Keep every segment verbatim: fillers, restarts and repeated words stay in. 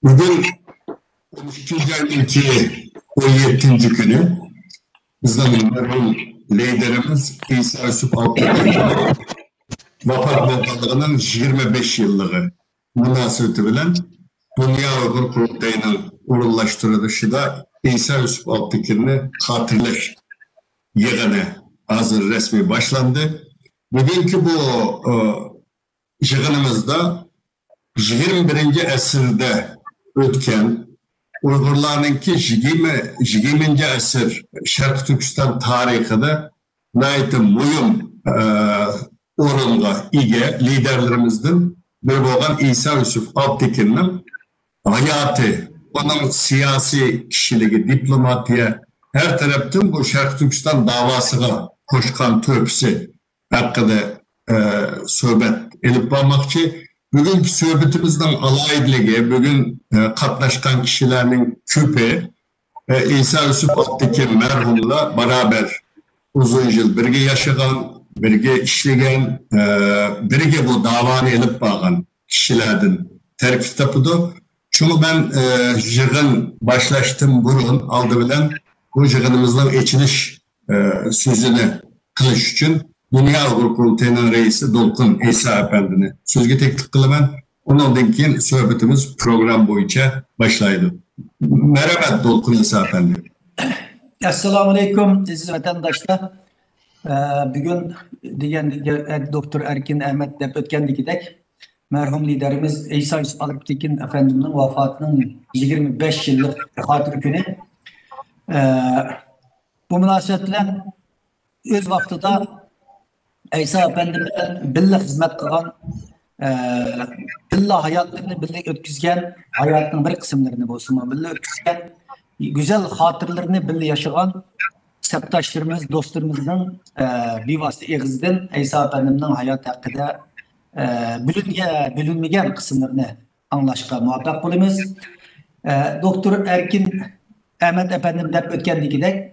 بۈگۈن ئون ئۈچىنچى ئاينىڭكى ئون يەتتىنچى كۈنى بىزنىڭ مەرھۇم لىدېرىمىز ئىسا يۈسۈپ ئابدۇكېرىم ۋاپات بولغانلىقىنىڭ يىگىرمە بەش يىللىقى مۇناسىۋىتى بىلەن دۇنيا ئۇيغۇر قۇرۇلتىيىنىڭ ئورۇنلاشتۇرۇلۇشىدا ئىسا يۈسۈپ ئابدۇكېرىمنى خاتىرىلەش يىغىنى ھازىر رەسمىي باشلاندى. بۈگۈنكى بۇ، ئە، يىغىنىمىزدا يىگىرمە بىرىنچى ئەسىردە ئۆتكەن ئۇيغۇرلارنىڭكى يىگىرمە، يىگىرمىنچى ئەسىر شەرقىي تۈركىستان تارىخىدا ناھايىتى مۇھىم، ئە، ئورۇنغا ئىگە لىدېرلىرىمىزدىن بىرى بولغان ئىسا يۈسۈپ ئابدىكېرىمنىڭ ھاياتى، ئۇنىڭ سىياسىي كىشىلىكى، دىپلوماتىيە، ھەر تەرەپتىن بۇ شەرقىي تۈركىستان داۋاسىغا قوشقان تۆھپىسى ھەققىدە، ئە، سۆھبەت ئېلىپ بارماقچى. بۈگۈنكى سۆھبىتىمىزنىڭ ئالاھىدىلىكى، بۈگۈن، ئە، قاتناشقان كىشىلەرنىڭ كۆپى، ئە، ئىسا يۈسۈپ ئابدىكېرىم مەرھۇم بىلەن بارابەر ئۇزۇن يىل بىرگە ياشىغان، بىرگە ئىشلىگەن، ئە، بىرگە بۇ داۋانى ئېلىپ بارغان كىشىلەردىن تەركىب تاپىدۇ. شۇڭا مەن، ئە، يىغىن باشلاشتىن بۇرۇن ئالدى بىلەن بۇ يىغىنىمىزنىڭ ئېچىلىش، ئە، سۆزىنى قىلىش ئۈچۈن دۇنيا ئۇيغۇر قۇرۇلتىيىنىڭ رەئىسى دولقۇن ئىسا ئەپەندىنى سۆزگە تەكلىپ قىلىمەن. ئۇنىڭدىن كېيىن سۆھبىتىمىز پروگرامما بويىچە باشلايدۇ. مەرھەمەت، دولقۇن ئىسا ئەپەندى. ئەسسالامۇئەلەيكۇم، ئەزىز ۋەتەنداشلار. ئە، بۈگۈن دېگەن، دوكتور ئەركىن ئەمەت دەپ ئۆتكەندىكىدەك، مەرھۇم لىدېرىمىز ئىسا يۈسۈپ ئابدۇكېرىم ئەپەندىمنىڭ ۋاپاتىنىڭ يىگىرمە بەش يىللىق خاتىرە كۈنى. ئە، بۇ مۇناسىۋەت بىلەن ئۆز ۋاقتىدا ئەيسا ئەپەندىم بىلەن بىللە خىزمەت قىلغان، ئە، بىللە ھاياتلىرىنى بىللە ئۆتكۈزگەن، ھاياتنىڭ بىر قىسىملىرىنى بولسىمۇ بىللە ئۆتكۈزگەن، گۈزەل خاتىرىلىرىنى بىللە ياشىغان سەپداشلىرىمىز، دوستلىرىمىزنىڭ، ئە، بىۋاسىتە ئېغىزىدىن ئەيسا ئەپەندىمنىڭ ھاياتى ھەققىدە، ئە، بىلىنگە-، بىلىنمىگەن قىسىملىرىنى ئاڭلاشقا مۇۋەپپەق بولىمىز. ئە، دوكتور ئەركىن ئەمەت ئەپەندىم دەپ ئۆتكەندىكىدەك،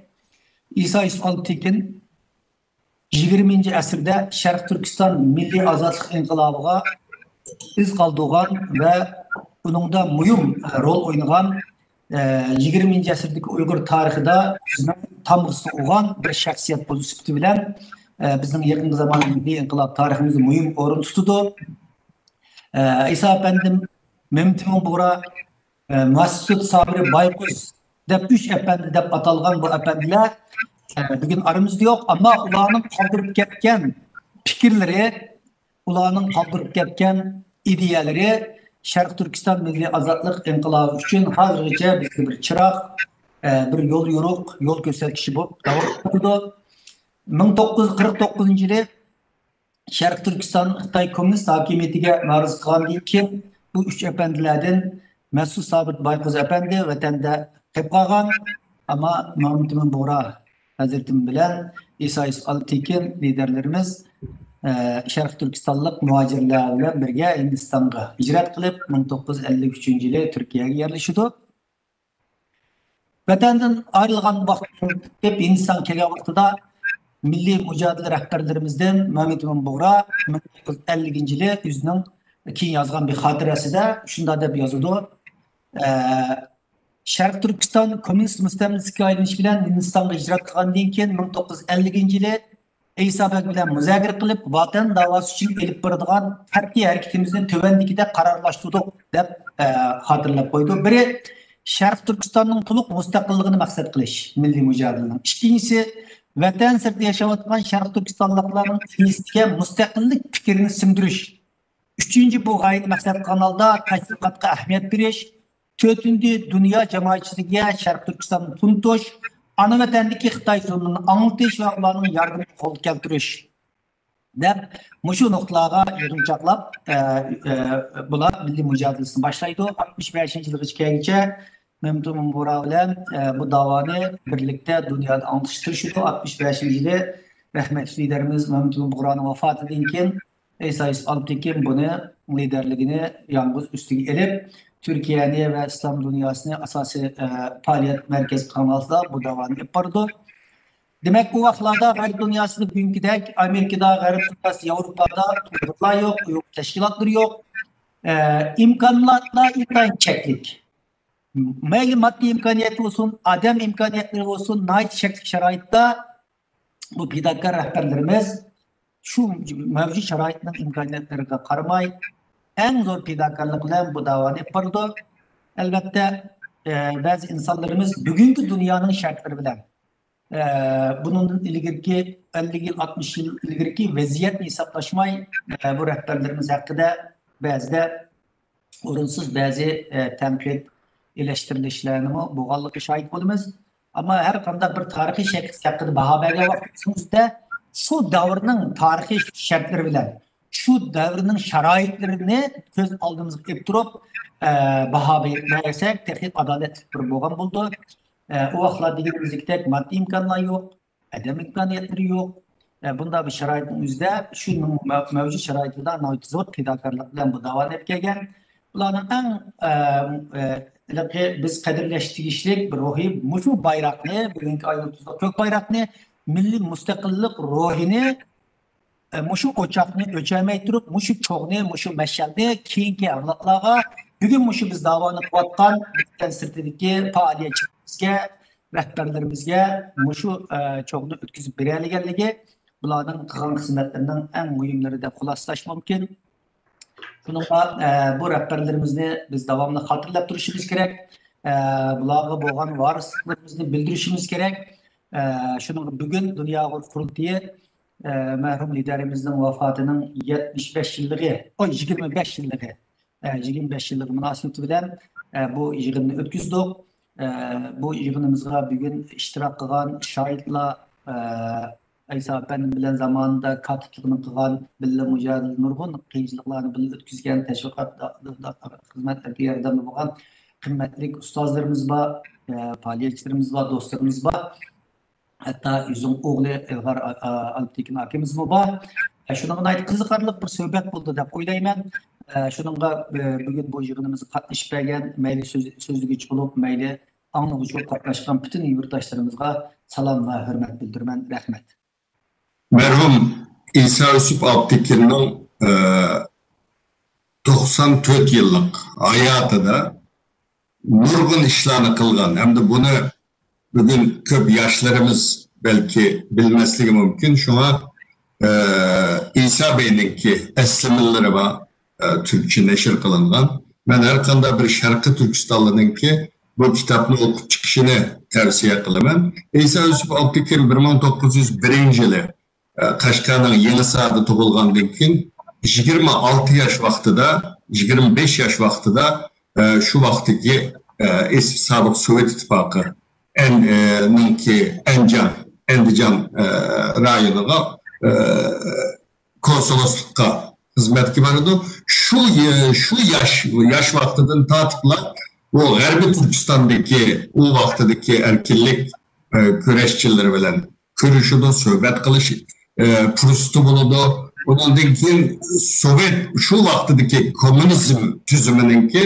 ئىسا يۈسۈپ ئابدۇكېرىم يىگىرمىنچى ئەسىردە شەرقىي تۈركىستان مىللىي ئازادلىق ئىنقىلابىغا ئىز قالدۇرغان ۋە ئۇنىڭدا مۇھىم رول ئوينىغان، ئە، يىگىرمىنچى ئەسىردىكى ئۇيغۇر تارىخىدا ئۆزىنىڭ تامغىسىنى ئۇرغان بىر شەخسىيەت بولۇش سۈپىتى بىلەن، ئە، بىزنىڭ يېقىنقى زامان مىللىي ئىنقىلاب تارىخىمىزدا مۇھىم ئورۇن تۇتىدۇ. ئە، ئىسا ئەپەندىم، مەمتىمىن بۇغرا، ئە، مەسۇت سابىر بايقۇز دەپ ئۈچ ئەپەندى دەپ ئاتالغان بۇ ئەپەندىلەر، ئە، بۈگۈن ئارىمىزدا يوق، ئەمما ئۇلارنىڭ قالدۇرۇپ كەتكەن پىكىرلىرى، ئۇلارنىڭ قالدۇرۇپ كەتكەن ئىدىيەلىرى شەرقىي تۈركىستان مىللىي ئازادلىق ئىنقىلابى ئۈچۈن ھازىرغىچە بىزگە بىر چىراغ، ئە، بىر يول يورۇق، يول كۆرسەتكۈچى بولۇپ داۋام قىلىدۇ. مىڭ توققۇز يۈز قىرىق توققۇزىنچى يىلى شەرقىي تۈركىستان خىتاي كوممۇنىست ھاكىمىيىتىگە مەرۇز قىلغاندىن كېيىن، بۇ ئۈچ ئەپەندىلەردىن مەسۇت سابىت بايقۇز ئەپەندى ۋەتەندە قېلىپ قالغان، ئەمما مەمتىمىن بۇغرا ھەزرىتىم بىلەن ئىسا يۈسۈپ ئابدۇكېرىم لىدېرلىرىمىز، ئە، شەرقىي تۈركىستانلىق مۇھاجىرلار بىلەن بىرگە ھىندىستانغا ھىجرەت قىلىپ، مىڭ توققۇز يۈز ئەللىك ئۈچىنچى يىلى تۈركىيەگە يەرلىشىدۇ. ۋەتەندىن ئايرىلغان ۋاقتىدىن تارتىپ ھىندىستانغا كەلگەن ۋاقتىدا مىللىي مۇجادىلە رەھبەرلىرىمىزدىن مەمتىمىن بۇغرا مىڭ توققۇز يۈز ئەللىكىنچى يىلى ئۆزىنىڭ كېيىن يازغان بىر خاتىرىسىدە شۇنداق دەپ يازىدۇ. ئە، شەرقىي تۈركىستان كوممۇنىست مۇستەملىكىسىگە ئايلىنىش بىلەن ھىندىستانغا ھىجرەت قىلغاندىن كېيىن مىڭ توققۇز يۈز ئەللىكىنچى يىلى ئەيسا بەگ بىلەن مۇزاكىرە قىلىپ، ۋەتەن داۋاسى ئۈچۈن ئېلىپ بارىدىغان قەتئىي ھەرىكىتىمىزنى تۆۋەندىكىدەك قارارلاشتۇردۇق، دەپ، ئە، خاتىرىلەپ قويىدۇ. بىرى، شەرقىي تۈركىستاننىڭ تولۇق مۇستەقىللىقىنى مەقسەت قىلىش، مىللىي مۇجادىلىنىڭ. ئىككىنچىسى، ۋەتەن سىرتىدا ياشاۋاتقان شەرقىي تۈركىستانلىقلارنىڭ ئىدىيىسىگە مۇستەقىللىك پىكرىنى سىڭدۈرۈش. ئۈچىنچى، بۇ غايىنى مەقسەت قىلغان ھالدا تەشۋىقاتقا ئەھمىيەت بېرىش. تۆتىنچى، دۇنيا جامائەتچىلىكىگە شەرقىي تۈركىستاننى تونۇتۇش، ئانا ۋەتەندىكى خىتاي زۇلمىنى ئاڭلىتىش ۋە ئۇلارنىڭ ياردىمىنى قولغا كەلتۈرۈش، دەپ مۇشۇ نۇقتىلارغا يىغىنچاقلاپ، ئە، ئە، بۇلار مىللىي مۇجادىلىسىنى باشلايدۇ. ئاتمىش بەشىنچى يىلغىچە كەلگۈچە مەمتىمىن بۇغرا بىلەن، ئە، بۇ داۋانى بىرلىكتە دۇنيادا ئاڭلىتىشقا تىرىشىدۇ. ئاتمىش بەشىنچى يىلى رەھمەتلىك لىدېرىمىز مەمتىمىن بۇغرانىڭ ۋاپاتىدىن كېيىن ئەيسا يۈسۈپ ئابدۇكېرىم بۇنى لىدېرلىكىنى يالغۇز ئۈستىگە ئېلىپ، تۈركىيەنى ۋە ئىسلام دۇنياسىنى ئاساسىي، ئە، پائالىيەت مەركەزى قىلغان ھالدا بۇ داۋانى ئېلىپ بارىدۇ. دېمەك، ئۇ ۋاقىتلاردا غەرب دۇنياسىدا بۈگۈنكىدەك ئامېرىكىدا، غەرب دۇنياسىدا، ياۋروپادا ئۇيغۇرلار يوق، ئۇيغۇر تەشكىلاتلىرى يوق. ئە، ئىمكانلارلا ئىنتايىن چەكلىك. مەيلى ماددىي ئىمكانىيەت بولسۇن، ئادەم ئىمكانىيەتلىرى بولسۇن، ناھايىتى چەكلىك شارائىتتا بۇ پىداكار رەھبەرلىرىمىز شۇ مەۋجۇت شارائىتنىڭ ئىمكانىيەتلىرىگە قارىماي، ئەڭ زور پىداكارلىق بىلەن بۇ داۋانى ئېلىپ بارىدۇ. ئەلۋەتتە، ئە، بەزى ئىنسانلىرىمىز بۈگۈنكى دۇنيانىڭ شەرتلىرى بىلەن، ئە، بۇنىڭدىن ئىلگىرىكى ئەللىك يىل، ئاتمىش يىل ئىلگىرىكى ۋەزىيەتنى ھېسابلاشماي، ئە، بۇ رەھبەرلىرىمىز ھەققىدە بەزىدە ئورۇنسىز بەزى، ئە، تەنقىد ئېلەشتۈرۈلۈشلەرنىمۇ بولغانلىقىغا شاھىت بولىمىز. ئەمما ھەر قانداق بىر تارىخىي شەخس ھەققىدە باھا بەرگەن ۋاقتىمىزدا شۇ دەۋرنىڭ تارىخىي شەرتلىرى بىلەن، شۇ دەۋرنىڭ شارائىتلىرىنى كۆز ئالدىمىزغا ئېلىپ تۇرۇپ، ئە، باھا بەرسەك، تېخى ئادالەتلىك بىر بولغان بولىدۇ. ئە، ئۇ ۋاقىتلار دېگىنىمىزدەك ماددىي ئىمكانلار يوق، ئادەم ئىمكانىيەتلىرى يوق. ئە، بۇنداق بىر شارائىتنىڭ ئۆزىدە، شۇنىڭ مە-، مەۋجۇت شارائىتىدا ناھايىتى زور پىداكارلىق بىلەن بۇ داۋانى ئېلىپ كەلگەن. بۇلارنىڭ ئەڭ، ئە، ئە، ھېلىقى بىز قەدىرلەش تېگىشلىك بىر روھى مۇشۇ بايراقنى، بۈگۈنكى ئاي يۇلتۇزلۇق كۆك بايراقنى، مىللىي مۇستەقىللىق روھىنى، ئە، مۇشۇ ئوچاقنى ئۆچۈرمەي تۇرۇپ، مۇشۇ چوغنى، مۇشۇ مەشئەلنى كېيىنكى ئەۋلادلارغا، بۈگۈن مۇشۇ بىز داۋانى قىلىۋاتقان ۋەتەن سىرتىدىكى پائالىيەتچىلىرىمىزگە، رەھبەرلىرىمىزگە مۇشۇ، ئە، چوغنى ئۆتكۈزۈپ بېرەلىگەنلىكى بۇلارنىڭ قىلغان خىزمەتلىرىنىڭ ئەڭ مۇھىملىرى دەپ خۇلاسىلەش مۇمكىن. شۇنىڭغا، ئە، بۇ رەھبەرلىرىمىزنى بىز داۋاملىق خاتىرىلەپ تۇرۇشىمىز كېرەك. ئە، بۇلارغا بولغان ۋارىسلىقلىرىمىزنى بىلدۈرۈشىمىز كېرەك. ئە، شۇنىڭغا بۈگۈن دۇنيا ئۇيغۇر قۇرۇلتىيى، ئە، مەرھۇم لىدەرىمىزنىڭ ۋاپاتىنىڭ يەتمىش بەش يىللىقى، ئوي، يىگىرمە بەش يىللىقى، ئە، يىگىرمە بەش يىللىقى مۇناسىۋىتى بىلەن، ئە، بۇ يىغىننى ئۆتكۈزدۇق. ئە، بۇ يىغىنىمىزغا بۈگۈن ئىشتىراك قىلغان شاھىتلار، ئە، ئەيسا ئەپەندىم بىلەن زامانىدا كاتىپلىقىنى قىلغان، بىللە مۇجادىلە، نۇرغۇن قىيىنچىلىقلارنى بىللە ئۆتكۈزگەن، تەشۋىقات خىزمەتلىرىگە ياردەمدە بولغان قىممەتلىك ئۇستازلىرىمىز بار، ئە، پائالىيەتچىلىرىمىز بار، دوستلىرىمىز بار. ھەتتا ئۆزىنىڭ ئوغلى ئىلغار ئا-، ئا-، ئالپتېكىن ئاكىمىزمۇ بار. ئە، شۇنىڭغا ناھايىتى قىزىقارلىق بىر سۆھبەت بولدى دەپ ئويلايمەن. ئە، شۇنىڭغا، ئە، بۈگۈن بۇ يىغىنىمىزغا قاتنىشىپ بەرگەن مەيلى سۆز-، سۆزلىگۈچى بولۇپ، مەيلى ئاڭلىغۇچى بولۇپ قاتناشقان پۈتۈن يۇرتداشلىرىمىزغا سالام ۋە ھۆرمەت بىلدۈرىمەن. رەھمەت. مەرھۇم ئىسا يۈسۈپ ئابدىكىننىڭ، ئە، توقسان تۆت يىللىق ھاياتىدا نۇرغۇن ئىشلارنى قىلغان ھەمدە بۇنى بۈگۈن كۆپ ياشلىرىمىز بەلكى بىلمەسلىكى مۇمكىن. شۇڭا، ئە، ئىسا بەينىڭكى ئەسلىمىلىرى بار، ئە، تۈركچە نەشر قىلىنغان. مەن ھەر قانداق بىر شەرقىي تۈركىستانلىنىڭكى بۇ كىتابنى ئوقۇپ چىقىشىنى تەۋسىيە قىلىمەن. ئىسا يۈسۈپ ئابدىكىم بىر مىڭ توققۇز يۈز بىرىنچى يىلى، ئە، قەشقەرنىڭ يېڭىساردا تۇغۇلغاندىن كېيىن، يىگىرمە ئالتە ياش ۋاقتىدا، يىگىرمە بەش ياش ۋاقتىدا، ئە، شۇ ۋاقتىكى، ئە، ئېس-، سابىق سوۋېت ئىتتىپاقى ئەن-، ئە، نىڭكى ئەنجان، ئەندىجان، ئە، رايونىغا، ئە، كونسۇلوسلۇققا خىزمەتكە بارىدۇ. شۇ، ئە، شۇ ياش، ياش ۋاقتىدىن تارتىپلا بۇ غەربىي تۈركىستاندىكى ئۇ ۋاقتىدىكى ئەركىنلىك، ئە، كۈرەشچىلىرى بىلەن كۆرۈشىدۇ، سۆھبەت قىلىش، ئە، پۇرسىتى بولىدۇ. ئۇنىڭدىن كېيىن سوۋېت شۇ ۋاقتىدىكى كوممۇنىزم تۈزۈمىنىڭكى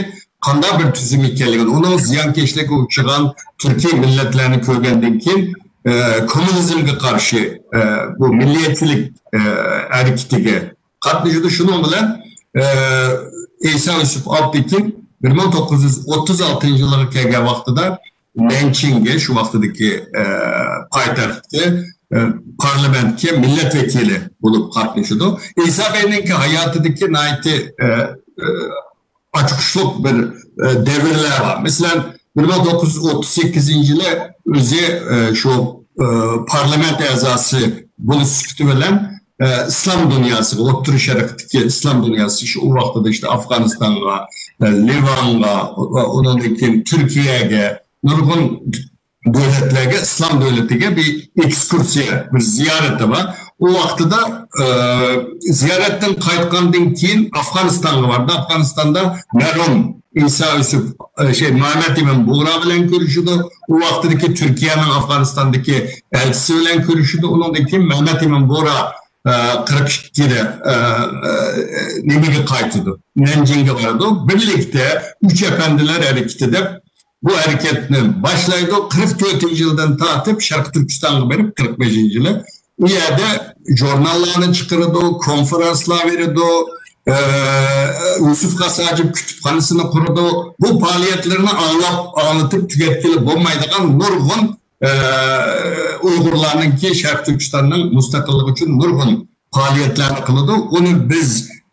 قانداق بىر تۈزۈم ئىكەنلىكىنى، ئۇنىڭ زىيانكەشلىككە ئۇچرىغان تۈركىي مىللەتلەرنى كۆرگەندىن كېيىن، ئە، كوممۇنىزمگە قارشى، ئە، بۇ مىللىيەتچىلىك، ئە، ھەرىكىتىگە قاتنىشىدۇ. شۇنىڭ بىلەن، ئە، ئىسا يۈسۈپ ئابدىكىم بىر مىڭ توققۇز يۈز ئوتتۇز ئالتىنچى يىلغا كەلگەن ۋاقتىدا نەنچىڭگە، شۇ ۋاقتىدىكى، ئە، پايتەختكە، ئە، پارلامېنتكە مىللەت ۋەكىلى بولۇپ قاتنىشىدۇ. ئىسا بەينىڭكى ھاياتىدىكى ناھايىتى، ئە، ئە، ئاچقۇچلۇق بىر، ئە، دەۋرلەر بار. مەسىلەن، بىر مىڭ توققۇز يۈز ئوتتۇز سەككىزىنچى يىلى ئۆزى، ئە، شۇ، ئە، پارلامېنت ئەزاسى بولۇش سۈپىتى بىلەن، ئە، ئىسلام دۇنياسىغا، ئوتتۇرا شەرقتىكى ئىسلام دۇنياسى، شۇ ئۇ ۋاقتىدا ئىشتە ئافغانىستانغا، ئە، لىۋانغا، ئۇ-، ئۇنىڭدىن كېيىن تۈركىيەگە، نۇرغۇن دۆلەتلەرگە، ئىسلام دۆلىتىگە بىر ئېكسكۇرسىيە، بىر زىيارىتى بار. ئۇ ۋاقتىدا، ئە، زىيارەتتىن قايتقاندىن كېيىن ئافغانىستانغا باردى. ئافغانىستاندا مەرھۇم ئىسا يۈسۈپ، ئە، شەي، مەمەت ئىمىن بۇغرا بىلەن كۆرۈشىدۇ. ئۇ ۋاقتىدىكى تۈركىيەنىڭ ئافغانىستاندىكى ئەلچىسى بىلەن كۆرۈشىدۇ. ئۇنىڭدىن كېيىن مەمەت ئىمىن بۇغرا، ئە، قىرىق ئىككىدە، ئە، ئە، نېمىگە قايتىدۇ؟ نەنجىڭگە بارىدۇ. بىرلىكتە ئۈچ ئەپەندىلەر ھەرىكىتى دەپ بۇ ھەرىكەتنى باشلايدۇ. قىرىق تۆتىنچى يىلدىن تارتىپ شەرقىي تۈركىستانغا بېرىپ، قىرىق بەشىنچى يىلى ئۇ يەردە ژۇرناللارنى چىقىرىدۇ، كونفېرانسلار بېرىدۇ، ئە، يۈسۈپ خاس ھاجىپ كۇتۇپخانىسىنى قۇرىدۇ. بۇ پائالىيەتلىرىنى ئاڭلاپ، ئاڭلىتىپ تۈگەتكىلى بولمايدىغان نۇرغۇن، ئە، ئۇيغۇرلارنىڭكى شەرقىي تۈركىستاننىڭ مۇستەقىللىقى ئۈچۈن نۇرغۇن پائالىيەتلەرنى قىلىدۇ. ئۇنى بىز،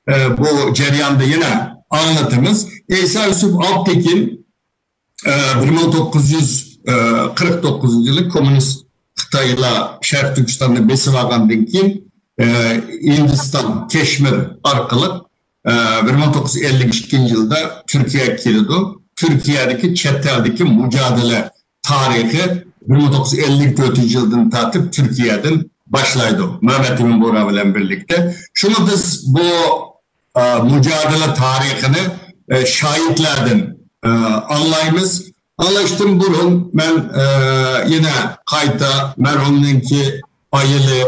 ئە، بۇ جەرياندا يەنە ئاڭلىتىمىز. ئەيسا يۈسۈپ ئالپتېكىن، ئە، بىر مىڭ توققۇز يۈز قىرىق توققۇزىنچى يىلى كوممۇنىست خىتايلار شەرقىي تۈركىستاننى بېسىپ ئالغاندىن كېيىن، ئە، ھىندىستان، كەشمىر ئارقىلىق، ئە، بىر مىڭ توققۇز يۈز ئەللىك ئىككىنچى يىلدا تۈركىيەگە كېلىدۇ. تۈركىيەدىكى چەت ئەلدىكى مۇجادىلە تارىخى بىر مىڭ توققۇز يۈز ئەللىك تۆتىنچى يىلدىن تارتىپ تۈركىيەدىن باشلايدۇ، مەمەت ئىمىن بورا بىلەن بىرلىكتە. شۇڭا بىز بۇ، ئە، مۇجادىلە تارىخىنى، ئە، شاھىتلاردىن، ئە، ئاڭلايمىز. ئاڭلاشتىن بۇرۇن مەن، ئە، يەنە قايتا مەرھۇمنىڭكى ئائىلە،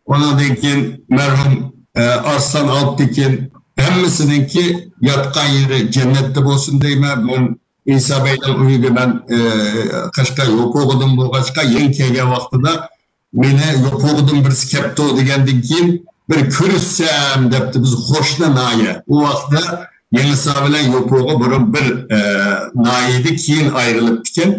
ئۇنىڭدىن كېيىن مەرھۇم، ئە، ئارسلان ئالپتېكىن ھەممىسىنىڭكى ياتقان يېرى جەننەتتە بولسۇن دەيمەن. مەن ئىسا بەينىڭ ئۆيىگە مەن، ئە، قەشقەر يوپۇرغىدىن بولغاچقا، يېڭى كەلگەن ۋاقتىدا مېنى يوپۇرغىدىن بىرسى كەپتۇ دېگەندىن كېيىن، بىر كۆرۈشسەم دەپتۇ. بىز قوشنا ناھىيە. ئۇ ۋاقىتتا يېڭىسار بىلەن يوپۇرغا بۇرۇن بىر، ئە، ناھىيە ئىدى، كېيىن ئايرىلىپتىكەن.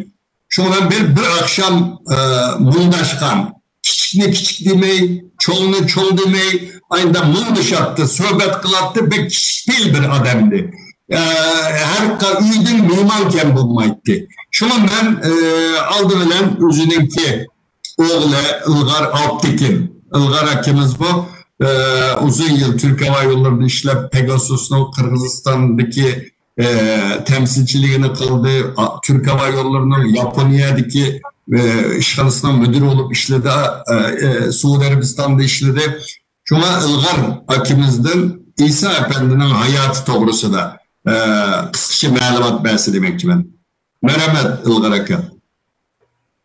شۇڭا مەن بىر، بىر ئاخشام، ئە، مۇڭداشقان. كىچىكنى كىچىك دېمەي، چوڭنى چوڭ دېمەي، ئاينىدا مۇڭدىشاتتى، سۆھبەت قىلاتتى، بەك كىچىك پېئىل بىر ئادەمدى. ئە، ھەر قا-، ئۆيدىن مېھمان كەم بولمايتتى. شۇڭا مەن، ئە، ئالدى بىلەن ئۆزىنىڭكى ئوغلى ئىلغار ئالپتېكىن. ئىلغار ئاكىمىز بۇ، ئە، ئۇزۇن يىل تۈرك ھاۋا يوللىرىدا ئىشلەپ، پېگاسۇسنىڭ قىرغىزىستاندىكى ئە، تەمسىلچىلىكىنى قىلدى. ئا-، تۈرك ھاۋا يوللىرىنىڭ ياپونىيەدىكى، ئە، ئىشخانىسىنىڭ مۇدىرى بولۇپ ئىشلىدى. ئە، ئە، سەئۇدى ئەرەبىستاندا ئىشلىدى. شۇڭا ئىلغار ئاكىمىزدىن ئىسا ئەپەندىنىڭ ھاياتى توغرىسىدا، ئە، قىسقىچە مەلۇمات بەرسە دېمەكچىمەن. مەرھەمەت، ئىلغار ئاكا.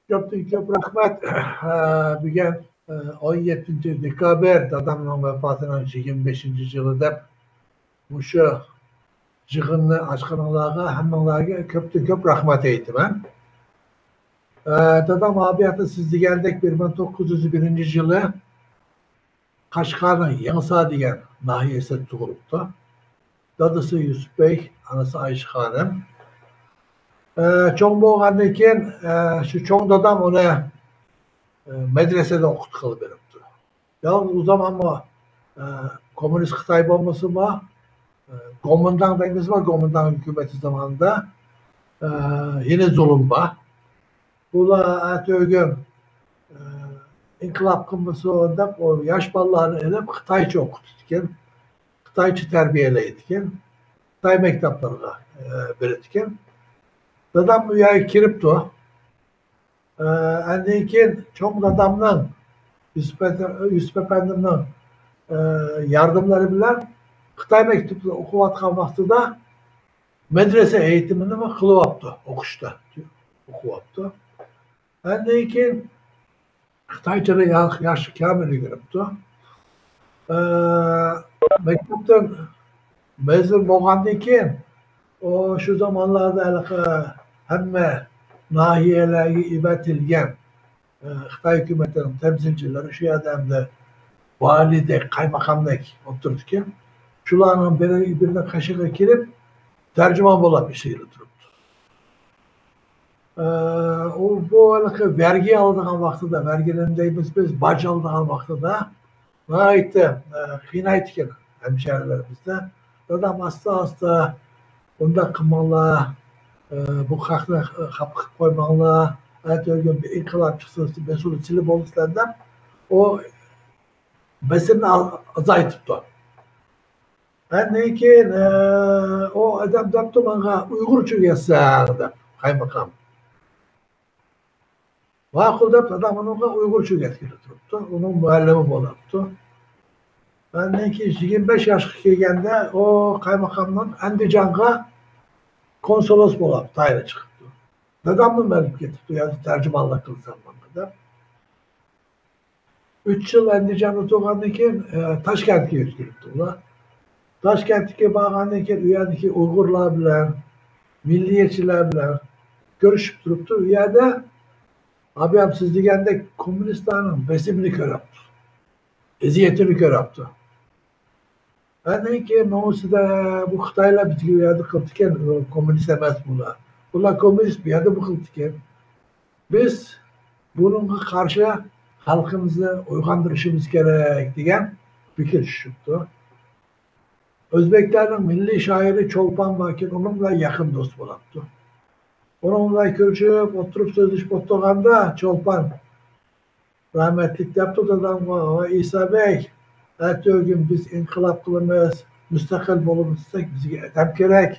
كۆپتىن كۆپ رەھمەت. ئە، بۈگۈن، ئە، ئون يەتتىنچى دېكابىر دادامنىڭ ۋەپاتىنىڭ يىگىرمە بەشىنچى يىلى دەپ مۇشۇ يىغىننى ئاچقىنىڭلارغا ھەممىڭلارغا كۆپتىن كۆپ رەھمەت ئېيتىمەن. ئە، دادام ئابىياتى سىز دېگەندەك بىر مىڭ توققۇز يۈز بىرىنچى يىلى قەشقەرنىڭ يېڭىسار دېگەن ناھىيەسىدە تۇغۇلۇپتۇ. دادىسى يۈسۈپ بەگ، ئانىسى ئايشە خانىم. ئە، چوڭ بولغاندىن كېيىن، ئە، شۇ چوڭ دادام ئۇنى، ئە، مەدرىسەدە ئوقۇتقىلى بېرىپتۇ. يالغۇز ئۇ زامانمۇ، ئە، كوممۇنىست خىتاي بولمىسىمۇ، ئە، گومىنداڭ دەيمىزمۇ، گومىنداڭ ھۆكۈمىتى زامانىدا، ئە، يەنە زۇلۇم بار. بۇلار ئەتىگۈن، ئە، ئىنقىلاب قىلمىسۇن دەپ، ئۇ ياش بالىلارنى ئېلىپ خىتايچە ئوقۇتىدىكەن، خىتايچە تەربىيەلەيدىكەن، خىتاي مەكتەپلىرىگە، ئە، بېرىدىكەن. دادام ئۇ يەرگە كىرىپتۇ. ئە، ئاندىن كېيىن چوڭ دادامنىڭ، يۈسۈپ ئەپەندىمنىڭ، ئە، ياردەملىرى بىلەن خىتاي مەكتىپىدە ئوقۇۋاتقان ۋاقتىدا مەدرىسە ئېيتىمىنىمۇ قىلىۋاپتۇ، ئوقۇشتا ئوقۇۋاپتۇ. ئاندىن كېيىن خىتايچىنى يا-، ياخشى كامىل ئۆگىنىپتۇ. ئە، مەكتەپتىن مەزۇن بولغاندىن كېيىن، ئۇ شۇ زامانلاردا ھېلىقى ھەممە ناھىيەلەرگە ئەۋەتىلگەن، ئە، خىتاي ھۆكۈمىتىنىڭ تەمسىلچىلىرى شۇ يەردە ئەمدى ۋالىيدەك، قايماقامدەك ئولتۇرىدىكەن. شۇلارنىڭ بىرى، بىرىنىڭ قېشىغا كېلىپ، تەرجىمان بولاپ ئىشلىگىلى تۇرۇپتۇ. ئە، ئۇ بۇ ھېلىقى ۋەرگى ئالىدىغان ۋاقتىدا، ۋەرگى نېمە دەيمىز بىز، باج ئالىدىغان ۋاقتىدا ناھايىتى، ئە، قىينايدىكەن ھەمشەھىرىلىرىمىزدە. دادام ئاستا-ئاستا، ئۇنداق قىلماڭلار، ئە، بۇ خەقنى خاپا قىلىپ قويماڭلار، ئەتىگۈن بىر ئىنقىلاب چىقسا، مەسئۇلى سىلەر بولىسىلەر دەپ، ئۇ بېسىمنى ئاز-، ئازايتىپتۇ. ئاندىن كېيىن، ئە، ئۇ ئادەم دەپتۇ ماڭا، ئۇيغۇرچە ئۆگەتسەڭ دەپ، قايماقام. ماقۇل دەپ، دادام ئۇنىڭغا ئۇيغۇرچە ئۆگەتكىلى تۇرۇپتۇ. ئۇنىڭ مۇئەللىمى بولاپتۇ. ئاندىن كېيىن يىگىرمە بەش ياشقا كەلگەندە، ئۇ قايماقامنىڭ ئەندىجانغا كونسۇلوس بولاپ تايىنى چىقىپتۇ. داداممۇ مەن كېتىپتۇ، يەنە تەرجىمانلىق قىلسام ماڭا دەپ. ئۈچ يىل ئەندىجاندا تۇرغاندىن كېيىن، ئە، تاشكەنتكە يۆتكىلىپتۇ ئۇلار. تاشكەنتكە بارغاندىن كېيىن، ئۇ يەردىكى ئۇيغۇرلار بىلەن، مىللىيەتچىلەر بىلەن كۆرۈشۈپ تۇرۇپتۇ. ئۇ يەردە ئابىيام سىز دېگەندەك كوممۇنىستلارنىڭ بېسىمىنى كۆرۈپتۇ. ئەزىيىتىنى كۆرۈپتۇ. ئاندىن كېيىن ماڭغۇسىدا بۇ خىتايلار بىزگە بۇ يەردە قىلىپتىكەن، كوممۇنىست ئەمەس بۇلار. بۇلار كوممۇنىست، بۇ يەردە بۇ قىلىپتىكەن. بىز بۇنىڭغا قارشى خەلقىمىزنى ئويغاندۇرۇشىمىز كېرەك دېگەن پىكىر چۈشۈپتۇ. ئۆزبەكلەرنىڭ مىللىي شائىرى چولپان باركەن، ئۇنىڭ بىلەن يېقىن دوست بولاپتۇ. ئۇنىڭ بىلەن كۆرۈشۈپ، ئولتۇرۇپ سۆزلىشىپ ئولتۇرغاندا چولپان رەھمەتلىك دەپتۇ دادامغا، ۋاي ئىسا بەگ، ئەتىگۈن بىز ئىنقىلاب قىلىمىز، مۇستەقىل بولىمىز دېسەك، بىزگە ئادەم كېرەك،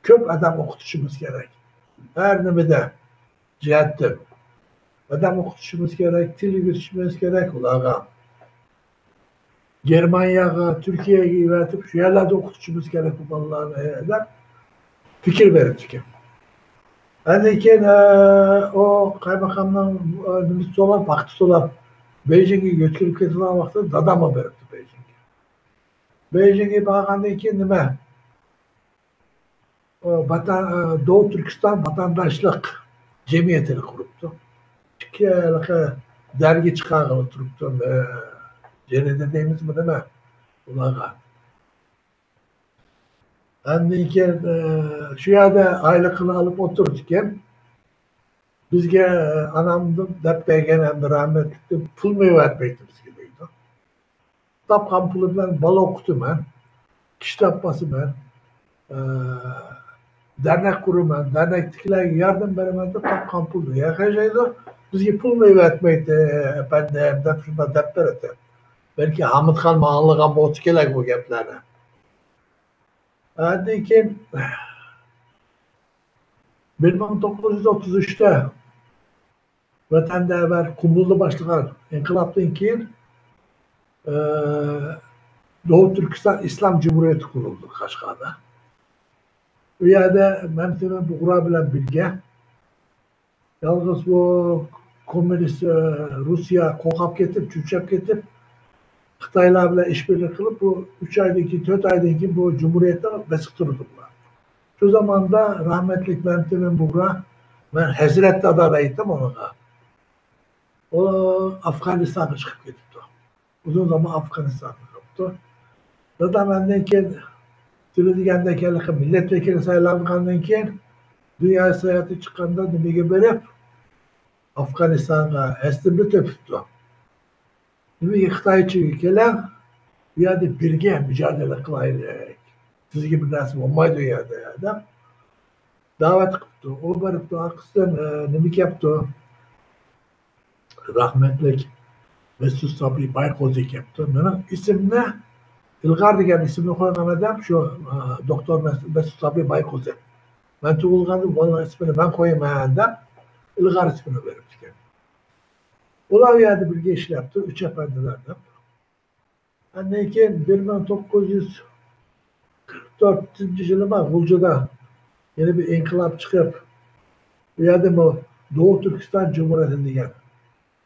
كۆپ ئادەم ئوقۇتۇشىمىز كېرەك. ھەر نېمىدە جەھەتتىن ئادەم ئوقۇتۇشىمىز كېرەك، تىل ئۆگىتىشىمىز كېرەك ئۇلارغا. گېرمانىيەگە، تۈركىيەگە ئەۋەتىپ، شۇ يەرلەردە ئوقۇتۇشىمىز كېرەك بۇ بالىلارنى دەپ پىكىر بېرىپتىكەن. ئاندىن كېيىن، ئە، ئۇ قايماقامنىڭ، ئە، نېمىسى تولا، ۋاقتى تولا بېيجىڭگە يۆتكىلىپ كېتىدىغان ۋاقتىدا داداممۇ بېرىپتۇ بېيجىڭگە. بېيجىڭگە بارغاندىن كېيىن نېمە؟ ئۇ ۋەتەن، ئە، دوۋا تۈركىستان ۋەتەنداشلىق جەمئىيىتىنى قۇرۇپتۇ. ئىككى ھېلىقى دەرگە چىقارغىلى تۇرۇپتۇ. ئە، جەرىدە دەيمىزمۇ نېمە؟ ئۇلارغا. ئاندىن كېيىن، ئە، شۇ يەردە ئايلىقىنى ئالىپ ئولتۇرىدىكەن. بىزگە، ئە، ئانامدىن دەپ بەرگەن ئەمدى رەھمەتلىكتىن پۇلمۇ ئەۋەتمەيتتى بىزگە دەيدۇ. تاپقان پۇلى بىلەن بالا ئوقۇتىمەن، كىتاب باسىمەن، ئە، دەرنەك قۇرىمەن، دەرنەكتىكىلەرگە ياردەم بېرىمەن دەپ تاپقان پۇلنى يەرگە خەجلەيدۇ. بىزگە پۇلمۇ ئەۋەتمەيتتى، ئەپەندىم، دەپ شۇنداق دەپ بېرەتتى. بەلكى ھامىتخانمۇ ئاڭلىغان بولسا كېرەك بۇ گەپلەرنى. ئاندىن كېيىن بىر مىڭ توققۇز يۈز ئوتتۇز ئۈچتە ۋەتەندە ئەۋەل قۇمۇلدا باشلىغان ئىنقىلابتىن كېيىن، ئە، دوۋا تۈركىستان ئىسلام جۇمھۇرىيىتى قۇرۇلدى قەشقەردە. ئۇ يەردە مەمتىمىن بۇغرا بىلەن بىرگە يالغۇز بۇ كوممۇنىست، ئە، روسىيە قورقۇپ كېتىپ، چۆچۈپ كېتىپ، خىتايلار بىلەن ئىشبىرلىك قىلىپ، بۇ ئۈچ ئايدىن كېيىن، تۆت ئايدىن كېيىن بۇ جۇمھۇرىيەتنى بېسىقتۇردى بۇلار. شۇ زاماندا رەھمەتلىك مەمتىمىن بۇغرا، مەن ھەزرەت دادا دەيتتىم ئۇنىڭغا. ئۇ ئافغانىستانغا چىقىپ كېتىپتۇ. ئۇزۇن زامان ئافغانىستاندا قاپتۇ. دادام ئاندىن كېيىن، تىلى دېگەندەك ھېلىقى مىللەت ۋەكىلى سايلانغاندىن كېيىن، دۇنيا ساياھىتى چىققاندا نېمىگە بېرىپ، ئافغانىستانغا ھەسسىنى تېپىپتۇ. نېمىگە خىتايچىگە كېلىڭ، بۇ يەردە بىرگە مۇجادىلە قىلايلى. سىزگە بىر نەرسە بولمايدۇ ئۇ يەردە، دەپ دەۋەت قىپتۇ. ئۇ بېرىپتۇ، ئارقىسىدىن، ئە، نېمە كەپتۇ؟ رەھمەتلىك مەسۇت سابرى بايقوزى كەپتۇ. مېنىڭ ئىسىمنى، ئىلغار دېگەن ئىسىمنى قويغان ئادەم شۇ، ئە، دوكتور مەس-، مەسۇت سابرى بايقوزى. مەن تۇغۇلغاندا بالىنىڭ ئىسمىنى مەن قويىمەن دەپ، ئىلغار ئىسمىنى بېرىپتىكەن. ئۇلار ئۇ يەردە بىرگە ئىشلەپتۇ، ئۈچ ئەپەندىلەر دەپ. ئاندىن كېيىن بىر مىڭ توققۇز يۈز قىرىق تۆتىنچى يىلىما غۇلجىدا يەنە بىر ئىنقىلاب چىقىپ، بۇ يەردىمۇ دوۋا تۈركىستان جۇمھۇرىيىتى دېگەن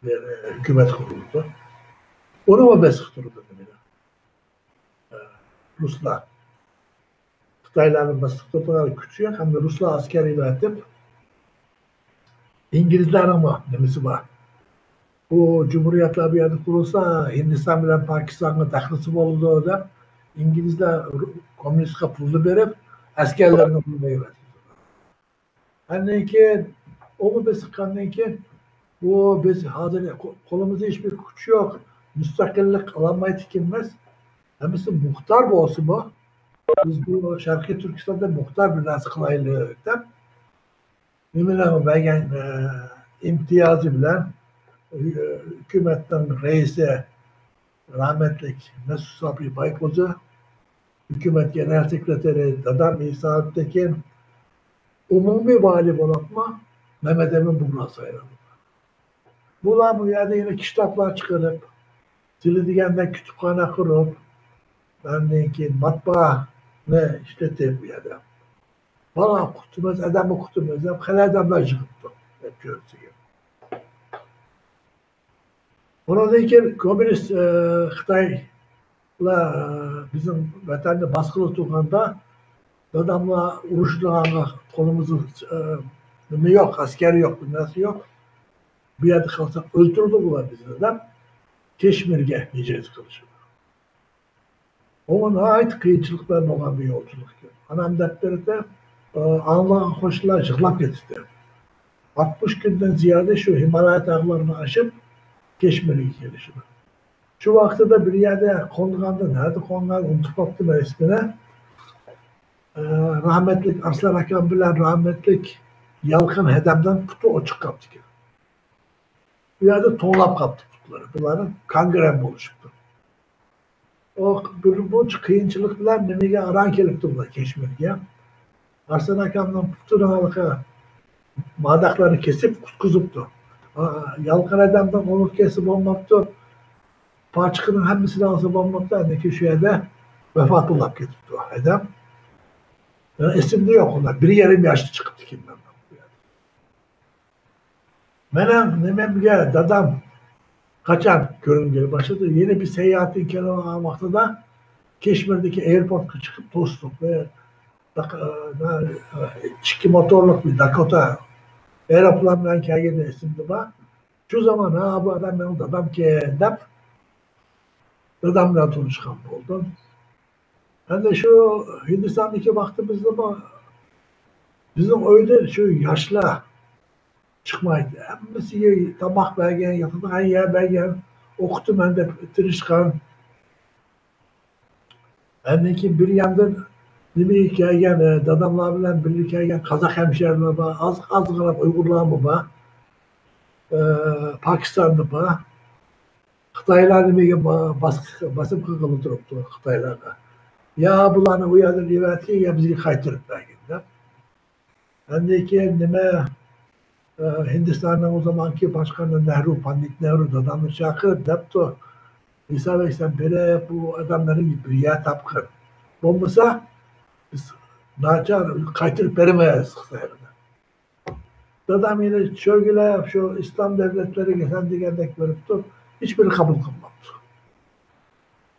بىر، ئە، ھۆكۈمەت قۇرۇلدى. ئۇنىمۇ بېسىقتۇردى نېمىلەر، ئە، رۇسلار. خىتايلارنى بېسىقتۇرىدىغان كۈچى يوق، ھەمدە رۇسلار ئەسكەر ئەۋەتىپ، ئىنگلىزلارنىڭمۇ نېمىسى بار؟ بۇ جۇمھۇرىيەتلەر بۇ يەردە قۇرۇلسا، ھىندىستان بىلەن پاكىستانغا دەخلىسى بولىدۇ دەپ، ئىنگلىزلار كوممۇنىستقا پۇلنى بېرىپ، ئەسكەرلىرىنى قوللايۋەتتى. ئاندىن كېيىن، ئۇمۇ بېسىققاندىن كېيىن، بۇ بىز ھازىر قو-، قولىمىزدا ھېچبىر كۈچ يوق، مۇستەقىللىق ئالالمايدىكەنمىز. ھەممىسى مۇختار بولسىمۇ، بىز بۇ شەرقىي تۈركىستاندا مۇختار بىر نەرسە قىلايلى دەپ، نېمىلەرگە بەرگەن، ئە، ئىمتىيازى بىلەن، ئە، ھۆكۈمەتنىڭ رەئىسى رەھمەتلىك مەسۇت سابرى بايقوزى، ھۆكۈمەت گېنېرال سېكرېتارى دادام ئىسا ئالپتېكىن، ئومۇمىي ۋالىي بولۇپمۇ مەمەت ئەمىن بۇغرا سايلىنىدۇ. بۇلار بۇ يەردە يەنە كىتابلار چىقىرىپ، تىلى دېگەندەك كۇتۇپخانا قۇرۇپ، ئاندىن كېيىن ماتبۇئانى ئىشلىتىپ بۇ يەردە. بالا ئوقۇتىمىز، ئادەم ئوقۇتىمىز دەپ خېلى ئادەملەر يىغىپتۇ، دەپ كۆرسىگە. ئۇنىڭدىن كېيىن كوممۇنىست، ئە، خىتايلار، ئە، بىزنىڭ ۋەتەننى باسقىلى تۇرغاندا، داداملار ئۇرۇشىدىغانغا قولىمىزدا، ئە، نېمە يوق، ئەسكەر يوق، بىر نەرسە يوق. بۇ يەردە قالساق ئۆلتۈرىدۇ بۇلار بىزنى دەپ، كەشمىرگە ھىجرەت قىلىشىدۇ. ئۇ ناھايىتى قىيىنچىلىق بىلەن بولغان بىر يولچىلىق ئىكەن. ئانام دەپ بېرىدۇ، ئاڭلىغان قوشنىلار يىغلاپ كېتىدۇ. ئاتمىش كۈندىن زىيادە شۇ ھىمالايا تاغلىرىنى ئاشىپ، كەشمىرگە كېلىشىدۇ. شۇ ۋاقتىدا بىر يەردە قونغاندا، نەدە قونغاننى ئۇنتۇپ قاپتىمەن ئىسمىنى. ئە، رەھمەتلىك ئارسلان ئاكام بىلەن رەھمەتلىك يالقۇن ھەدەمنىڭ پۇتى ئوچۇق قاپتىكەن. ئۇ يەردە توڭلاپ قاپتۇ پۇتلىرى. بۇلارنىڭ كانگرېن بولۇشۇپتۇ. ئۇ بىر مۇنچە قىيىنچىلىق بىلەن نېمىگە ئاران كېلىپتۇ بۇلار كەشمىرگە. ئارسلان ئاكامنىڭ پۇتىنىڭ ھېلىقى ماداقلىرىنى كېسىپ قۇتقۇزۇپتۇ. ئا، يالقۇن ھەدەمنىڭ ئۇنى كەسسە بولماپتۇ. پاچىقىنىڭ ھەممىسىنى ئالسا بولماپتۇ. ئاندىن كېيىن شۇ يەردە ۋاپات بولاپ كېتىپتۇ ھەدەم. ئە، ئېسىمدە يوق ئۇلار. بىر يېرىم ياشتا چىقىپتىكەنمەن مەن بۇ يەردىن. مېنىڭ نېمەمگە دادام قاچان كۆرۈنگىلى باشلىدى؟ يەنە بىر ساياھەتتىن كېلىۋالغان ۋاقتىدا كەشمىردىكى ئايروپورتقا چىقىپ توستۇق. بىر، بىر، ئىككى موتورلۇق بىر داكوتا ئايروپىلان بىلەن كەلگىنى ئېسىمدە بار. شۇ زامان، ھا، بۇ ئادەم مېنىڭ دادامكەن دەپ، دادام بىلەن تونۇشقان بولدۇم. ئەمدى شۇ ھىندىستاندىكى ۋاقتىمىزدىمۇ بىزنىڭ ئۆيدىن شۇ ياشلار چىقمايتتى. ھەممىسىگە تاماق بەرگەن، ياتىدىغان يەر بەرگەن، ئوقۇتىمەن دەپ تىرىشقان. ئاندىن كېيىن بىر ياندىن نېمىگە كەلگەن، ئە، داداملار بىلەن بىللە كەلگەن قازاق ھەمشەھرىلەر بار، ئاز، ئازغىنە ئۇيغۇرلارمۇ بار، ئە، پاكىستاندا بار. خىتايلار نېمىگە با-، باس-، باسىم قىلغىلى تۇرۇپتۇ خىتايلارغا. يا بۇلارنى ئۇ يەردىن ئېۋەتكىن، يا بىزگە قايتۇرۇپ بەرگىن دەپ. ئاندىن كېيىن نېمە، ئە، ھىندىستاننىڭ ئۇ زامانكى باشقىنى نەھرۇ، پاندىت نەھرۇ دادامنى چاقىرىپ دەپتۇ، ئىسا بەگ، سەن بېرىپ بۇ ئادەملەرنى بىر يەر تاپقىن. بولمىسا، بىز ناچار قايتۇرۇپ بېرىمىز خىتايلارغا. دادام يەنە چۆگىلەپ، شۇ ئىسلام دۆلەتلىرىگە سەن دېگەندەك بېرىپتۇ، ھېچبىرى قوبۇل قىلماپتۇ.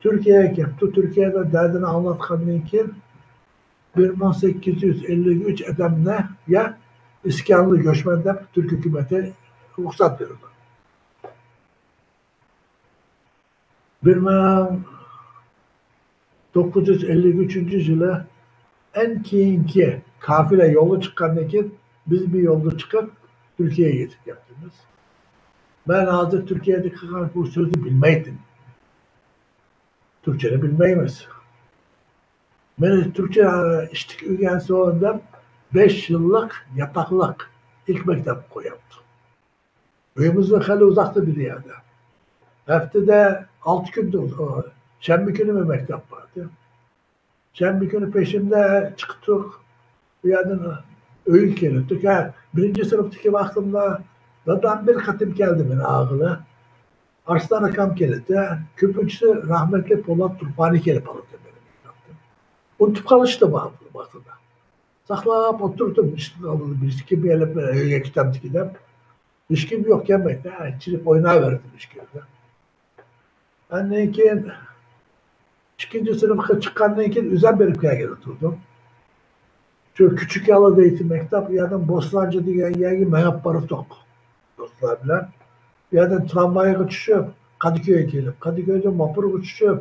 تۈركىيەگە كەپتۇ. تۈركىيەدە دەردىنى ئاڭلاتقاندىن كېيىن، بىر مىڭ سەككىز يۈز ئەللىك ئۈچ ئادەمنى يا ئىسكانلى گۆچمەن دەپ تۈرك ھۆكۈمىتى رۇخسەت بېرىدۇ. بىر مىڭ توققۇز يۈز ئەللىك ئۈچىنچى يىلى ئەڭ كېيىنكى قافىلە يولغا چىققاندىن كېيىن، بىز بىر يولغا چىقىپ، تۈركىيەگە يېتىپ كەپتىمىز. مەن ھازىر تۈركىيەدە قىلغان بۇ سۆزنى بىلمەيتتىم. تۈركچىنى بىلمەيمىز. مېنى تۈركچە ئىشتىك ئۆگەنسۇن دەپ، بەش يىللىق ياتاقلىق ئىلك مەكتەپكە قويۇپتۇ. ئۆيىمىزدىن خېلى ئۇزاقتا بىر يەردە. ھەپتىدە ئالتە كۈندە، شەنبە كۈنىمۇ مەكتەپ باردى. شەنبە كۈنى پېشىندە چىقتۇق. ئۇ يەردىن ئۆيگە كېلىپتۇق. ھە، بىرىنچى سىنىپتىكى ۋاقتىمدا دادام بىر قېتىم كەلدى مېنى ئاغىلى. ئارسلان ئاكام كېلىدۇ. كۆپىنچىسى رەھمەتلىك پولات تۇرپانى كېلىپ قالىدۇ مېنى مەكتەپتىن. ئۇنتۇپ قالىشتى بار بىر ۋاقتىدا. ساقلاپ ئولتۇردۇم ئىشىكنىڭ ئالدىدا، بىرسى كىم كېلىپ ئۆيگە كېتەمدىكىن دەپ. ھېچكىم يوق ئىكەن، مەن چىرىپ ئويناۋەردىم ئىشىكلەردە. ئاندىن كېيىن ئىككىنچى سىنىپقا چىققاندىن كېيىن ئۆزۈم بېرىپ كەلگىلى تۇردۇم. شۇ كىچىك يالا دەيتتى مەكتەپ، ئۇ يەردىن بوستانچى دېگەن يەرگە مېڭىپ باراتتۇق دوستلار بىلەن. ئۇ يەردىن ترامۋايغا چۈشۈپ، قادىكۆيگە كېلىپ، قادىكۆيدىن ۋاپۇرغا چۈشۈپ،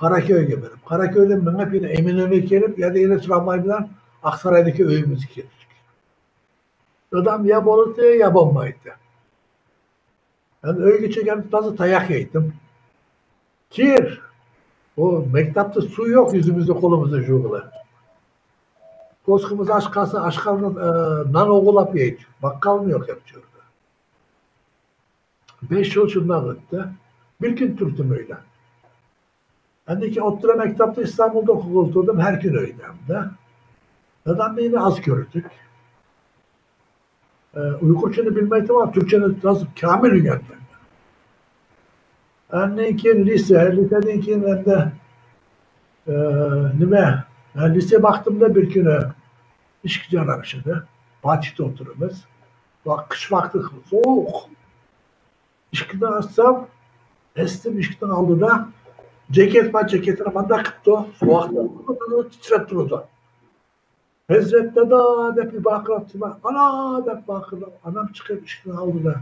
قاراكۆيگە مېڭىپ، قاراكۆيدىن مېڭىپ يەنە ئىمىنئۆيگە كېلىپ، يەنە، يەنە ترامۋاي بىلەن ئاقسارايدىكى ئۆيىمىزگە كەلدۇق. دادام يا بولاتتى، يا بولمايتتى. ئەمدى ئۆيگە چىقىپ تازا تاياق يەيتتىم. كىر! ئۇ مەكتەپتە سۇ يوق، يۈزىمىزنى، قولىمىزنى يۇغىلى. قورسىقىمىز ئاچ قالسا، ئاشخانىدىن، ئە، نان ئوغرىلاپ يەيتتۇق. باققالمۇ يوق ئەپچۇردا. بەش يىل شۇنداق ئۆتتى. بىر كۈن تۇردۇم ئۆيدە. ئاندىن كېيىن ئوتتۇرا مەكتەپتە ئىستانبۇلدا ئوقۇغىلى تۇردۇم، ھەر كۈنى ئۆيدە ئەمدى. دادام مېنى ئاز كۆردۇق. ئە، ئۇيغۇرچىنى بىلمەيتتىم، تۈركچىنى تازا كامىل ئۆگەندىم. ئاندىن كېيىن لىسې، لىسېدىن كېيىن ئەمدى، ئە، نېمە، ھە، لىسې ۋاقتىمدا بىر كۈنى ئىشىك جاراڭشىدى. پاتىكتا ئولتۇرىمىز. ۋاق-، قىش ۋاقتى سوغۇق. ئىشىكنى ئاچسام، ھەسسىم ئىشىكنىڭ ئالدىدا جاكېت بار، جاكېتىنى مانداق قىپتۇ، سوغۇقتا تىترەپ تۇرىدۇ. «ھەزرەت دادا» دەپ بىر ۋارقىراپتىمەن، «ئانا» دەپ ۋارقىرىدىم. ئانام چىقىپ ئىشىكنىڭ ئالدىدا.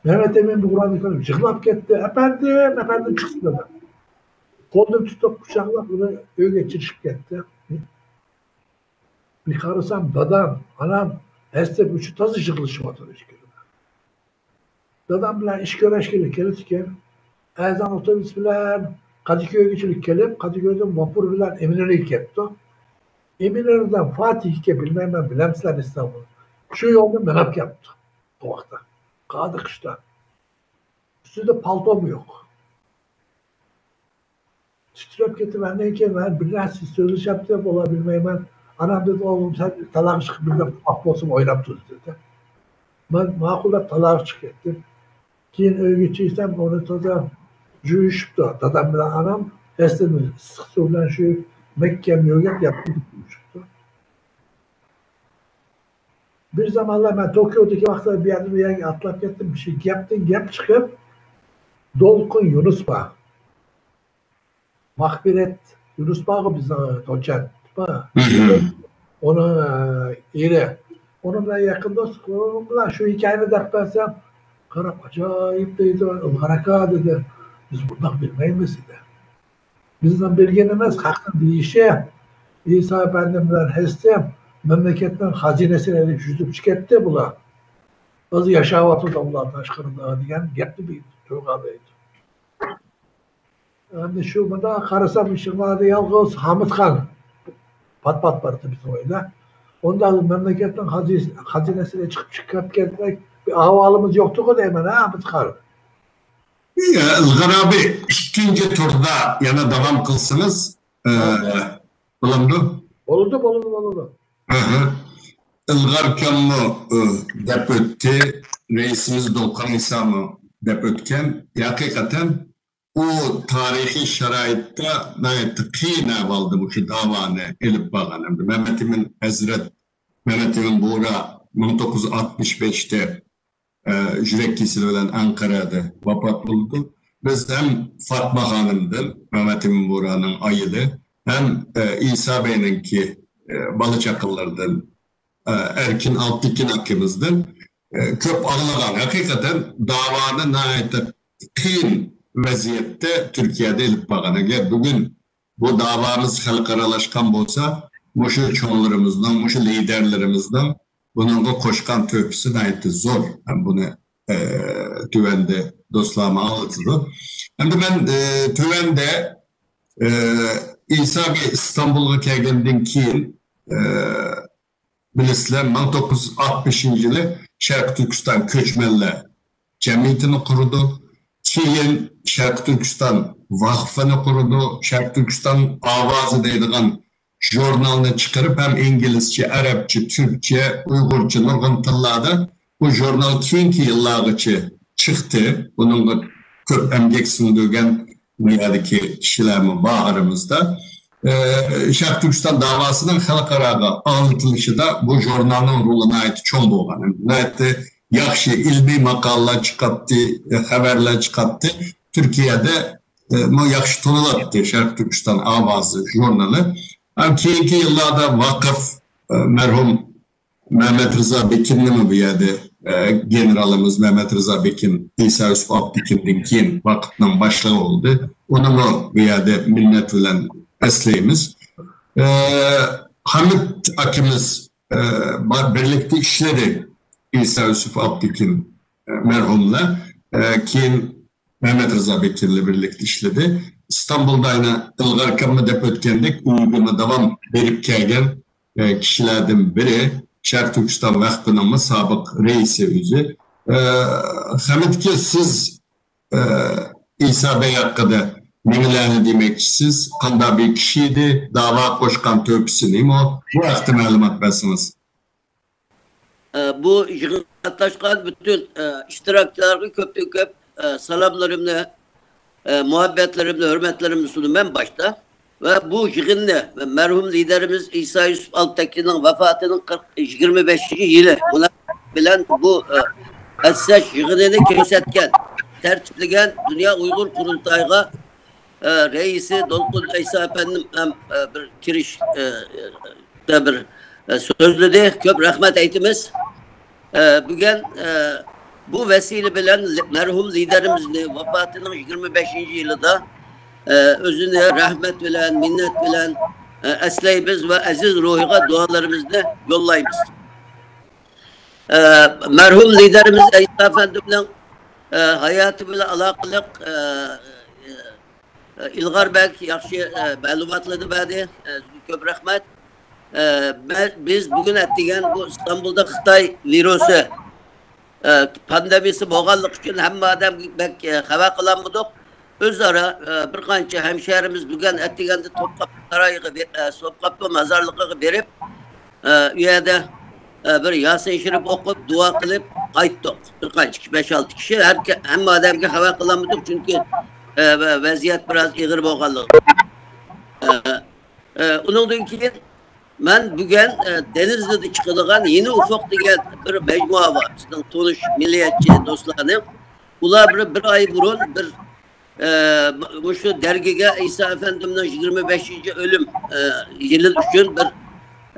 مەمەت ئەمىن بۇ ئۇراننى كۆرۈپ يىغلاپ كەتتى. «ئەپەندىم، ئەپەندىم، چىقسىلا» دەپ. قولىدىن تۇتۇپ قۇچاقلاپ ئۇنى ئۆيگە چىرىشىپ كەتتى. بىر قارىسام، دادام، ئانام ھەسسىلەپ ئۈچى تازا يىغلىشىۋاتىدۇ ئىچكىرىدە. دادام بىلەن ئىش كۆرۈشكىلى كېلىدىكەن. ئەزان ئوتوبۇس بىلەن قەدىكۆيگىچىلىك كېلىپ، قەدىكۆيدىن ۋاپۇر بىلەن ئىمىنئۆلىگە كەپتۇ. ئىمىنئۆلىدىن فاتىھكە بىلمەيمەن، بىلەمسىلەر ئىستانبۇل. شۇ يولدا مېڭىپ كەپتۇ ئۇ ۋاقىتتا. قارا قىشتا. ئۈستىدە پالتومۇ يوق. تىترەپ كېتىپ، ئاندىن كېيىن مەن بىر نەرسە سۆزلىشەتتى، بولا بىلمەيمەن. ئانام دېدى، ئوغلۇم، سەن تالاغا چىقىپ بىر دەپ ئاق بولسىمۇ ئويناپ تۇر، دېدى. مەن ماقۇل دەپ تالاغا چىقىپ كەتتىم. كېيىن ئۆيگە چىقسام، ئۇنى تازا جۇيۇشۇپتۇ. دادام بىلەن ئانام ھەسسىلىنى ئىسسىق سۇ بىلەن شۇ مەھكەم يۆگەپ ياپتۇرۇپ جۇيۇشۇپتۇ. بىر زامانلار مەن توكيودىكى ۋاقىتتا بۇ يەردىن ئۇ يەرگە ئاتلاپ كەتتىم. شۇ گەپتىن گەپ چىقىپ، دولقۇن يۇنۇس بار. ماغپىرەت يۇنۇس بارغۇ بىزنىڭ دوچېنت. ئۇنىڭ، ئە، ئېرى. ئۇنىڭ بىلەن يېقىن دوست، ئۇنىڭ بىلەن شۇ ھېكايىنى دەپ بەرسەم، قاراپ، ئاجايىپ دەيدۇ، ئىلغار ئاكا دېدى. بىز بۇنداق بىلمەيمىز دېدى. بىزنىڭ بىلگىنىمىز خەقنىڭ دېيىشى، ئىسا ئەپەندىم بىلەن ھېسسىم مەملىكەتنىڭ خەزىنىسىنى ئېلىپ يۈزۈپ چىقىپتۇ بۇلار. ھازىر ياشاۋاتىدۇ ئۇلار تاشقىرىدا دېگەن گەپنى بىر تۇرغان دەيدۇ. ئەمدى شۇ مۇنداق قارىسام، ئىشىڭلاردا يالغۇز ھامىتخان پات-پات بارتى بىزنىڭ ئۆيدە. ئۇنداق مەملىكەتنىڭ خەزىنىسىگە چىقىپ چىقىپ كەتمەك بىر ئەھۋالىمىز يوقتىغۇ دەيمەن، ھە، ھامىتخان؟ ئىلغار ئاباي، ئىككىنچى تۇردا يەنە داۋام قىلسىڭىز، ئە، بولامدۇ؟ بولىدۇ، بولىدۇ، بولىدۇ. ئىلغار ئاكاممۇ، ئە، دەپ ئۆتتى، رەئىسىمىز دولقۇن ئىسامۇ دەپ ئۆتكەن. ھەقىقەتەن ئۇ تارىخىي شارائىتتا ناھايىتى قىيىن ئەھۋالدا مۇشۇ داۋانى ئېلىپ بارغان. ئەمدى مەمەتئىمىن ھەزرەت، مەمەتئىمىن بۇغرا مىڭ توققۇز يۈز ئاتمىش بەشتە، ئە، يۈرەك كېسىلى بىلەن ئەنقەرەدە ۋاپات بولىدۇ. بىز ھەم فاتما خانىمدىن، مەمەتئىمىن بۇغرانىڭ ئايىلى، ھەم، ئە، ئىسا بەينىڭكى، ئە، بالا چاقىلىرىدىن، ئە، ئەركىن ئالپتېكىن ئاكىمىزدىن، ئە، كۆپ ئاڭلىغان. ھەقىقەتەن داۋانى ناھايىتى قىيىن ۋەزىيەتتە تۈركىيەدە ئېلىپ بارغان. ئەگەر بۈگۈن بۇ داۋامىز خەلقئارالاشقان بولسا، مۇشۇ چوڭلىرىمىزنىڭ، مۇشۇ لىدەرلىرىمىزنىڭ بۇنىڭغا قوشقان تۆھپىسى ناھايىتى زور. ھەم بۇنى، ئە، تۆۋەندە دوستلارمۇ ئاڭلىتىدۇ. ئەمدى مەن، ئە، تۆۋەندە، ئە، ئىسا بەي ئىستانبۇلغا كەلگەندىن كېيىن، ئە، بىلىسىلەر، مىڭ توققۇز يۈز ئاتمىشىنچى يىلى شەرقىي تۈركىستان كۆچمەنلەر جەمئىيىتىنى قۇرىدۇ. كېيىن شەرقىي تۈركىستان ۋاقفىنى قۇرىدۇ. شەرقىي تۈركىستان ئاۋازى دەيدىغان ژۇرنالنى چىقىرىپ، ھەم ئىنگلىزچە، ئەرەبچە، تۈركچە، ئۇيغۇرچە نۇرغۇن تىللاردا بۇ ژۇرنال كېيىنكى يىللارغىچە چىقتى. بۇنىڭغا كۆپ ئەمگەك سىڭدۈرگەن بۇ يەردىكى كىشىلەرمۇ بار ئارىمىزدا. ئە، شەرقىي تۈركىستان داۋاسىنىڭ خەلقئاراغا ئاڭلىتىلىشىدا بۇ ژۇرنالنىڭ رولى ناھايىتى چوڭ بولغان. ناھايىتى ياخشى ئىلمىي ماقالىلەر چىقاتتى، خەۋەرلەر چىقاتتى. تۈركىيەدە، ئە، مۇ ياخشى تونۇلاتتى شەرقىي تۈركىستان ئاۋازى ژۇرنىلى. ھەم كېيىنكى يىللاردا ۋاقىف، ئە، مەرھۇم مەمەت رىزا بېكىننىمۇ بۇ يەردە، ئە، گېنېرالىمىز مەمەت رىزا بېكىن، ئىسا يۈسۈپ ئالپتېكىندىن كېيىن ۋاقىپنىڭ باشلىقى بولدى. ئۇنىمۇ بۇ يەردە مىننەت بىلەن ئەسلەيمىز. ئە، ھامىت ئاكىمىز، ئە، بار، بىرلىكتە ئىشلىدى. ئىسا يۈسۈپ ئالپتېكىن، ئە، مەرھۇملار. ئە، كېيىن مەمەت رىزا بېكىنلەر بىرلىكتە ئىشلىدى. ئىستانبۇلدا ئەنە ئىلغار ئاكاممۇ دەپ ئۆتكەندەك، ئۆيىگىمۇ داۋام بېرىپ كەلگەن، ئە، كىشىلەردىن بىرى، شەرقىي تۈركىستان ۋەقپىنىڭمۇ سابىق رەئىسى ئۆزى. ئە، خەمىت ئاكا، سىز، ئە، ئىسا بەي ھەققىدە نېمىلەرنى دېمەكچىسىز؟ قانداق بىر كىشى ئىدى؟ داۋا قوشقان تۆھپىسى نېمە؟ بۇ ھەقتە مەلۇمات بەرسىڭىز. ئە، بۇ يىغىنغا قاتناشقان پۈتۈن، ئە، ئىشتىراكچىلارغا كۆپتىن كۆپ، ئە، سالاملىرىمنى، ئە، مۇھەببەتلىرىمنى، ھۆرمەتلىرىمنى سۇنىمەن باشتا. ۋە بۇ يىغىننى مەرھۇم لىدېرىمىز ئىسا يۈسۈپ ئالپتېكىننىڭ ۋاپاتىنىڭ قىرىق، يىگىرمە بەشىنچى يىلى مۇناسىۋىتى بىلەن بۇ، ئە، ئەسلەش يىغىنىنى كۆرسەتكەن، تەرتىپلىگەن دۇنيا ئۇيغۇر قۇرۇلتايىغا ئە، رەئىسى دولقۇن ئەيسا ئەپەندىم ھەم، ئە، بىر كىرىش، ئە، بىر، ئە، سۆزلىدى. كۆپ رەھمەت ئېيتىمىز. ئە، بۈگۈن، ئە، بۇ ۋەسىلە بىلەن لى-، مەرھۇم لىدېرىمىزنى ۋاپاتىنىڭ يىگىرمە بەشىنچى يىلىدا، ئە، ئۆزىنى رەھمەت بىلەن، مىننەت بىلەن، ئە، ئەسلەيمىز ۋە ئەزىز روھىغا دۇئالىرىمىزنى يوللايمىز. ئە، مەرھۇم لىدېرىمىز ئەيسا ئەپەندىمنىڭ، ئە، ھاياتى بىلەن ئالاقىلىق، ئە، ئە، ئىلغار بەگ ياخشى، ئە، مەلۇماتلارنى بەردى. ئە، سىزگە كۆپ رەھمەت. ئە، بە-، بىز بۈگۈن ئەتىگەن بۇ ئىستانبۇلدا خىتاي ۋىرۇسى، ئە، پاندېمىيىسى بولغانلىقى ئۈچۈن ھەممە ئادەم بەك، ئە، خەۋەر قىلالمىدۇق. ئۆزئارا، ئە، بىر قانچە ھەمشەھىرىمىز بۈگۈن ئەتىگەندە توپقاپتۇ سارايىغا بې-، ئە، توپقاپتۇ مازارلىقىغا بېرىپ، ئە، ئۇ يەردە، ئە، بىر ياسىن شېرىپ ئوقۇپ، دۇئا قىلىپ قايتتۇق. بىر قانچە كىشى، بەش-ئالتە كىشى، ھەر كە-، ھەممە ئادەمگە خەۋەر قىلالمىدۇق، چۈنكى، ئە، ۋە-، ۋەزىيەت بىراز ئېغىر بولغانلىقى. ئە، ئە، ئۇنىڭدىن كېيىن مەن بۈگۈن، ئە، دېنىزلىدا چىقىدىغان يېڭى ئۇفۇق دېگەن بىر مەجمۇئە بار، بىزنىڭ تونۇش مىللىيەتچى دوستلارنىڭ. ئۇلار بىر، بىر ئاي بۇرۇن بىر، ئە، مۇشۇ دەرگىگە ئەيسا ئەپەندىمنىڭ يىگىرمە بەشىنچى ئۆلۈم، ئە، يىلى ئۈچۈن بىر،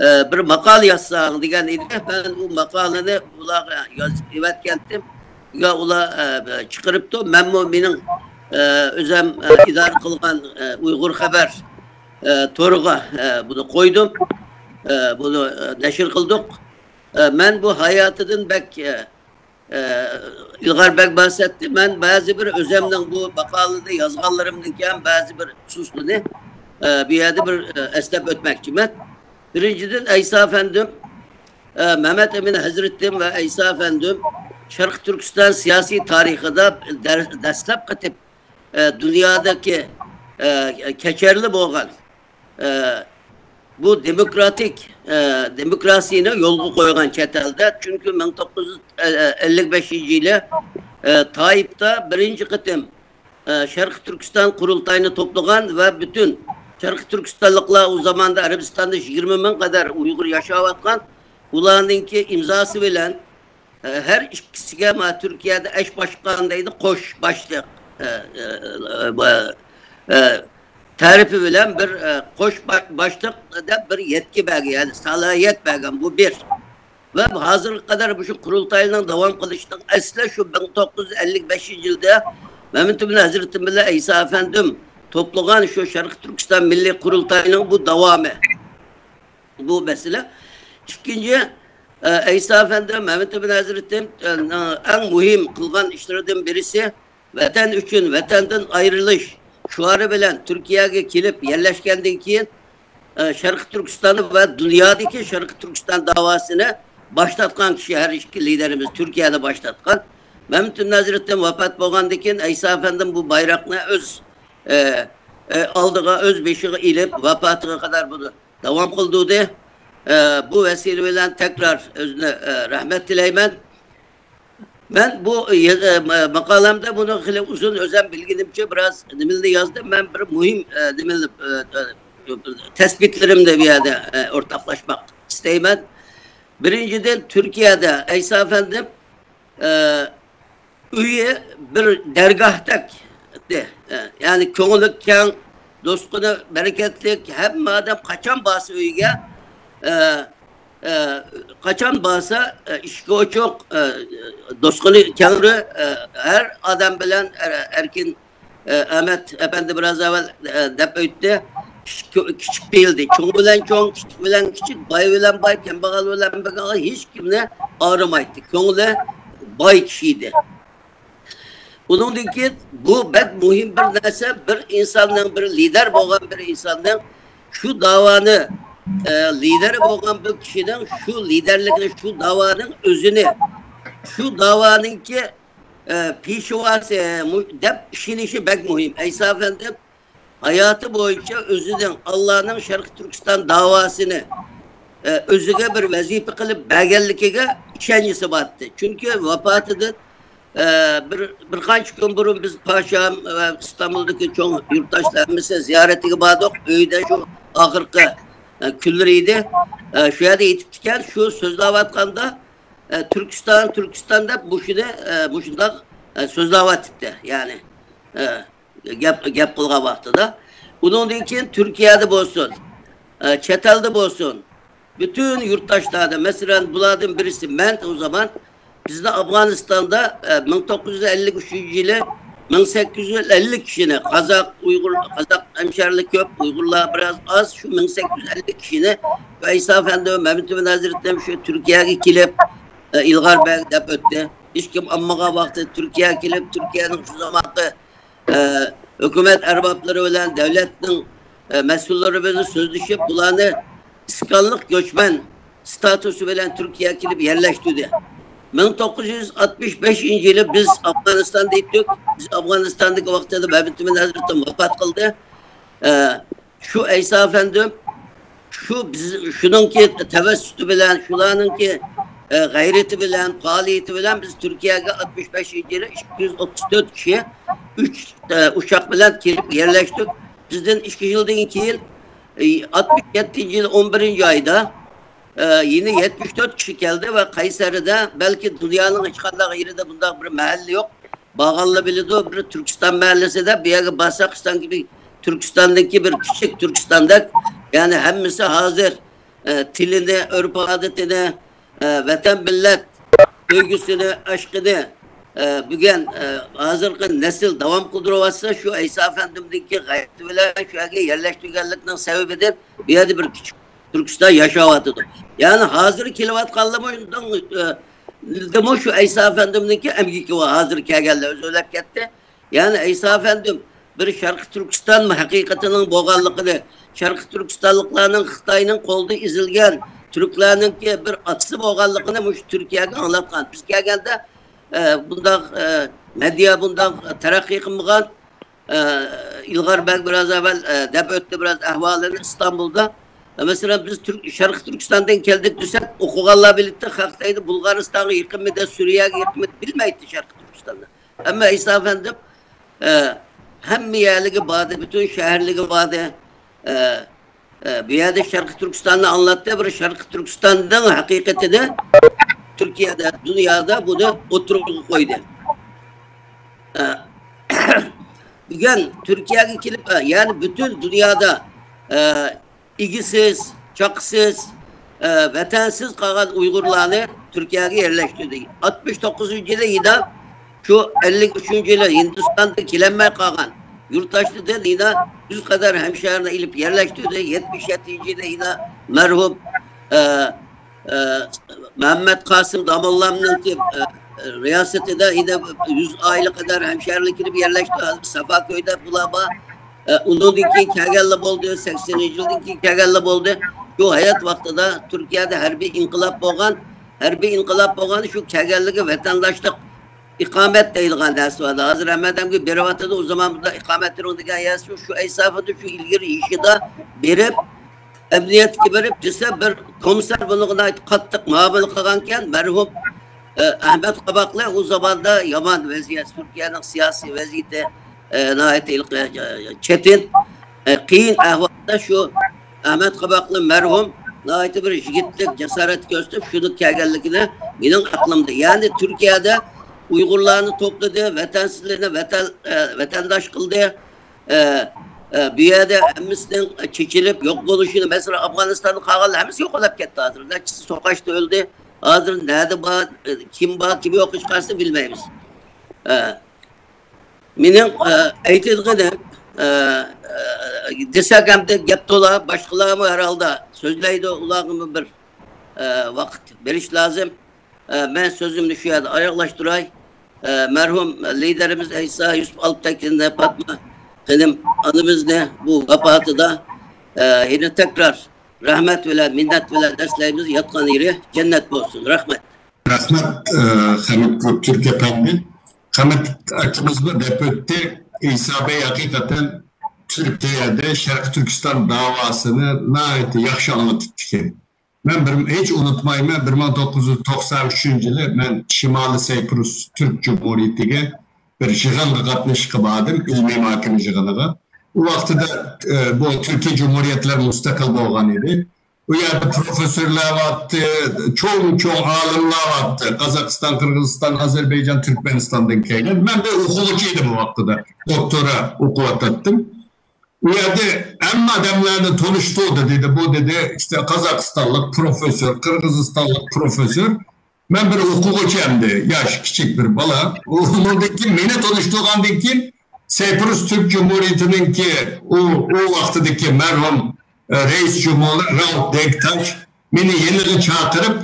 ئە، بىر ماقالە يازساڭ دېگەن ئىدى. مەن ئۇ ماقالىنى ئۇلارغا يازىپ ئەۋەتكەنتىم. يا ئۇلار، ئە، چىقىرىپتۇ. مەنمۇ مېنىڭ، ئە، ئۆزەم، ئە، ئىدارە قىلغان، ئە، ئۇيغۇر خەۋەر، ئە، تورىغا، ئە، بۇنى قويدۇم. ئە، بۇنى، ئە، نەشر قىلدۇق. ئە، مەن بۇ ھاياتىدىن بەك، ئە، ئە، ئىلغار بەگ باسەتتى. مەن بەزى بىر ئۆزەمنىڭ بۇ ماقالىدە يازغانلىرىمدىن كەم بەزى بىر خۇسۇسلىرىنى، ئە، بۇ يەردە بىر، ئە، ئەسلەپ ئۆتمەكچىمەن. بىرىنچىدىن، ئەيسا ئەپەندىم، ئە، مەمەت ئەمىن ھەزرىتىم ۋە ئەيسا ئەپەندىم شەرقىي تۈركىستان سىياسىي تارىخىدا دەر-، دەسلەپ قېتىپ، ئە، دۇنيادىكى، ئە، كەچەرلى بولغان، ئە، بۇ دېموكراتىك، ئە، دېموكراتىيىنى يولغا قويغان چەت ئەلدە. چۈنكى مىڭ توققۇز يۈز ئەللىك بەشىنچى يىلى، ئە، تايىپتا بىرىنچى قېتىم، ئە، شەرقىي تۈركىستان قۇرۇلتايىنى توپلىغان ۋە پۈتۈن شەرقىي تۈركىستانلىقلار، ئۇ زاماندا ئەرەبىستاندا يىگىرمە مىڭ قەدەر ئۇيغۇر ياشاۋاتقان، ئۇلارنىڭكى ئىمزاسى بىلەن، ئە، ھەر ئىككىسىگە ما تۈركىيەدە ئەش باشقان دەيدۇ، قوش باشلىق، ئە، ئە، ئە، ئە، تەرىپى بىلەن بىر، ئە، قوش با-، باشلىق دەپ بىر يەتكى بەرگەن، يەنى سالاھىيەت بەرگەن، بۇ بىر. ۋە ھازىرغا قەدەر مۇشۇ قۇرۇلتاينىڭ داۋام قىلىشىنىڭ ئەسلى شۇ مىڭ توققۇز يۈز ئەللىك بەشىنچى يىلدا مەمەت ئىبن ھەزرىتىم بىلەن ئەيسا ئەپەندىم توپلىغان شۇ شەرقىي تۈركىستان مىللىي قۇرۇلتايىنىڭ بۇ داۋامى. بۇ مەسىلە. ئىككىنچى، ئە، ئەيسا ئەپەندىم، مەمەت ئىبن ھەزرىتىم، ئە، ئەڭ مۇھىم قىلغان ئىشلىرىدىن بىرسى، ۋەتەن ئۈچۈن، ۋەتەندىن ئايرىلىش شوئارى بىلەن تۈركىيەگە كېلىپ يەرلەشكەندىن كېيىن، ئە، شەرقىي تۈركىستان ۋە دۇنيادىكى شەرقىي تۈركىستان داۋاسىنى باشلاتقان كىشى ھەر ئىككى لىدېرىمىز تۈركىيەدە باشلاتقان. مەمەت ئىبن ھەزرىتىم ۋاپات بولغاندىن كېيىن ئەيسا ئەپەندىم بۇ بايراقنى ئۆز، ئە، ئە، ئالدىغا، ئۆز بېشىغا ئېلىپ، ۋاپاتىغا قەدەر بۇنى داۋام قىلدۇردى. ئە، بۇ ۋەسىلە بىلەن تەكرار ئۆزىنى، ئە، رەھمەت تىلەيمەن. مەن بۇ، ئە، ماقالەمدە بۇنى خېلى ئۇزۇن ئۆزەم بىلگىنىمچە بىراز نېمىلەرنى يازدىم. مەن بىر مۇھىم، ئە، نېمىلەر، ئە، ئە، تەسبىتلىرىمنى بۇ يەردە، ئە، ئورتاقلاشماق ئىستەيمەن. بىرىنچىدىن، تۈركىيەدە ئەيسا ئەپەندىم، ئە، ئۆيى بىر دەرگاھتەك، ئە، يەنى كۆڭلى كەڭ، دوستخۇنى بەرىكەتلىك، ھەممە ئادەم قاچان بارسا ئۆيىگە، ئە، ئە، قاچان بارسا، ئە، ئىشىكى ئوچۇق، ئە، دوستخۇنى كەڭرى، ئە، ھەر ئادەم بىلەن ئەر-، ئەركىن، ئە، ئەمەت ئەپەندى بىراز ئەۋۋەل، ئە، دەپ ئۆتتى. كىچىك، كىچىك پېئىلدى. چوڭ بىلەن چوڭ، كىچىك بىلەن كىچىك، باي بىلەن باي، كەمبەغەل بىلەن كەمبەغەل، ھېچ كىمنى ئاغرىمايتتى. كۆڭلى باي كىشى ئىدى. ئۇنىڭدىن كېيىن بۇ بەك مۇھىم بىر نەرسە، بىر ئىنساننىڭ، بىر لىدەر بولغان بىر ئىنساننىڭ شۇ داۋانى، ئە، لىدەر بولغان بىر كىشىنىڭ شۇ لىدەرلىكىنى، شۇ داۋانىڭ ئۆزىنى، شۇ داۋانىڭكى، ئە، پېشۋاسى، مۇ-، دەپ ئىشىنىشى بەك مۇھىم. ئەيسا ئەپەندى ھاياتى بويىچە ئۆزىنىڭ ئاللانىڭ شەرقىي تۈركىستان داۋاسىنى، ئە، ئۆزىگە بىر ۋەزىپە قىلىپ بەرگەنلىكىگە ئىشەنچىسى بارتتى. چۈنكى ۋاپاتىدىن، ئە، بىر، بىر قانچە كۈن بۇرۇن بىز پاشام ۋە ئىستانبۇلدىكى چوڭ يۇرتداشلار ھەممىسى زىيارىتىگە باردۇق. ئۆيدە شۇ ئاخىرقى، ئە، كۈنلىرى ئىدى. ئە، شۇ يەردە ئېيتىپتىكەن، شۇ سۆزلەۋاتقاندا، ئە، تۈركىستان، تۈركىستان دەپ مۇشۇنى، ئە، مۇشۇنداق، ئە، سۆزلەۋاتىپتى. يەنى، ئە، گەپ، گەپ قىلغان ۋاقتىدا. ئۇنىڭدىن كېيىن تۈركىيەدە بولسۇن، ئە، چەت ئەلدە بولسۇن، پۈتۈن يۇرتداشلاردا، مەسىلەن، بۇلاردىن بىرسى مەن ئۇ زامان بىزنى ئافغانىستاندا، ئە، مىڭ توققۇز يۈز ئەللىك ئۈچىنچى يىلى مىڭ سەككىز يۈز ئەللىك كىشىنى، قازاق، ئۇيغۇر، قازاق ھەمشەھەرلەر كۆپ، ئۇيغۇرلار بىراز ئاز، شۇ مىڭ سەككىز يۈز ئەللىك كىشىنى ئەيسا ئەپەندى ۋە مەمتىمىن ھەزرىتىم شۇ تۈركىيەگە كېلىپ، ئە، ئىلغار بەگ دەپ ئۆتتى. ھېچكىم ئاڭمىغان ۋاقتىدا تۈركىيەگە كېلىپ، تۈركىيەنىڭ شۇ زامانقى، ئە، ھۆكۈمەت ئەربابلىرى بىلەن دۆلەتنىڭ، ئە، مەسئۇللىرى بىلەن سۆزلىشىپ، بۇلارنى ئىسكانلىق كۆچمەن ستاتۇسى بىلەن تۈركىيەگە كېلىپ يەرلەشتۈردى. مىڭ توققۇز يۈز ئاتمىش بەشىنچى يىلى بىز ئافغانىستاندا ئىدۇق. بىز ئافغانىستاندىكى ۋاقتىدا مەمتىمىن ھەزرىتىم ۋاپات قىلدى. ئە، شۇ ئەيسا ئەپەندىم، شۇ بىز، شۇنىڭكى تەۋەسسۇتى بىلەن، شۇلارنىڭكى، ئە، غەيرىتى بىلەن، پائالىيىتى بىلەن بىز تۈركىيەگە ئاتمىش بەشىنچى يىلى ئىككى يۈز ئوتتۇز تۆت كىشى ئۈچ، ئە، ئۇچاق بىلەن كېلىپ يەرلەشتۇق. بىزدىن ئىككى يىلدىن كېيىن، ئە، ئاتمىش يەتتىنچى يىل ئون بىرىنچى ئايدا، ئە، يەنە يەتمىش تۆت كىشى كەلدى ۋە قەيسەرىدە، بەلكى دۇنيانىڭ ھېچقانداق يېرىدە بۇنداق بىر مەھەللە يوق. بارغانلار بىلىدۇ، بىر تۈركىستان مەھەللىسىدە، بۇ يەرگە بارساق، ئىستانكى بىر تۈركىستاندىكى بىر كىچىك تۈركىستاندەك، يەنى ھەممىسى ھازىر، ئە، تىلىنى، ئۆرپ-ئادىتىنى، ئە، ۋەتەن، مىللەت سۆيگۈسىنى، ئاشقىنى، ئە، بۈگۈن، ئە، ھازىرقى نەسىل داۋام قىلدۇرۇۋاتسا، شۇ ئەيسا ئەپەندىمدىكى غەيرىتى بىلەن شۇ يەرگە يەرلەشتۈرگەنلىكىنىڭ سەۋەبىدىن بۇ يەردە بىر كىچىك تۈركىستان ياشاۋاتىدۇ. يەنى ھازىر كېلىۋاتقانلىرىمۇ، ئە، دىمۇ شۇ ئەيسا ئەپەندىمنىڭكى ئەمگىكى بار. ھازىر كەلگەنلەر ئۆزى ئۆلۈپ كەتتى. يەنى ئەيسا ئەپەندىم بىر شەرقىي تۈركىستان ھەقىقىتىنىڭ بولغانلىقىنى، شەرقىي تۈركىستانلىقلارنىڭ خىتاينىڭ قولىدا ئېزىلگەن تۈركلەرنىڭكى بىر ئاتىسى بولغانلىقىنى مۇشۇ تۈركىيەگە ئاڭلاتقان. بىز كەلگەندە، ئە، بۇنداق، ئە، مېدىيا بۇنداق تەرەققىي قىلمىغان. ئە، ئىلغار بەگ بىراز ئەۋۋەل، ئە، دەپ ئۆتتى بىراز ئەھۋالىنى ئىستانبۇلدا. ئە، مەسىلەن، بىز تۈرك-، شەرقىي تۈركىستاندىن كەلدۇق دېسەك، ئوقۇغانلار بىلەتتى، خەق دەيدۇ، بۇلغارىستانغا يېقىنمىدى، سۈرىيەگە يېقىنمىدى، بىلمەيتتى شەرقىي تۈركىستاندا. ئەمما ئەيسا ئەپەندىم، ئە، ھەممە يەرلىكى باردى، پۈتۈن شەھەرلىكى باردى. ئە، ئە، بۇ يەردە شەرقىي تۈركىستاننى ئاڭلاتتى، بىر شەرقىي تۈركىستاننىڭ ھەقىقىتىنى تۈركىيەدە، دۇنيادا بۇنى ئوتتۇرىغا قويدى. ئە، بۈگۈن تۈركىيەگە كېلىپ، ئە، يەنى پۈتۈن دۇنيادا، ئە، ئىگىسىز، چاقىسىز، ئە، ۋەتەنسىز قالغان ئۇيغۇرلارنى تۈركىيەگە يەرلەشتۈردى. ئاتمىش توققۇزىنچى يىلى يەنە شۇ ئەللىك ئۈچىنچى يىلى ھىندىستاندا كېلەلمەي قالغان يۇرتداشلىرىدىن يەنە يۈز قەدەر ھەمشەھىرىنى ئېلىپ يەرلەشتۈردى. يەتمىش يەتتىنچى يىلى يەنە مەرھۇم، ئە، ئە، مەمەت قاسىم داموللامنىڭكى، ئە، رىياسىتىدە يەنە يۈز ئائىلە قەدەر ھەمشەھىرلەر كېلىپ يەرلەشتى. ھازىر سافاكۆيدە بۇلار بار. ئە، ئۇنىڭدىن كېيىن كەلگەنلەر بولدى، سەكسىنىنچى يىلدىن كېيىن كەلگەنلەر بولدى. شۇ ھايات ۋاقتىدا تۈركىيەدە ھەربىي ئىنقىلاب بولغان، ھەربىي ئىنقىلاب بولغان، شۇ كەلگەنلىكى ۋەتەنداشلىق ئىقامەت دەيدىغان نەرسە بار. ھازىر ھەممە ئادەمگە بېرىۋاتىدۇ، ئۇ زامان بۇنداق ئىقامەت بېرىڭ دېگەن يەرسى شۇ، ئەيسا ئەپەندى شۇ ئىلگىرى يېشىدا بېرىپ، ئەمەلىيەتكە بېرىپ دېسە، بىر كومىسسار بۇنىڭغا ناھايىتى قاتتىق مۇئامىلە قىلغانىكەن، مەرھۇم، ئە، ئەھمەد قاباقلى ئۇ زاماندا يامان ۋەزىيەت، تۈركىيەنىڭ سىياسىي ۋەزىيىتى، ئە، ناھايىتى، ئە، چېتىن، ئە، قىيىن ئەھۋالدا شۇ ئەھمەد قاباقلى مەرھۇم ناھايىتى بىر يىگىتلىك جاسارەت كۆرسىتىپ، شۇنى كەلگەنلىكىنى مېنىڭ ئەقلىمدە. يەنى تۈركىيەدە ئۇيغۇرلارنى توپلىدى، ۋەتەنسىزلەرنى ۋەتەن، ئە، ۋەتەنداش قىلدى. ئە، ئە، بۇ يەردە ھەممىسىنىڭ چېچىلىپ يوق بولۇشىنى، مەسىلەن، ئافغانىستاندا قالغانلار ھەممىسى يوقاپ كەتتى ھازىر. نەچچىسى سوقاشتا ئۆلدى. ھازىر نەدە بار، ئە، كىم بار، كىم يوق، ھېچقايسىنى بىلمەيمىز. ئە، مېنىڭ، ئە، ئېيتىدىغىنىم، ئە، ئە، دېسەك ئەمدى گەپ تولا، باشقىلارمۇ ھەر ھالدا سۆزلەيدۇ، ئۇلارغىمۇ بىر، ئە، ۋاقىت بېرىش لازىم. ئە، مەن سۆزۈمنى شۇ يەردە ئاياغلاشتۇراي. ئە، مەرھۇم لىدېرىمىز ئەيسا يۈسۈپ ئالپتەكىننى، پاتما خېنىم ئانىمىزنى بۇ ۋاپاتىدا، ئە، يەنە تەكرار رەھمەت بىلەن، مىننەت بىلەن ئەسلەيمىز. ياتقان يېرى جەننەت بولسۇن. رەھمەت. رەھمەت، ئە، خەمىت تۈرك ئەپەندى. خەمىت ئاكىمىزمۇ دەپ ئۆتتى. ئەيسا بەگ ھەقىقەتەن تۈركىيەدە شەرقىي تۈركىستان داۋاسىنى ناھايىتى ياخشى ئاڭلىتىپتىكەن. مەن بىر، ھېچ ئۇنتۇمايمەن، بىر مىڭ توققۇز يۈز توقسان ئۈچىنچى يىلى مەن شىمالىي سەيپۇرۇس تۈرك جۇمھۇرىيىتىگە بىر يىغىنغا قاتنىشىشقا باردىم، ئىلمىي مۇھاكىمە يىغىنىغا. ئۇ ۋاقتىدا، ئە، بۇ تۈركىي جۇمھۇرىيەتلەر مۇستەقىل بولغان ئىدى. ئۇ يەردە پروفېسسورلار بارتتى، چوڭ-چوڭ ئالىملار بارتتى. قازاقىستان، قىرغىزىستان، ئازەربەيجان، تۈركمەنىستاندىن كەلگەن. مەن بىر ئوقۇغۇچى ئىدىم ئۇ ۋاقتىدا. دوكتورا ئوقۇۋاتاتتىم. ئۇ يەردە ھەممە ئادەملەرنى تونۇشتۇردى، دېدى. بۇ، دېدى، ئىشتە قازاقىستانلىق پروفېسسور، قىرغىزىستانلىق پروفېسسور. مەن بىر ئوقۇغۇچى ئەمدى، ياش، كىچىك بىر بالا. ئۇنىڭدىن كېيىن، مېنى تونۇشتۇرغاندىن كېيىن، سەيپۇرۇس تۈرك جۇمھۇرىيىتىنىڭكى ئۇ، ئۇ ۋاقتىدىكى مەرھۇم، ئە، رەئىس جۇمھۇر راۋۇف دەڭكتاش مېنى يېنىغا چاقىرىپ،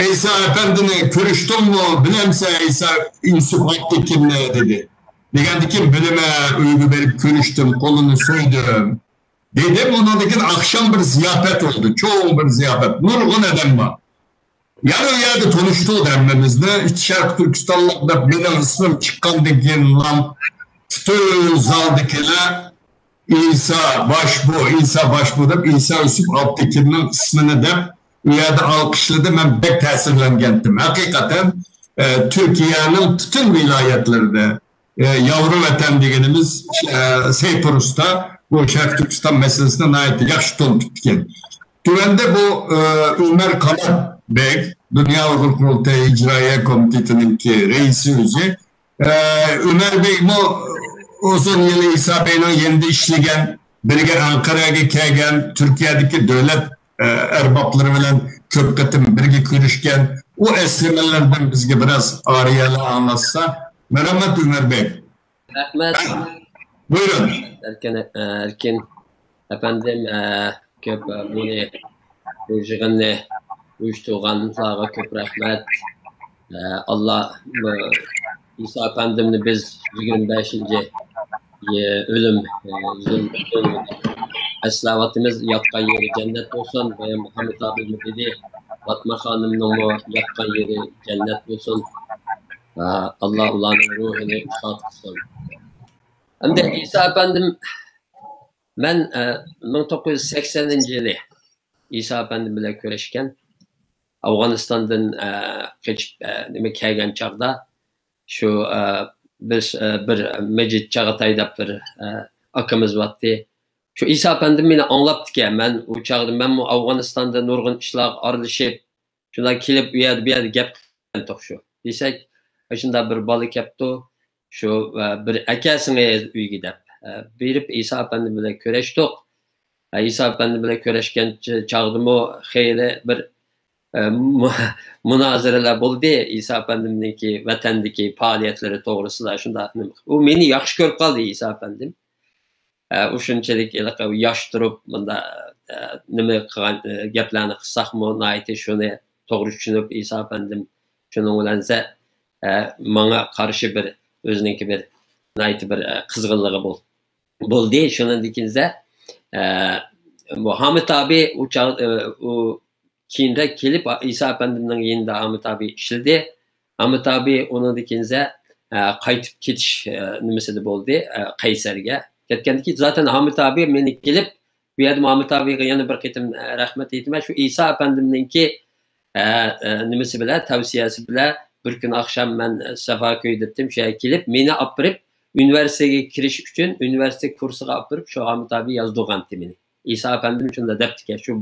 «ئەيسا ئەپەندىنى كۆرۈشتۈڭمۇ؟ بىلەمسەن ئەيسا يۈسۈپ ئابتېكىننى؟» دېدى. دېگەندىكىن، «بىلىمەن، ئۆيىگە بېرىپ كۆرۈشتۈم، قولىنى سۆيدۈم» دېدىم. ئۇنىڭدىن كېيىن ئاخشام بىر زىياپەت بولدى، چوڭ بىر زىياپەت، نۇرغۇن ئادەم بار. يەنە ئۇ يەردە تونۇشتۇردى ھەممىمىزنى. ئىككى شەرقىي تۈركىستانلىق دەپ مېنىڭ ئىسمىم چىققاندىن كېيىنلا پۈتۈن زالدىكىلەر «ئىسا باش بۇ، ئىسا باش بۇ» دەپ، ئىسا يۈسۈپ ئابتېكىننىڭ ئىسمىنى دەپ، ئۇ يەردە ئالقىشلىدى. مەن بەك تەسىرلەنگەنتىم. ھەقىقەتەن، ئە، تۈركىيەنىڭ پۈتۈن ۋىلايەتلىرىدە، ئە، ياۋرو ۋەتەن دېگىنىمىز، ئە، سەيپۇرۇستا بۇ شەرقىي تۈركىستان مەسىلىسىنى ناھايىتى ياخشى تونۇتۇپتىكەن. تۆۋەندە بۇ، ئە، ئۆمەر قانات بەگ، دۇنيا ئۇيغۇر قۇرۇلتىيى ئىجرائىيە كومىتېتىنىڭكى رەئىسى ئۆزى. ئە، ئۆمەر بەگمۇ ئۇزۇن يىل ئىسا بەگنىڭ يېنىدا ئىشلىگەن، بىرگە ئەنقەرەگە كەلگەن، تۈركىيەدىكى دۆلەت، ئە، ئەربابلىرى بىلەن كۆپ قېتىم بىرگە كۆرۈشكەن. ئۇ ئەسلىمىلەردىن بىزگە بىراز ئارىيەلەر ئاڭلاتسا. مەرھەمەت، ئۆمەر بەگ. رەھمەت. بۇيرۇڭ. ئەركىن، ئەركىن ئەپەندىم، ئە، كۆپ، ئە، بۇنى، بۇ يىغىننى ئۇيۇشتۇرغانلارغا كۆپ رەھمەت. ئە، ئاللا، بۇ ئىسا ئەپەندىمنى بىز يىگىرمە بەشىنچى يى-، ئۆلۈم، ئە، يىل ئەسلەۋاتىمىز، ياتقان يېرى جەننەت بولسۇن. بايام مۇھەممەد ئابىممۇ دېدى، پاتما خانىمنىڭمۇ ياتقان يېرى جەننەت بولسۇن. ئە، ئاللا ئۇلارنىڭ روھىنى شاد قىلسۇن. ئەمدى ئىسا ئەپەندىم، مەن، ئە، مىڭ توققۇز يۈز سەكسەنىنچى يىلى ئىسا ئەپەندىم بىلەن كۆرۈشكەن. ئافغانىستاندىن، ئە، قېچىپ، ئە، نېمە، كەلگەن چاغدا شۇ، ئە، بىز، ئە، بىر مىجىت چاغاتاي دەپ بىر، ئە، ئاكىمىز بارتتى. شۇ ئىسا ئەپەندىم مېنى ئاڭلاپتىكەن. مەن ئۇ چاغدا، مەنمۇ ئافغانىستاندا نۇرغۇن ئىشلارغا ئارىلىشىپ، شۇنداق كېلىپ، ئۇ يەردە، بۇ يەردە گەپ قىلاتتۇق شۇ. دېسەك، ئاشۇنداق بىر بالا كەپتۇ، شۇ، ئە، بىر ئەكەلسىڭىز ئۆيگە دەپ. ئە، بېرىپ ئىسا ئەپەندىم بىلەن كۆرۈشتۇق. ئە، ئىسا ئەپەندىم بىلەن كۆرۈشكەن چ-، چاغدىمۇ خېلى بىر، ئە، مۇ-، مۇنازىرىلەر بولدى. ئىسا ئەپەندىمنىڭكى ۋەتەندىكى پائالىيەتلىرى توغرىسىدا شۇنداق نېمە. ئۇ مېنى ياخشى كۆرۈپ قالدى، ئىسا ئەپەندىم. ئە، ئۇ شۇنچىلىك ھېلىقى ياش تۇرۇپ، مۇندا، ئە، نېمە قىلغان، ئە، گەپلەرنى قىلساقمۇ، ناھايىتى شۇنى توغرا چۈشىنىپ، ئىسا ئەپەندىم شۇنىڭ بىلەن زە-، ئە، ماڭا قارشى بىر، ئۆزىنىڭكى بىر، ناھايىتى بىر، ئە، قىزغىنلىقى بول-، بولدى. شۇنىڭدىن كېيىن زە-، ئە، بۇ ھامىت ئابى ئۇ چاغ-، ئە، ئۇ كېيىنرەك كېلىپ، ئىسا ئەپەندىمنىڭ يېنىدا ھامىت ئابى ئىشلىدى. ھامىت ئابى ئۇنىڭدىن كېيىن زە-، ئە، قايتىپ كېتىش، ئە، نېمىسىدە بولدى، ئە، قەيسەرگە. كەتكەندىن كېيىن زاتەن ھامىت ئابى مېنى كېلىپ، بۇ يەردىمۇ ھامىت ئابىغا يەنە بىر قېتىم، ئە، رەھمەت ئېيتىمەن. شۇ ئىسا ئەپەندىمنىڭكى، ئە، ئە، نېمىسى بىلەن، تەۋسىيەسى بىلەن بىر كۈنى ئاخشام مەن، ئە، سەفەر كۆيدۈرتتۈم، شۇ يەرگە كېلىپ، مېنى ئاپىرىپ، ئۇنىۋېرسىتېتقا كىرىش ئۈچۈن ئۇنىۋېرسىتېت كۇرسىغا ئاپىرىپ، شۇ ھامىت ئابى يازدۇرغانتى مېنى. ئىسا ئەپەندىم شۇنداق دەپتىكەن، شۇ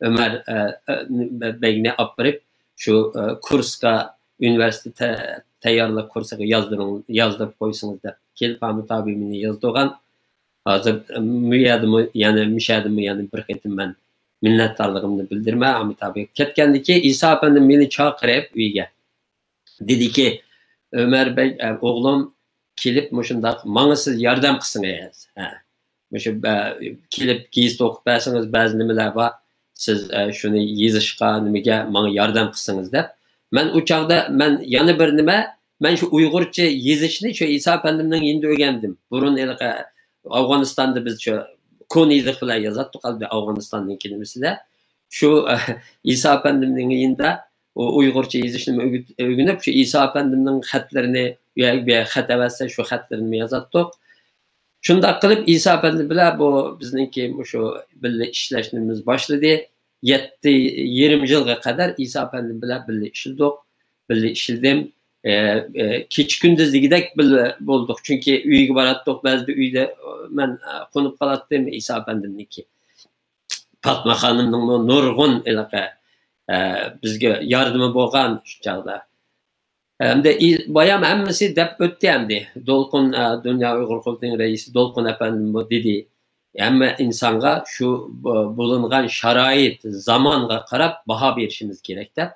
ئۆمەر، ئە، ئە، بەگنى ئاپىرىپ، شۇ، ئە، كۇرسقا، ئۇنىۋېرسىتېت تە-، تەييارلىق كۇرسىغا يازدۇرۇڭ، يازدۇرۇپ قويسىڭىز دەپ كېلىپ، ھامىت ئابى مېنى يازدۇرغان. ھازىر، ئە، مۇ يەردىمۇ، يەنە مۇشۇ يەردىمۇ يەنە بىر قېتىم مەن مىننەتدارلىقىمنى بىلدۈرىمەن ھامىت ئابىغا. كەتكەندىن كېيىن ئىسا ئەپەندىم مېنى چاقىرىپ ئۆيگە. دېدىكى، «ئۆمەر بەگ، ئە، ئوغلۇم، كېلىپ مۇشۇنداق ماڭا سىز ياردەم قىلسىڭىز. ھە، مۇشۇ، ئە، كېلىپ گېزىت ئوقۇپ بەرسىڭىز، بەزى نېمىلەر بار، سىز، ئە، شۇنى يېزىشقا، نېمىگە ماڭا ياردەم قىلسىڭىز» دەپ. مەن ئۇ چاغدا، مەن يەنە بىر نېمە، مەن شۇ ئۇيغۇرچە يېزىشنى شۇ ئىسا ئەپەندىمنىڭ يېنىدا ئۆگەندىم. بۇرۇن ھېلىقى ئافغانىستاندا بىز شۇ كونا يېزىق بىلەن يازاتتۇق، ئەلبەتتە، ئافغانىستاننىڭكى نېمىسىدە. شۇ، ئىسا ئەپەندىمنىڭ يېنىدا ئۇ ئۇيغۇرچە يېزىشنى ئۆگىت-، ئۆگىنىپ، شۇ ئىسا ئەپەندىمنىڭ خەتلىرىنى، يا بىر خەت ئەۋەتسە، شۇ خەتلىرىنى يازاتتۇق. شۇنداق قىلىپ، ئىسا ئەپەندىم بىلەن بۇ بىزنىڭكى مۇشۇ بىللە ئىشلەشنىمىز باشلىدى. يەتتە يېرىم يىلغا قەدەر ئىسا ئەپەندىم بىلەن بىللە ئىشلىدۇق، بىللە ئىشلىدىم. ئە، ئە، كېچە-كۈندۈز دېگۈدەك بىللە بولدۇق. چۈنكى ئۆيىگە باراتتۇق، بەزىدە ئۆيدە، ئە، مەن، ئە، قونۇپ قالاتتىم ئىسا ئەپەندىمنىڭكى. پاتما خانىمنىڭمۇ نۇرغۇن ھېلىقى، ئە، بىزگە ياردىمى بولغان شۇ چاغدا. ئەمدى ئى-، بايام ھەممىسى دەپ ئۆتتى ئەمدى. دولقۇن، ئە، دۇنيا ئۇيغۇر قۇرۇلتىيىنىڭ رەئىسى دولقۇن ئەپەندىممۇ دېدى، ھەممە ئىنسانغا شۇ بۇ-، بولۇنغان شارائىت، زامانغا قاراپ باھا بېرىشىمىز كېرەك دەپ.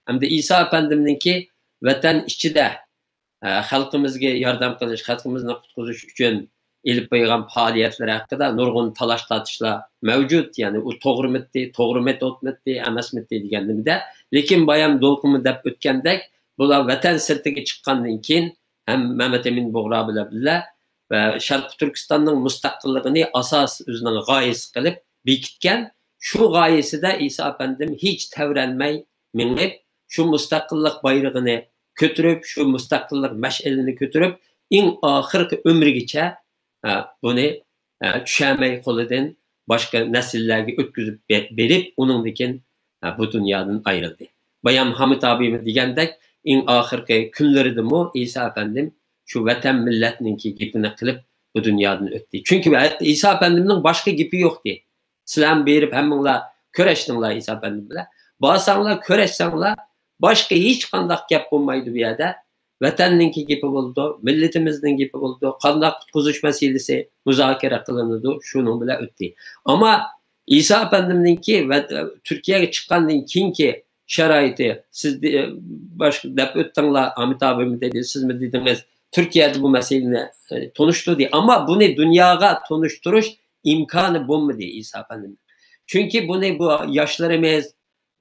ئەمدى ئىسا ئەپەندىمنىڭكى ۋەتەن ئىچىدە، ئە، خەلقىمىزگە ياردەم قىلىش، خەلقىمىزنى قۇتقۇزۇش ئۈچۈن ئېلىپ بارغان پائالىيەتلىرى ھەققىدە نۇرغۇن تالاش-تارتىشلار مەۋجۇت. يەنى ئۇ توغرىمىتى، توغرىمىتى ئەمەسمىتى دېگەن نېمىدە. لېكىن بايام دولقۇنمۇ دەپ ئۆتكەندەك، بۇلار ۋەتەن سىرتىگە چىققاندىن كېيىن، ھەم مەمەت ئەمىن بۇغرا بىلەن بىللە ۋە شەرقىي تۈركىستاننىڭ مۇستەقىللىقىنى ئاساس ئۆزىنىڭ غايىسى قىلىپ بېكىتكەن. شۇ غايىسىدە ئىسا ئەپەندىم ھېچ تەۋرەنمەي مېڭىپ، شۇ مۇستەقىللىق بايرىقىنى كۆتۈرۈپ، شۇ مۇستەقىللىق مەشئىلىنى كۆتۈرۈپ، ئەڭ ئاخىرقى ئۆمرىگىچە، ئە، بۇنى، ئە، چۈشەمەي قولىدىن باشقا نەسىللەرگە ئۆتكۈزۈپ بە-، بېرىپ، ئۇنىڭدىن كېيىن، ئە، بۇ دۇنيادىن ئايرىلدى. بايام ھامىت ئابىمىز دېگەندەك، ئەڭ ئاخىرقى كۈنلىرىدىمۇ ئىسا ئەپەندىم شۇ ۋەتەن مىللەتنىڭكى گېپىنى قىلىپ، بۇ دۇنيادىن ئۆتتى. چۈنكى ئىسا ئەپەندىمنىڭ باشقا گېپى يوقتى. سىلەرمۇ بېرىپ ھەممىڭلار كۆرەشتىڭلار ئىسا ئەپەندىم بىلەن. بارساڭلار، كۆرەشسەڭلار، باشقا ھېچقانداق گەپ بولمايدۇ بۇ يەردە. ۋەتەننىڭكى گېپى بولىدۇ، مىللىتىمىزنىڭ گېپى بولىدۇ، قانداق قۇتقۇزۇش مەسىلىسى مۇزاكىرە قىلىنىدۇ، شۇنىڭ بىلەن ئۆتتى. ئەمما ئىسا ئەپەندىمنىڭكى ۋە تۈركىيەگە چىققاندىن كېيىنكى شارائىتى، سىز دە-، باشقا دەپ ئۆتتۈڭلار، ھامىت ئابىمۇ دېدى، سىزمۇ دېدىڭىز، تۈركىيەدە بۇ مەسىلىنى، ئە، تونۇشتۇردى. ئەمما بۇنى دۇنياغا تونۇشتۇرۇش ئىمكانى بولمىدى ئىسا ئەپەندىمنىڭ. چۈنكى بۇنى بۇ ياشلىرىمىز،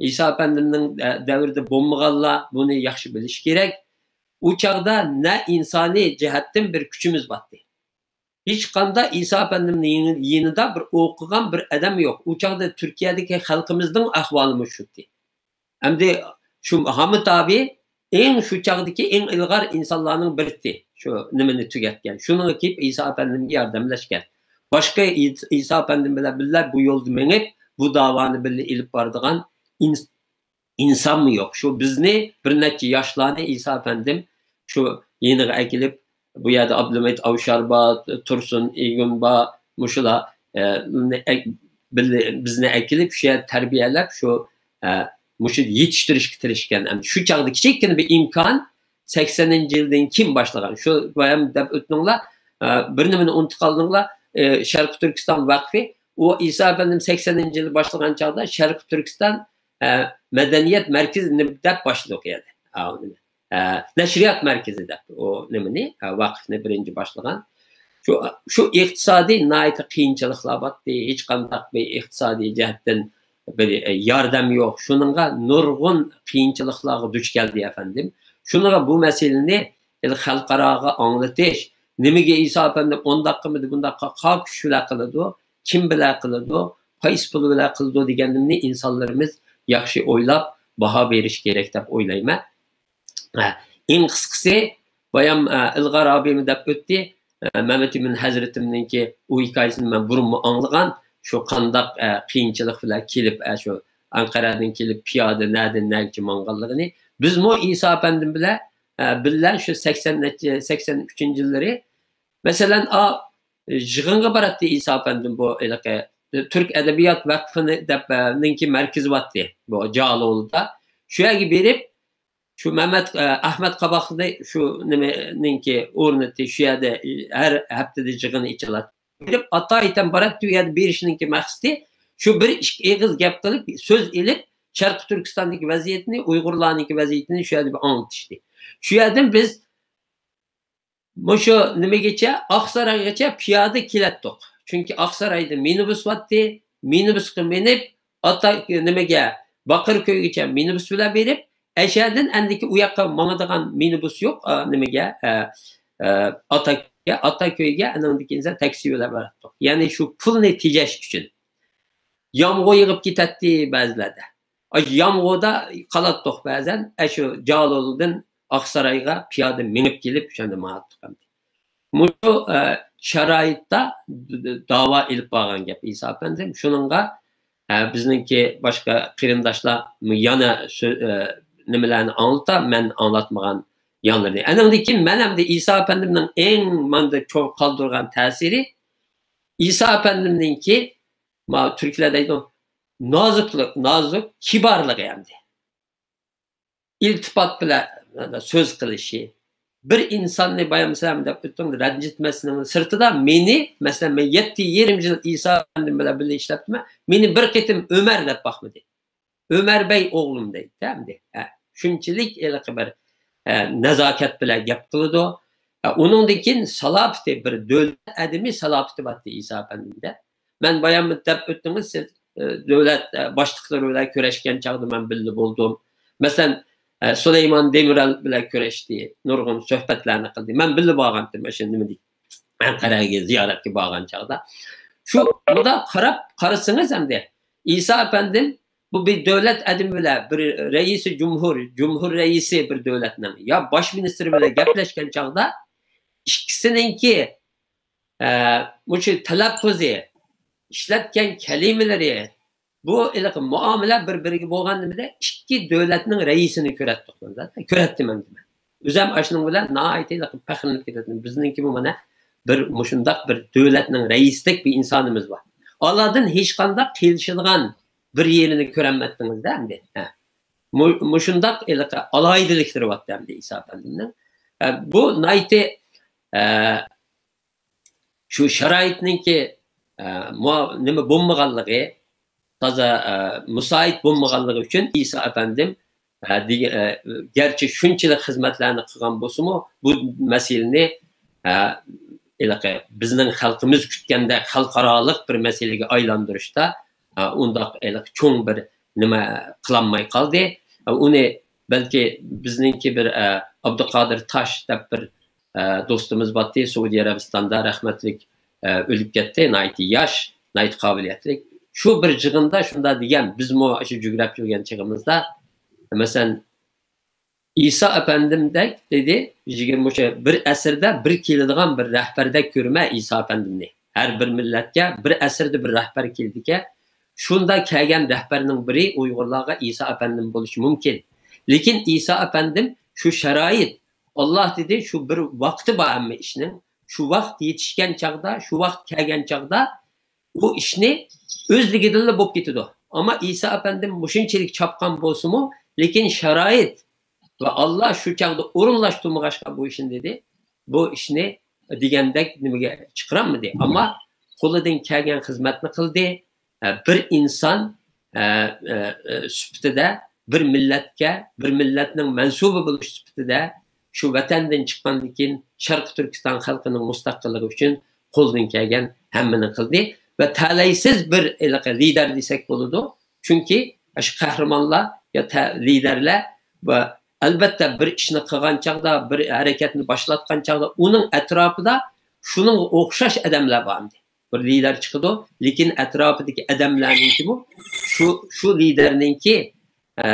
ئىسا ئەپەندىمنىڭ، ئە، دەۋرىدە بولمىغانلار بۇنى ياخشى بىلىشى كېرەك. ئۇ چاغدا نە ئىنسانىي جەھەتتىن بىر كۈچىمىز بارتى. ھېچقانداق ئىسا ئەپەندىمنىڭ يېنى-، يېنىدا بىر ئوقۇغان بىر ئادەم يوق. ئۇ چاغدا تۈركىيەدىكى خەلقىمىزنىڭ ئەھۋالىمۇ شۇتى. ئەمدى شۇ ھامىت ئابى ئەڭ شۇ چاغدىكى ئەڭ ئىلغار ئىنسانلارنىڭ بىرىسى، شۇ نېمىنى تۈگەتكەن. شۇنىڭغا كېلىپ ئىسا ئەپەندىمگە ياردەملەشكەن. باشقا ئىس-، ئىسا ئەپەندىم بىلەن بىللە بۇ يولدا مېڭىپ، بۇ داۋانى بىللە ئېلىپ بارىدىغان ئىنس-، ئىنسانمۇ يوق. شۇ بىزنى بىر نەچچە ياشلارنى ئىسا ئەپەندىم شۇ يېنىغا ئەكېلىپ، بۇ يەردە ئابدۇمىت ئاۋشار بار، تۇرسۇن ئىگۈن بار، مۇشۇلار، ئە، نى ئەك-، بىللە-، بىزنى ئەكېلىپ، شۇ يەردە تەربىيەلەپ، شۇ، ئە، مۇشۇ يېتىشتۈرۈشكە تىرىشكەن. ئەمدى شۇ چاغدا كىچىككىنە بىر ئىمكان، سەكسەنىنچى يىلدىن كېيىن باشلىغان. شۇ بايام دەپ ئۆتتۈڭلار، ئە، بىر نېمىنى ئۇنتۇپ قالدىڭلار. ئە، شەرقىي تۈركىستان ۋەقفى، ئۇ ئىسا ئەپەندىم سەكسەنىنچى يىلى باشلىغان چاغدا شەرقىي تۈركىستان، ئە، مەدەنىيەت مەركىزى دەپ باشلىدى ئۇ يەردە. ئە، نەشرىيات مەركىزى دەپ ئۇ نېمىنى، ۋاقىفنى بىرىنچى باشلىغان. شۇ، شۇ ئىقتىسادىي ناھايىتى قىيىنچىلىقلار بارتى. ھېچقانداق بىر ئىقتىسادىي جەھەتتىن بىر ياردەم يوق. شۇنىڭغا نۇرغۇن قىيىنچىلىقلارغا دۇچ كەلدى ئەپەندىم. شۇنىڭغا بۇ مەسىلىنى خەلقئاراغا ئاڭلىتىش، نېمىگە ئىسا ئەپەندىم ئۇنداق قىلمىدى، بۇنداق قا-، قا-، كۈچ بىلەن قىلىدۇ، كىم بىلەن قىلىدۇ، قايسى پۇل بىلەن قىلىدۇ دېگەننى ئىنسانلىرىمىز ياخشى ئويلاپ باھا بېرىش كېرەك دەپ ئويلايمەن. ھە، ئەڭ قىسقىسى، بايام، ئە، ئىلغار ئابىمۇ دەپ ئۆتتى. ئە، مەمەت ئىمىن ھەزرىتىمنىڭكى ئۇ ھېكايىسىنى مەن بۇرۇنمۇ ئاڭلىغان. شۇ قانداق، ئە، قىيىنچىلىق بىلەن كېلىپ، ئە، شۇ ئەنقەرەدىن كېلىپ پىيادە نەدىن نەگىچە ماڭغانلىقىنى. بىزمۇ ئىسا ئەپەندىم بىلەن، ئە، بىللە شۇ سەكسەن نەچچە، سەكسەن ئۈچىنچى يىللىرى، مەسىلەن، ئا، يىغىنغا باراتتى ئىسا ئەپەندىم بۇ ھېلىقى تۈرك ئەدەبىيات ۋەقفىنى دەپ، ئە، نىڭكى مەركىزى بارتتى بۇ جالولىدا. شۇ يەرگە بېرىپ، شۇ مەمەت، ئە، ئەخمەت قاباقنى شۇ نېمىنىڭكى ئورنىتى شۇ يەردە ھەر ھەپتىدە يىغىن ئېچىلاتتى. بېرىپ ئاتايىتەن باراتتى، ئۇ يەردە بېرىشنىڭكى مەقسىتى شۇ بىر ئىككى ئېغىز گەپ قىلىپ، سۆز ئېلىپ، شەرقىي تۈركىستاندىكى ۋەزىيەتنى، ئۇيغۇرلارنىڭكى ۋەزىيىتىنى شۇ يەردە بىر ئاڭلىتىشتى. شۇ يەردىن بىز مۇشۇ نېمىگىچە، ئاقسارايغىچە پىيادە كېلەتتۇق. چۈنكى ئاقسارايدا مىنىبۇس بارتتى، مىنىبۇسقا مىنىپ، ئاتا-، نېمىگە، باقىركۆيگىچە مىنىبۇس بىلەن بېرىپ، ئەشەدىن ئەندىكى ئۇ ياققا ماڭىدىغان مىنىبۇس يوق، ئا، نېمىگە، ئە، ئە، ئاتاككە، ئاتاكۆيگە، ئەنىڭدىكى ئىنسان تاكسى بىلەن باراتتۇق. يەنى شۇ پۇلنى تېجەش ئۈچۈن. يامغۇر يېغىپ كېتەتتى بەزىلەردە. ئاشۇ يامغۇردا قالاتتۇق بەزەن. ئاشۇ جالولدىن ئاقسارايغا پىيادە مېڭىپ كېلىپ، شۇندا ماڭاتتۇق ئەمدى. مۇشۇ، ئە، شارائىتتا داۋا ئېلىپ بارغان گەپ ئىسا ئەپەندىم. شۇنىڭغا، ئە، بىزنىڭكى باشقا قېرىنداشلار يەنە سۆ-، ئە، نېمىلەرنى ئاڭلىتا، مەن ئاڭلاتمىغان يانلىرىنى. ئەنىڭدىن كېيىن مەن ئەمدى ئىسا ئەپەندىمنىڭ ئەڭ ماندا چوڭ قالدۇرغان تەسىرى، ئىسا ئەپەندىمنىڭكى ما تۈركلەر دەيدۇ، نازۇكلۇق، نازۇك، كىبارلىقى ئەمدى. ئىلتىپات بىلەن سۆز قىلىشى. بىر ئىنساننى بايام سىلەرمۇ دەپ ئۆتتۈڭ، رەنجىتمەسلىكنىڭ سىرتىدا مېنى، مەسىلەن، مەن يەتتە يېرىم يىل ئىسا ئەپەندىم بىلەن بىللە ئىشلەپتىمەن، مېنى بىر قېتىم ئۆمەر دەپ باقمىدى. ئۆمەر بەي ئوغلۇم دەيدۇ ئەمدى. ھە. شۇنچىلىك ھېلىقى بىر، ئە، نازاكەت بىلەن گەپ قىلىدۇ. ئە، ئۇنىڭدىن كېيىن سالاپىتى، بىر دۆلەت ئادىمى سالاپىتى بارتى ئىسا ئەپەندىمدە. مەن بايام دەپ ئۆتتىڭىز، سىز، ئە، دۆلەت، ئە، باشلىقلىرى بىلەن كۆرۈشكەن چاغدا مەن بىللە بولدۇم. مەسىلەن، ئە، سۇلايمان دېمىرال بىلەن كۆرۈشتى، نۇرغۇن سۆھبەتلەرنى قىلدى. مەن بىللە بارغانتىم، ئاشۇ نېمىدە، ئەنقەرەگە زىيارەتكە بارغان چاغدا. شۇ، مۇنداق قاراپ قارىسىڭىز ئەمدى، ئىسا ئەپەندىم بۇ بىر دۆلەت ئادىمى بىلەن، بىر رەئىسى جۇمھۇر، جۇمھۇر رەئىسى بىر دۆلەتنىڭ يا باش مىنىستىرى بىلەن گەپلەشكەن چاغدا ئىككىسىنىڭكى، ئە، مۇشۇ تەلەپپۇزى، ئىشلەتكەن كەلىمىلىرى، بۇ ھېلىقى مۇئامىلە بىر-بىرىگە بولغان نېمىدە ئىككى دۆلەتنىڭ رەئىسىنى كۆرەتتۇق، كۆرەتتىمەن دېمەن. ئۆزۈم ئاشۇنىڭ بىلەن ناھايىتى ھېلىقى پەخىرلىنىپ كېتەتتىم. بىزنىڭكىمۇ مانا بىر مۇشۇنداق بىر دۆلەتنىڭ رەئىسىدەك بىر ئىنسانىمىز بار. ئالاردىن ھېچقانداق قىيىلىشىدىغان بىر يېرىنى كۆرەلمەپتىڭىز-دە ئەمدى. ھە. مۇ-، مۇشۇنداق ھېلىقى ئالاھىدىلىكلىرى بارتتى ئەمدى ئىسا ئەپەندىمنىڭ. ئە، بۇ ناھايىتى، ئە، شۇ شارائىتنىڭكى، ئە، مۇ-، نېمە بولمىغانلىقى، تازا، ئە، مۇسائىد بولمىغانلىقى ئۈچۈن ئىسا ئەپەندىم، ئە، دېگە-، ئە، گەرچە شۇنچىلىك خىزمەتلەرنى قىلغان بولسىمۇ، بۇ مەسىلىنى، ئە، ھېلىقى بىزنىڭ خەلقىمىز كۈتكەندەك خەلقئارالىق بىر مەسىلىگە ئايلاندۇرۇشتا، ئە، ئۇنداق ھېلىقى چوڭ بىر نېمە قىلالماي قالدى. ئە، ئۇنى بەلكى بىزنىڭكى بىر، ئە، ئابدۇقادىر تاش دەپ بىر ئە، دوستىمىز بارتتى، سەئۇدى ئەرەبىستاندا رەھمەتلىك، ئە، ئۆلۈپ كەتتى، ناھايىتى ياش، ناھايىتى قابىلىيەتلىك. شۇ بىر يىغىندا شۇنداق دېگەن، بىزمۇ شۇ جۈگرەپ يۈرگەن چېغىمىزدا، مەسىلەن، ئىسا ئەپەندىمدەك دېدى، يىگىرمە، مۇشۇ بىر ئەسىردە بىر كېلىدىغان بىر رەھبەردەك كۆرىمەن ئىسا ئەپەندىمنى. ھەر بىر مىللەتكە بىر ئەسىردە بىر رەھبەر كېلىدىكەن. شۇندا كەلگەن رەھبەرنىڭ بىرى ئۇيغۇرلارغا ئىسا ئەپەندىم بولۇشى مۇمكىن. لېكىن ئىسا ئەپەندىم شۇ شارائىت، ئاللا دېدى، شۇ بىر ۋاقتى بار ھەممە ئىشنىڭ. شۇ ۋاقىت يېتىشكەن چاغدا، شۇ ۋاقىت كەلگەن چاغدا ئۇ ئىشنى ئۆزلۈكىدىنلا بولۇپ كېتىدۇ. ئەمما ئىسا ئەپەندىم مۇشۇنچىلىك چاپقان بولسىمۇ، لېكىن شارائىت ۋە ئاللا شۇ چاغدا ئورۇنلاشتۇرمىغاچقا بۇ ئىشنى دېدى، بۇ ئىشنى دېگەندەك نېمىگە چىقىرالمىدى. ئەمما قولىدىن كەلگەن خىزمەتنى قىلدى. ئە، بىر ئىنسان، ئە، ئە، ئە، سۈپىتىدە، بىر مىللەتكە، بىر مىللەتنىڭ مەنسۇبى بولۇش سۈپىتىدە، شۇ ۋەتەندىن چىققاندىن كېيىن شەرقىي تۈركىستان خەلقىنىڭ مۇستەقىللىقى ئۈچۈن قولىدىن كەلگەن ھەممىنى قىلدى. ۋە تەلەيسىز بىر ھېلىقى لىدەر دېسەك بولىدۇ. چۈنكى شۇ قەھرىمانلار يا تە-، لىدەرلەر ۋە ئەلۋەتتە بىر ئىشنى قىلغان چاغدا، بىر ھەرىكەتنى باشلاتقان چاغدا ئۇنىڭ ئەتراپىدا شۇنىڭغا ئوخشاش ئادەملەر بار ئىدى. بىر لىدەر چىقىدۇ، لېكىن ئەتراپىدىكى ئادەملەرنىڭكىمۇ شۇ، شۇ لىدەرنىڭكى، ئە،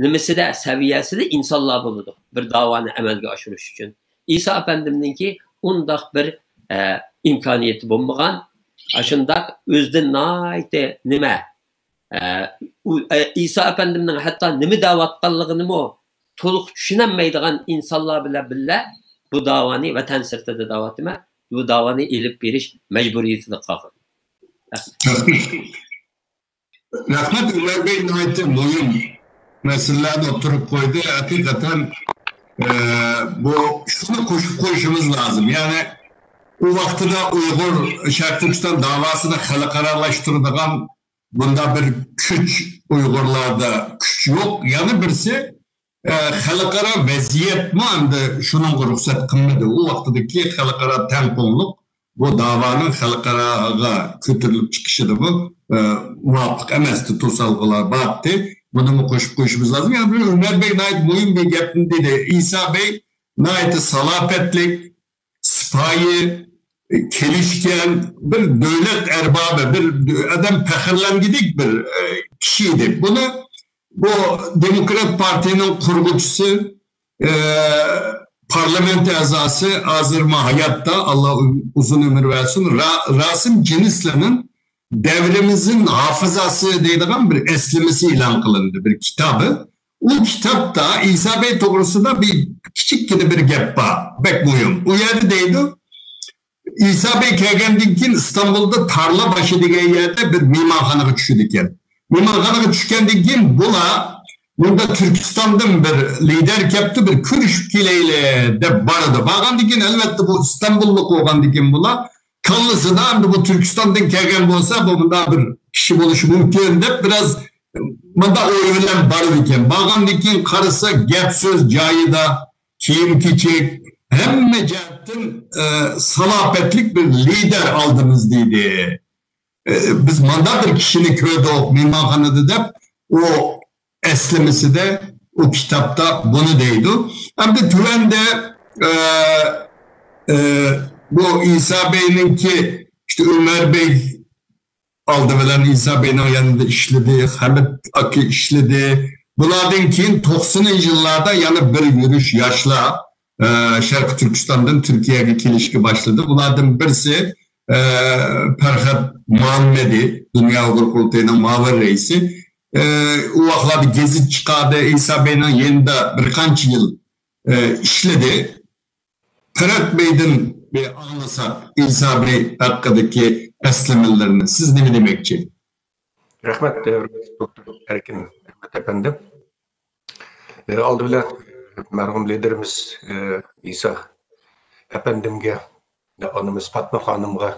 نېمىسىدە، سەۋىيەسىدە ئىنسانلار بولىدۇ، بىر داۋانى ئەمەلگە ئاشۇرۇش ئۈچۈن. ئىسا ئەپەندىمنىڭكى ئۇنداق بىر، ئە، ئىمكانىيىتى بولمىغان، ئاشۇنداق ئۆزىدىن ناھايىتى نېمە، ئە، ئۇ، ئە، ئىسا ئەپەندىمنىڭ ھەتتا نېمە دەۋاتقانلىقىنىمۇ تولۇق چۈشىنەلمەيدىغان ئىنسانلار بىلەن بىللە بۇ داۋانى ۋەتەن سىرتىدا دەۋاتىمەن، بۇ داۋانى ئېلىپ بېرىش مەجبۇرىيىتىدە قالغان. رەھمەت. رەھمەت، ئۆمەر بەگ ناھايىتى مۇھىم مەسىلىلەرنى ئوتتۇرىغا قويدى. ھەقىقەتەن، ئە، بۇ شۇنى قوشۇپ قويۇشىمىز لازىم. يەنى ئۇ ۋاقتىدا ئۇيغۇر شەرقىي تۈركىستان داۋاسىنى خەلقئارالاشتۇرىدىغان بۇنداق بىر كۈچ ئۇيغۇرلاردا كۈچ يوق. يەنە بىرسى، ئە، خەلقئارا ۋەزىيەتمۇ ئەمدى شۇنىڭغا رۇخسەت قىلمىدى. ئۇ ۋاقتىدىكى خەلقئارا تەڭپۇڭلۇق بۇ داۋانىڭ خەلقئاراغا كۆتۈرۈلۈپ چىقىشىدىمۇ، ئە، مۇۋاپىق ئەمەستى، توسالغۇلار بارتتى. بۇنىمۇ قوشۇپ قويۇشىمىز لازىم. يەنە بىر ئۆمەر بەگ ناھايىتى مۇھىم بىر گەپنى دېدى. ئىسا بەگ ناھايىتى سالاپەتلىك، سىپايى، كېلىشكەن بىر دۆلەت ئەربابى، بىر ئادەم پەخىرلەنگۈدەك بىر، ئە، كىشى ئىدى. بۇنى بۇ دېموكرات پارتىيىنىڭ قۇرغۇچىسى، ئە، پارلامېنت ئەزاسى، ھازىرمۇ ھاياتتا، ئاللا ئۇزۇن ئۆمۈر بەرسۇن، را-، راسىم جېنىسلىنىڭ دەۋرىمىزنىڭ ھافىزاسى دەيدىغان بىر ئەسلىمىسى ئېلان قىلىندى، بىر كىتابى. ئۇ كىتابتا ئىسا بەگ توغرىسىدا بىر كىچىككىنە بىر گەپ بار، بەك مۇھىم. ئۇ يەردە دەيدۇ، ئىسا بەگ كەلگەندىن كېيىن ئىستانبۇلدا تارلا باشى دېگەن يەردە بىر مېھمانخانىغا چۈشىدىكەن. مېھمانخانىغا چۈشكەندىن كېيىن بۇلار، بۇندا تۈركىستاندىن بىر لىدەر كەپتۇ، بىر كۆرۈشۈپ كېلەيلى دەپ بارىدۇ. بارغاندىن كېيىن ئەلۋەتتە بۇ ئىستانبۇللۇق بولغاندىن كېيىن بۇلار كاللىسىدا ئەمدى بۇ تۈركىستاندىن كەلگەن بولسا بۇ مۇنداق بىر كىشى بولۇشى مۇمكىن دەپ بىراز مۇنداق ئوي بىلەن بارىدىكەن. بارغاندىن كېيىن قارىسا، گەپ سۆز جايىدا، كىيىم كېچەك، ھەممە جەھەتتىن، ئە، سالاپەتلىك بىر لىدەر ئالدىمىزدا ئىدى. ئە، بىز مانداق بىر كىشىنى كۆردۇق مېھمانخانىدا، دەپ ئۇ ئەسلىمىسىدە، ئۇ كىتابتا بۇنى دەيدۇ. ئەمدى تۆۋەندە، ئە، ئە، بۇ ئىسا بەينىڭكى، ئىشتە ئۆمەر بەگ ئالدى بىلەن ئىسا بەينىڭ يېنىدا ئىشلىدى، خەمىت ئاكا ئىشلىدى. بۇلاردىن كېيىن توقسىنىنچى يىللاردا يەنە بىر يۈرۈش ياشلار، ئە، شەرقىي تۈركىستاندىن تۈركىيەگە كېلىشكە باشلىدى. بۇلاردىن بىرسى، ئە، پەرھات مۇھەممەدى، دۇنيا ئۇيغۇر قۇرۇلتىيىنىڭ مۇئاۋىن رەئىسى. ئە، ئۇ ۋاقىتلاردا گېزىت چىقاردى، ئىسا بەينىڭ يېنىدا بىر قانچە يىل، ئە، ئىشلىدى. پەرھات بەيدىن بىر ئاڭلىساق، ئىسا بەي ھەققىدىكى ئەسلىمىلىرىنى. سىز نېمە دېمەكچى؟ رەھمەت، ھۆرمەتلىك دوكتور ئەركىن ئەخمەت ئەپەندىم. ئالدى بىلەن مەرھۇم لىدېرىمىز ئىسا ئەپەندىمگە، ئانىمىز پاتما خانىمغا،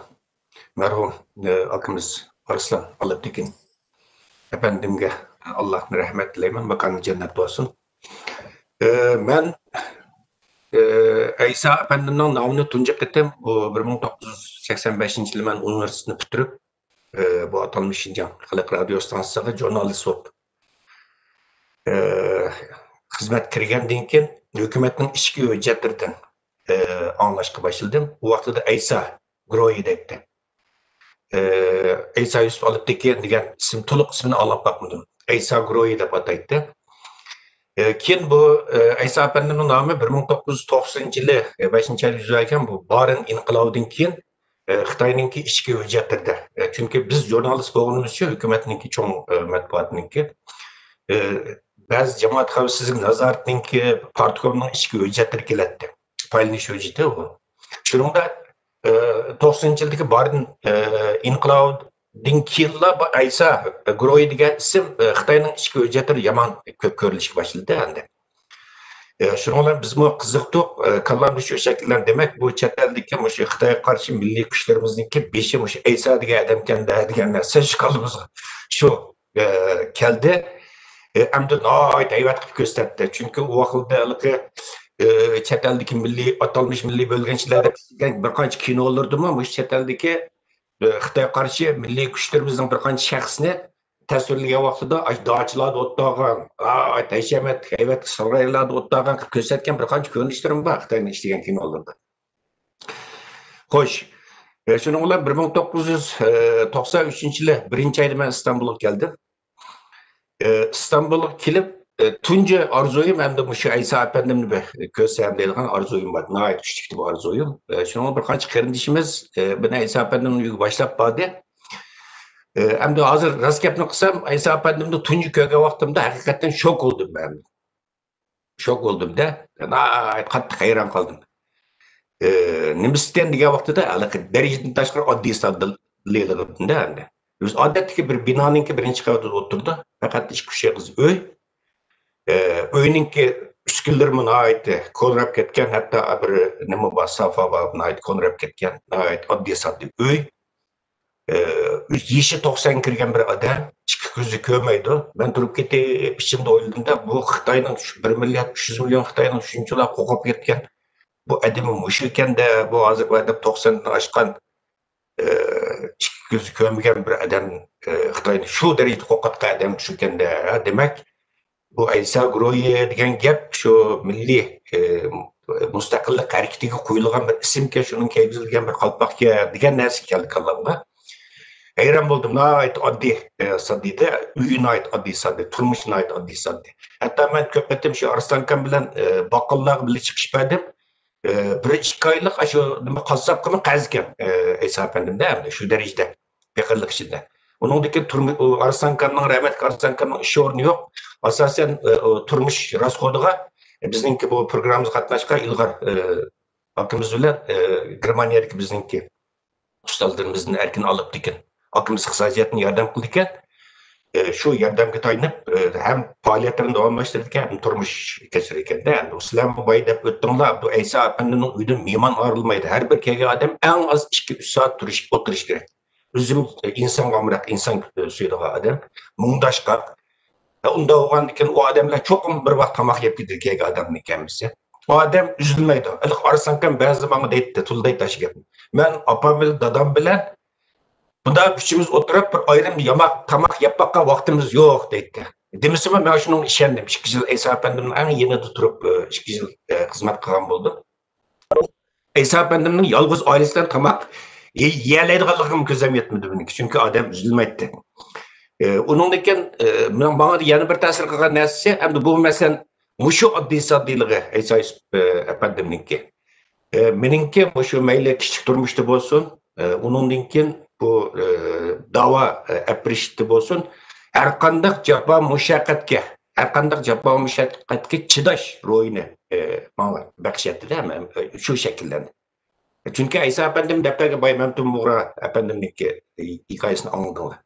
مەرھۇم ئاكىمىز ئارسلان ئالپتېكىن ئەپەندىمگە ئاللاھتىن رەھمەت تىلەيمەن، ماكانى جەننەت بولسۇن. مەن ئەيسا ئەپەندىمنىڭ نامىنى تۇنجى قېتىم بۇ بىر مىڭ توققۇز يۈز سەكسەن بەشىنچى يىلى مەن ئۇنىۋېرسىتېتنى پۈتتۈرۈپ، بۇ ئاتالمىش شىنجاڭ خەلق رادىيو ستانسىسىغا ژۇرنالىست بولۇپ خىزمەتكە كىرگەندىن كېيىن، ھۆكۈمەتنىڭ ئىچكى ھۆججەتلىرىدىن ئاڭلاشقا باشلىدىم. ئۇ ۋاقتىدا ئەيسا گرويى دەيتتى. ئەيسا يۈسۈپ ئالپتېكىن دېگەن ئىسىم، تولۇق ئىسمىنى ئاڭلاپ باقمىدىم. ئەيسا گرويى دەپ ئاتايتتى. كېيىن بۇ ئەيسا ئەپەندىمنىڭ نامى بىر مىڭ توققۇز يۈز توقسىنىنچى يىلى، بەشىنچى ئايدا يۈز بەرگەن بۇ بارىن ئىنقىلابىدىن كېيىن، خىتاينىڭكى ئىچكى ھۆججەتلىرىدە، چۈنكى بىز ژۇرنالىست بولغىنىمىز ئۈچۈن ھۆكۈمەتنىڭكى چوڭ مەتبۇئاتنىڭكى، بەزى جامائەت خەۋپسىزلىك نازارىتىنىڭكى، پارتكومنىڭ ئىچكى ھۆججەتلىرى كېلەتتى. پايلىنىش ھۆججىتى ئۇ. شۇنىڭدا توقسىنىنچى يىلدىكى بارىن ئىنقىلابىدىن كېيىنلا بۇ ئەيسا گرويى دېگەن ئىسىم خىتاينىڭ ئىچكى ھۆججەتلىرى يامان كۆپ كۆرۈلۈشكە باشلىدى ئەمدى. شۇنىڭ بىلەن بىزمۇ قىزىقتۇق، كاللامدا شۇ شەكىللەندى. دېمەك، بۇ چەت ئەلدىكى مۇشۇ خىتايغا قارشى مىللىي كۈچلىرىمىزنىڭكى بېشى مۇشۇ ئەيسا دېگەن ئادەمكەن-دە دېگەن نەرسە شۇ كاللىمىزغا شۇ كەلدى. ئەمدى ناھايىتى ھەيۋەت قىلىپ كۆرسەتتى. چۈنكى ئۇ ۋاقىتتا ھېلىقى چەت ئەلدىكى مىللىي، ئاتالمىش مىللىي بۆلگۈنچىلەر دەپ بىر قانچە كىنولىرىدىمۇ مۇشۇ چەت ئەلدىكى خىتايغا قارشى مىللىي كۈچلىرىمىزنىڭ بىر قانچە شەخسىنى تەسۋىرلىگەن ۋاقتىدا، ئاشۇ داچىلاردا ئولتۇرغان، ھەشەمەتلىك، ھەيۋەتلىك سارايلاردا ئولتۇرغان قىلىپ كۆرسەتكەن بىر قانچە كۆرۈنۈشلىرىم بار خىتاينىڭ ئىشلىگەن كىنولىرىدا. خوش، شۇنىڭ بىلەن بىر مىڭ توققۇز يۈز توقسان ئۈچىنچى يىلى بىرىنچى ئايدا مەن ئىستانبۇلغا كەلدىم. ئىستانبۇلغا كېلىپ، تۇنجى ئارزۇيۇم ئەمدى مۇشۇ ئەيسا ئەپەندىمنى بىر كۆرسەم دەيدىغان ئارزۇيۇم بار. ناھايىتى كۈچلۈكتى بۇ ئارزۇيۇم. شۇنىڭغا بىر قانچە قېرىندىشىمىز مېنى ئەيسا ئەپەندىمنىڭ ئۆيىگە باشلاپ باردى. ئەمدى ھازىر راست گەپنى قىلسام، ئەيسا ئەپەندىمنى تۇنجى كۆرگەن ۋاقتىمدا ھەقىقەتەن شوك بولدۇم مەن. شوك بولدۇم-دە. ناھايىتى قاتتىق ھەيران قالدىم. ئى، نېمىسىكەن دېگەن ۋاقتىدا، ھېلىقى دەرىجىدىن تاشقىرى ئاددىي ساددىلىقىدىن-دە ئەمدى. بىز ئادەتتىكى بىر بىنانىڭكى بىرىنچى قەۋىتىدە ئولتۇرىدۇ. پەقەت ئىككى-ئۈچ ئېغىز ئۆي. ئى، ئۆينىڭكى ئۈسكۈنىلىرىمۇ ناھايىتى كونىراپ كەتكەن، ھەتتا بىر نېمە بار، سافا بار، ناھايىتى كونىراپ كەتكەن، ناھايىتى ئاددىي ساددىي ئۆي. ئى، يېشى توقسانغا كىرگەن بىر ئادەم، ئىككى كۆزى كۆرمەيدۇ. مەن تۇرۇپ كېتىپ ئىچىمدە ئويلىدىمدا، بۇ خىتاينىڭ شۇ بىر مىليارد ئۈچ يۈز مىليون خىتاينىڭ شۇنچىلا قورقۇپ كەتكەن بۇ ئادىمى مۇشۇ ئىكەن-دە، بۇ ھازىرقى ۋاقىتتا توقساندىن ئاشقان، ئى، ئىككى كۆزى كۆرمىگەن بىر ئادەم، ئى، خىتاينى شۇ دەرىجىدە قورقۇتقان ئادەم شۇ ئىكەن-دە. دېمەك، بۇ ئەيسا گۇرۇھى دېگەن گەپ شۇ مىللىي، ئى، مۇستەقىللىق ھەرىكىتىگە قويۇلغان بىر ئىسىمكەن، شۇنىڭ كىيگۈزۈلگەن بىر قالپاقكەن دېگەن نەرسە كەلدى كاللامغا. ھەيران بولدۇم، ناھايىتى ئاددىي، ئى، ساددىيدە، ئۆيى ناھايىتى ئاددىي ساددىي، تۇرمۇشى ناھايىتى ئاددىي ساددىي. ھەتتا مەن كۆپ قېتىم شۇ ئارسلانكام بىلەن، ئى، باققاللارغا بىللە چىقىش بەردىم. ئى، بىر ئىككى ئايلىق ئاشۇ نېمە قاسساپقىمۇ قەرزكەن، ئى، ئەيسا ئەپەندىمدە ئەمدى شۇ دەرىجىدە پېقىرلىق ئىچىدە. ئۇنىڭدىن كېيىن تۇرمۇ-، ئۇ ئارسلانكامنىڭ، رەھمەتلىك ئارسلانكامنىڭ ئىش ئورنى يوق. ئاساسەن، ئى، ئۇ تۇرمۇش راسخودىغا، ئى، بىزنىڭكى بۇ پروگراممىمىزغا قاتناشقان ئىلغار، ئى، ئاكىمىز بىلەن، ئى، گېرمانىيەدىكى بىزنىڭكى ئۇستازلىرىمىزدىن ئەركىن ئالپتېكىن ئاكىمىز ئىقتىسادىيەتنى ياردەم قىلىدىكەن. ئى، شۇ ياردەمگە تايىنىپ، ئى، ھەم پائالىيەتلىرىنى داۋاملاشتۇرىدىكەن، ھەم تۇرمۇش كەچۈرىدىكەن-دە. ئەمدى سىلەرمۇ بايا دەپ ئۆتتۈڭلار، بۇ ئەيسا ئەپەندىنىڭ ئۆيىدىن مېھمان ئايرىلمايدۇ. ھەر بىر كەلگەن ئادەم ئەڭ ئاز ئىككى، ئۈچ سائەت تۇرۇش، ئولتۇرۇش كېرەك. ئۆزىمۇ ئىنسانغا ئامراق، ئىنسان سۆيىدىغان ئادەم، مۇڭداشقاق، ئۇنداق بولغاندىكىن ئۇ ئادەملەر چوقۇم بىر ۋاق تاماق يەپ كېتىدىكەن ئادەمنىڭ ھەممىسى. ئۇ ئادەم ئۈزۈلمەيدۇ. ھېلىقى ئارسانكام بەزىدە ماڭا دەيتتى، تولا دەيتتى ئاشۇ گەپنى. مەن ئاپام بىلەن دادام بىلەن بۇنداق ئۈچىمىز ئولتۇرۇپ، بىر ئايرىم ياماق، تاماق يەپ باققان ۋاقتىمىز يوق دەيتتى. دېمىسىمۇ، مەن شۇنىڭغا ئىشەندىم. ئىككى يىل ئەيسا ئەپەندىمنىڭ ئەڭ يېنىدا تۇرۇپ، ئىككى يىل خىزمەت قىلغان بولدۇم. ئەيسا ئەپەندىمنىڭ يالغۇز ئائىلىسى بىلەن تاماق يېيەلەيدىغانلىقىمۇ كۆزۈم يەتمىدى مېنىڭكى، چۈنكى ئادەم ئۈزۈلمەيتتى. ئۇنىڭدىن كېيىن ماڭا يەنە بىر تەسىر قىلغان نەرسىسى، ئەمدى بۇ مەسىلەن مۇشۇ ئاددىي ساددىيلىقى ئەيسا يۈسۈپ ئەپەندىمنىڭكى. مېنىڭكى مۇشۇ مەيلى كىشىلىك تۇرمۇشتا بولسۇن، ئۇنىڭدىن كېيىن بۇ داۋا ئەپرىشىتتە بولسۇن، ھەرقانداق جاپا مۇشەققەتكە، ھەرقانداق جاپا مۇشەققەتكە چىداش روھىنى ماڭا بەخش ئەتتىدە، شۇ شەكىللەندى. چۈنكى ئەيسا ئەپەندىم دەپتەرگە باي مەمتىم بۇغرا ئەپەندىمنىڭكى ھېكايىسىنى ئاڭلىدىڭلار.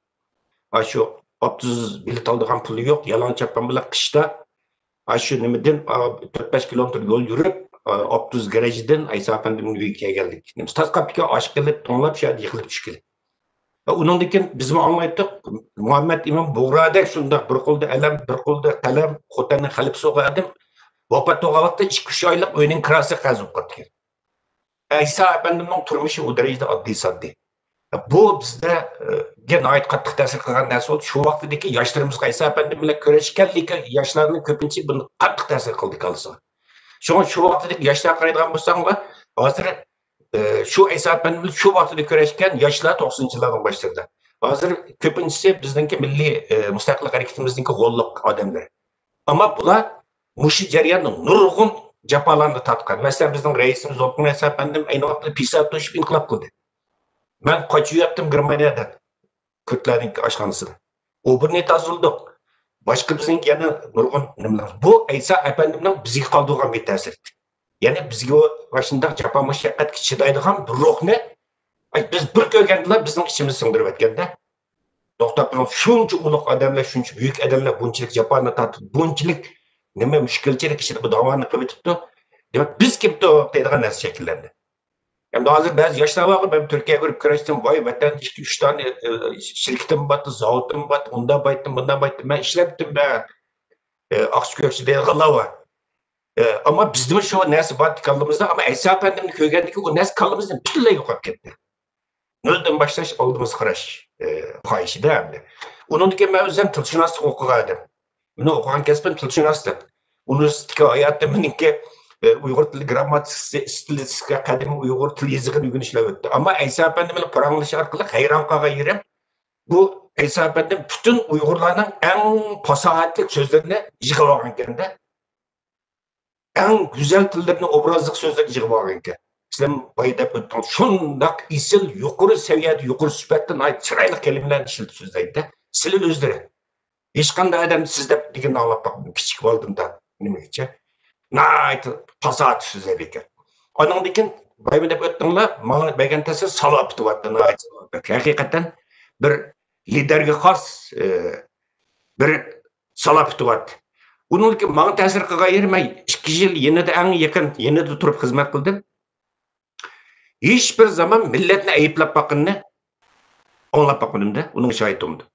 ئاشۇ ئاپتوبۇس بېلىتى ئالىدىغان پۇلى يوق، يالاڭ چاپان بىلەن قىشتا ئاشۇ نېمىدىن، ئا، تۆت بەش كىلومېتىر يول يۈرۈپ، ئا، ئاپتوبۇس گېرېژىدىن ئەيسا ئەپەندىمنىڭ ئۆيىگە كەلگەنلىك. نېمىسى تاس قاپتىكەن، ئاش قىلىپ، توڭلاپ، شۇ يەردە يىقىلىپ چۈشكىلى. ۋە ئۇنىڭدىن كېيىن بىزمۇ ئاڭلايتتۇق، مۇھەممەد ئىمام بۇغرادەك شۇنداق بىر قولدا ئەلەم، بىر قولدا قەلەم، خوتەننىڭ خەلىپىسى بولغان ئادەم ۋاپات بولغان ۋاقىتتا ئىككى، ئۈچ ئايلىق ئۆينىڭ كىراسى قەرز بولۇپ قاپتىكەن. ئەيسا ئەپەندىمنىڭ تۇرمۇشى ئۇ دەرىجىدە ئاددىي ساددىي. بۇ بىزدە، ئە، ناھايىتى قاتتىق تەسىر قىلغان نەرسە بولدى. شۇ ۋاقتىدىكى ياشلىرىمىزغا، ئەيسا ئەپەندىم بىلەن كۆرۈشكەنلىكى ياشلارنىڭ كۆپىنچىسى بۇنى قاتتىق تەسىر قىلدى كاللىسىغا. شۇڭا شۇ ۋاقتىدىكى ياشلارغا قارايدىغان بولساڭلار، ھازىر، ئە، شۇ ئەيسا ئەپەندىم بىلەن شۇ ۋاقتىدا كۆرۈشكەن ياشلار توقسىنىنچى يىللارنىڭ باشلىرىدا. ھازىر كۆپىنچىسى بىزنىڭكى مىللىي، ئە، مۇستەقىللىق ھەرىكىتىمىزنىڭكى غوللۇق ئادەملىرى. ئەمما بۇلار مۇشۇ جەرياندا نۇرغۇن جاپالارنى تارتقان. مەسىلەن، بىزنىڭ رەئىسىمىز دولقۇن ئەيسا ئەپەندىم ئەينى ۋاقىتتا پىسات توشۇپ ئىنقىلاب قىلدى. مەن قاچىۋەتتىم گېرمانىيەدىن، كۈردلەرنىڭ ئاشخانىسىدىن. ئوبوردنى تازىلىدۇق. باشقا بىزنىڭ يەنە نۇرغۇن نېمىلەر. بۇ ئەيسا ئەپەندىمنىڭ بىزگە قالدۇرغان بىر تەسىرى. يەنى بىزگە ئاشۇنداق جاپا مۇشەققەتكە چىدايدىغان بىر روھنى، ئاي، بىز بىر كۆرگەندىلا بىزنىڭ ئىچىمىزگە سىڭدۈرۈۋەتكەندە. توختاپ تۇرۇڭ، شۇنچە ئۇلۇغ ئادەملەر، شۇنچە بۈيۈك ئادەملەر بۇنچىلىك جاپانى تارتىپ، بۇنچىلىك نېمە مۈشكۈلچىلىك ئىچىدە بۇ داۋانى قىلىۋېتىپتۇ. دېمەك، بىز كىمتۇق دەيدىغان نەرسە شەكىللەندى. ئەمدى ھازىر بەزى ياشلار بارغۇ، مەن تۈركىيەگە بېرىپ كۆرۈشتۈم، ۋاي، ۋەتەندە ئىككى، ئۈچ دانە، ئە، شىركىتىم بارتى، زاۋۇتۇم بارتى، ئۇنداق بايتتىم، بۇنداق بايتتىم، مەن ئىشلەپتىم، مەن، ئە، ئاقچا كۆرۈشتى دەيدىغانلار بار. ئە، ئەمما بىزدىمۇ شۇ نەرسە بارتى كاللىمىزدا، ئەمما ئەيسا ئەپەندىمنى كۆرگەندىن كېيىن ئۇ نەرسە كاللىمىزدىن پۈتۈنلەي يوقاپ كەتتى. نۆلدىن باشلاش، ئالدىمىزغا قاراش، ئە، خاھىشىدە ئەمدى. ئۇنىڭدىن كېيىن مەن ئۆزۈم تىلشۇناسلىق ئوقۇغان ئىدىم. مېنىڭ ئوقۇغان كەسپىم تىلشۇناسلىق. ئۇنىۋېرسىتېتتىكى ھاياتىم مېنىڭكى، ئە، ئۇيغۇر تىلى گىرامماتىكىسى، ئىستىلىستىكا، قەدىمىي ئۇيغۇر تىل يېزىقىنى ئۆگىنىشلەر ئۆتتى. ئەمما ئەيسا ئەپەندىم بىلەن پاراڭلىشىش ئارقىلىق ھەيران قالغان يېرىم، بۇ ئەيسا ئەپەندىم پۈتۈن ئۇيغۇرلارنىڭ ئەڭ پاساھەتلىك سۆزلىرىنى يىغىۋالغانىكەن-دە. ئەڭ گۈزەل تىللىرىنى، ئوبرازلىق سۆزلىرىنى يىغىۋالغانىكەن. سىلەر بايا دەپ ئۆتتۈڭ، شۇنداق ئېسىل، يۇقىرى سەۋىيەدە، يۇقىرى سۈپەتتە ناھايىتى چىرايلىق كەلىمىلەرنى ئىشلىتىپ سۆزلەيدۇ-دە. سىلى ئۆزلىرى. ھېچقانداق ئادەم سىز دەپ دېگىنىنى ئاڭلاپ باقمىدىم. كىچىك بالىدىمدا نېمىگىچە. ناھايىتى پاساھەتلىك سۆزلەيدىكەن. ئانىڭدىن كېيىن بايا دەپ ئۆتتۈڭلار، ماڭا بەرگەن تەسىرى سالاپىتى بارتتى، ناھايىتى سالاپەت. ھەقىقەتەن بىر لىدەرگە خاس، ئە، بىر سالاپىتى بارتتى. ئۇنىڭدىن كېيىن ماڭا تەسىر قىلغان يېرى، مەن ئىككى يىل يېنىدا، ئەڭ يېقىن يېنىدا تۇرۇپ خىزمەت قىلدىم. ھېچبىر زامان مىللەتنى ئەيىبلەپ باققىنىنى ئاڭلاپ باقمىدىمدە، ئۇنىڭغا شاھىت بولمىدىم.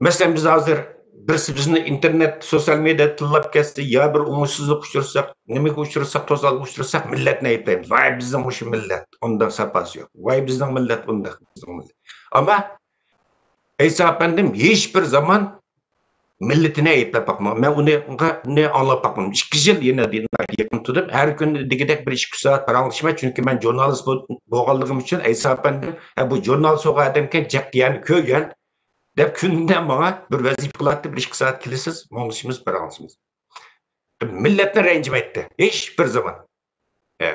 مەسىلەن، بىز ھازىر بىرسى بىزنى ئىنتېرنېت، سوتسىيال مېدىيادا تىللاپ كەتسە، يا بىر ئوڭۇشسىزلىققا ئۇچرىساق، نېمىگە ئۇچرىساق، توسالغۇغا ئۇچرىساق، مىللەتنى ئەيىبلەيمىز. ۋاي، بىزنىڭ مۇشۇ مىللەت ئۇنداق ساپاسى يوق. ۋاي، بىزنىڭ مىللەت ئۇنداق، بىزنىڭ مىللەت. ئەمما ئەيسا ئەپەندىم ھېچبىر زامان مىللىتىنى ئەيىبلەپ باقمىغان. مەن ئۇنى، ئۇنى ئاڭلاپ باقمىدىم. ئىككى يىل يەنە يېقىن تۇردۇم. ھەر كۈنى دېگۈدەك بىر ئىككى سائەت پاراڭلىشىمەن. چۈنكى مەن ژۇرنالىست بول-، بولغانلىقىم ئۈچۈن ئەيسا ئەپەندىم، ھە، بۇ ژۇرنالىست بولغان ئادەمكەن، جىق يەرنى كۆرگەن، دەپ كۈندە ماڭا بىر ۋەزىپە قىلاتتى. بىر ئىككى سائەت كېلىسىز، مۇڭدىشىمىز، پاراڭلىشىمىز. مىللەتنى رەنجىمەيتتى. ھېچ بىر زامان. ھە.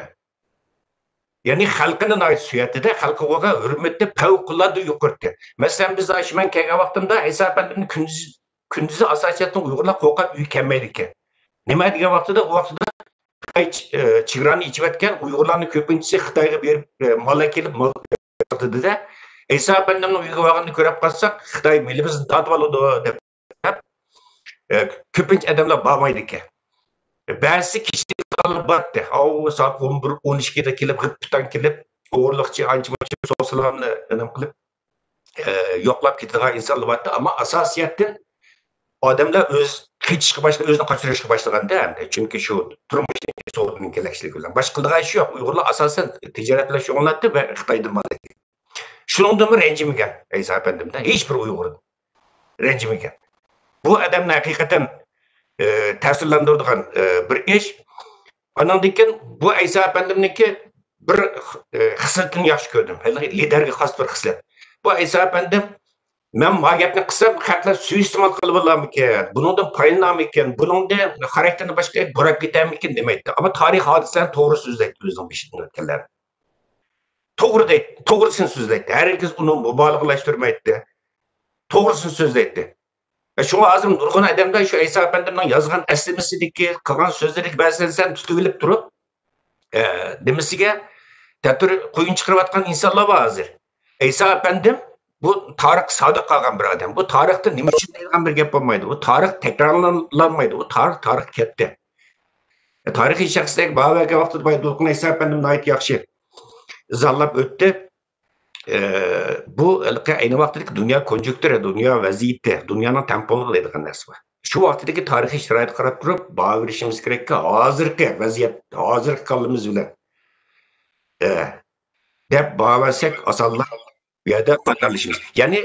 يەنى خەلقىنى ناھايىتى سۆيەتتى-دە، خەلقىگە بولغان ھۆرمىتى پەۋقۇلئاددە يۇقىرىتى. مەسىلەن، بىز ئاشۇ مەن كەلگەن ۋاقتىمدا ئەيسا ئەپەندىمنى كۈندۈز، كۈندۈزى ئاساسىيەتتىن ئۇيغۇرلار قورقۇپ ئۆيگە كەلمەيدىكەن. نېمە دېگەن ۋاقتىدا، ئۇ ۋاقتىدا خىتاي چ-، ئە، چېگرانى ئېچىۋەتكەن، ئۇيغۇرلارنىڭ كۆپىنچىسى خىتايغا بېرىپ، ئە، مال ئەكېلىپ، مال ساتىدۇ-دە. ئەيسا ئەپەندىمنىڭ ئۆيىگە بارغىنىنى كۆرۈپ قالساق، خىتاي مېلىمىزنى تارتىۋالىدۇ، دەپ. ئە، كۆپىنچە ئادەملەر بارمايدىكەن. بەزىسى كىچىك بالىلار بارتتى. ئاۋۇ سائەت ئون بىر، ئون ئىككىدە كېلىپ، غىت-پىتان كېلىپ، ئوغرىلىقچە، ئانچە-مۇنچە سوغ-سالامنى نېمە قىلىپ، ئە، يوقلاپ كېتىدىغان ئىنسانلار بارتتى. ئەمما ئاساسىيەتتىن ئادەملەر ئۆز قېچىشقا باشلا-، ئۆزىنى قاچۇرۇشقا باشلىغاندا ئەمدى، چۈنكى شۇ تۇرمۇشنىڭ سودىنىڭ كېلەكچىلىكى بىلەن. باشقا قىلىدىغان ئىشى يوق. ئۇيغۇرلار ئاساسەن تىجارەت بىلەن شۇغۇللىناتتى ۋە خىتايدىن مال ئەكەلدى. شۇنىڭدىنمۇ رەنجىمىگەن ئەيسا ئەپەندىمدىن ھېچ بىر ئۇيغۇر رەنجىمىگەن. بۇ ئادەمنى ھەقىقەتەن، ئى، تەسىرلەندۈرىدىغان، ئى، بىر ئىش. ئانىڭدىن كېيىن بۇ ئەيسا ئەپەندىمنىڭكى بىر، ئى، خىسلىتىنى ياخشى كۆردۈم. ھېلىقى لىدەرگە خاس بىر خىسلەت. بۇ ئەيسا ئەپەندىم، مەن ما گەپنى قىلسام، خەقلەر سۇيىئىستېمال قىلىۋالامىكىن، بۇنىڭدىن پايدىلىنامىكىن، بۇنىڭدىن خاراكتېرىنى باشقا بۇراپ كېتەرمىكىن دېمەيتتى. ئەمما تارىخىي ھادىسىلەرنى توغرا سۆزلەيتتى ئۆزىنىڭ بېشىدىن ئۆتكەنلەرنى. توغرا دەيتتى، توغرىسىنى سۆزلەيتتى. ھەرگىز ئۇنى مۇبالىغىلەشتۈرمەيتتى. توغرىسىنى سۆزلەيتتى. ۋە شۇڭا ھازىر نۇرغۇن ئادەملەر شۇ ئەيسا ئەپەندىمنىڭ يازغان ئەسلىمىسىدىكى، قىلغان سۆزلىرىدىكى بەزى نەرسىلەرنى تۇتۇۋېلىپ تۇرۇپ، ئە، نېمىسىگە تەتۈر قويۇن چىقىرىۋاتقان ئىنسانلار بار ھازىر. ئەيسا ئەپەندىم بۇ تارىخقا سادىق قالغان بىر ئادەم. بۇ تارىختا نېمە ئۈچۈن دەيدىغان بىر گەپ بولمايدۇ. بۇ تارىخ تەكرارلانمايدۇ. بۇ تارىخ، تارىخ كەتتى. تارىخىي شەخسلەرگە باھا بەرگەن ۋاقتىدا باي دولقۇن ئەيسا ئەپەندىم ناھايىتى ياخشى ئىزاھلاپ ئۆتتى. ئە، بۇ ھېلىقى ئەينى ۋاقتىدىكى دۇنيا كونجۇكتۇرا، دۇنيا ۋەزىيىتى، دۇنيانىڭ تەڭپۇڭلۇقى دەيدىغان نەرسە بار. شۇ ۋاقتىدىكى تارىخىي شارائىتقا قاراپ تۇرۇپ باھا بېرىشىمىز كېرەككى، ھازىرقى ۋەزىيەت، ھازىرقى كاللىمىز بىلەن، ئە، دەپ باھا بەرسەك ئاسانلا بۇ يەردە قاتارلىشىمىز. يەنى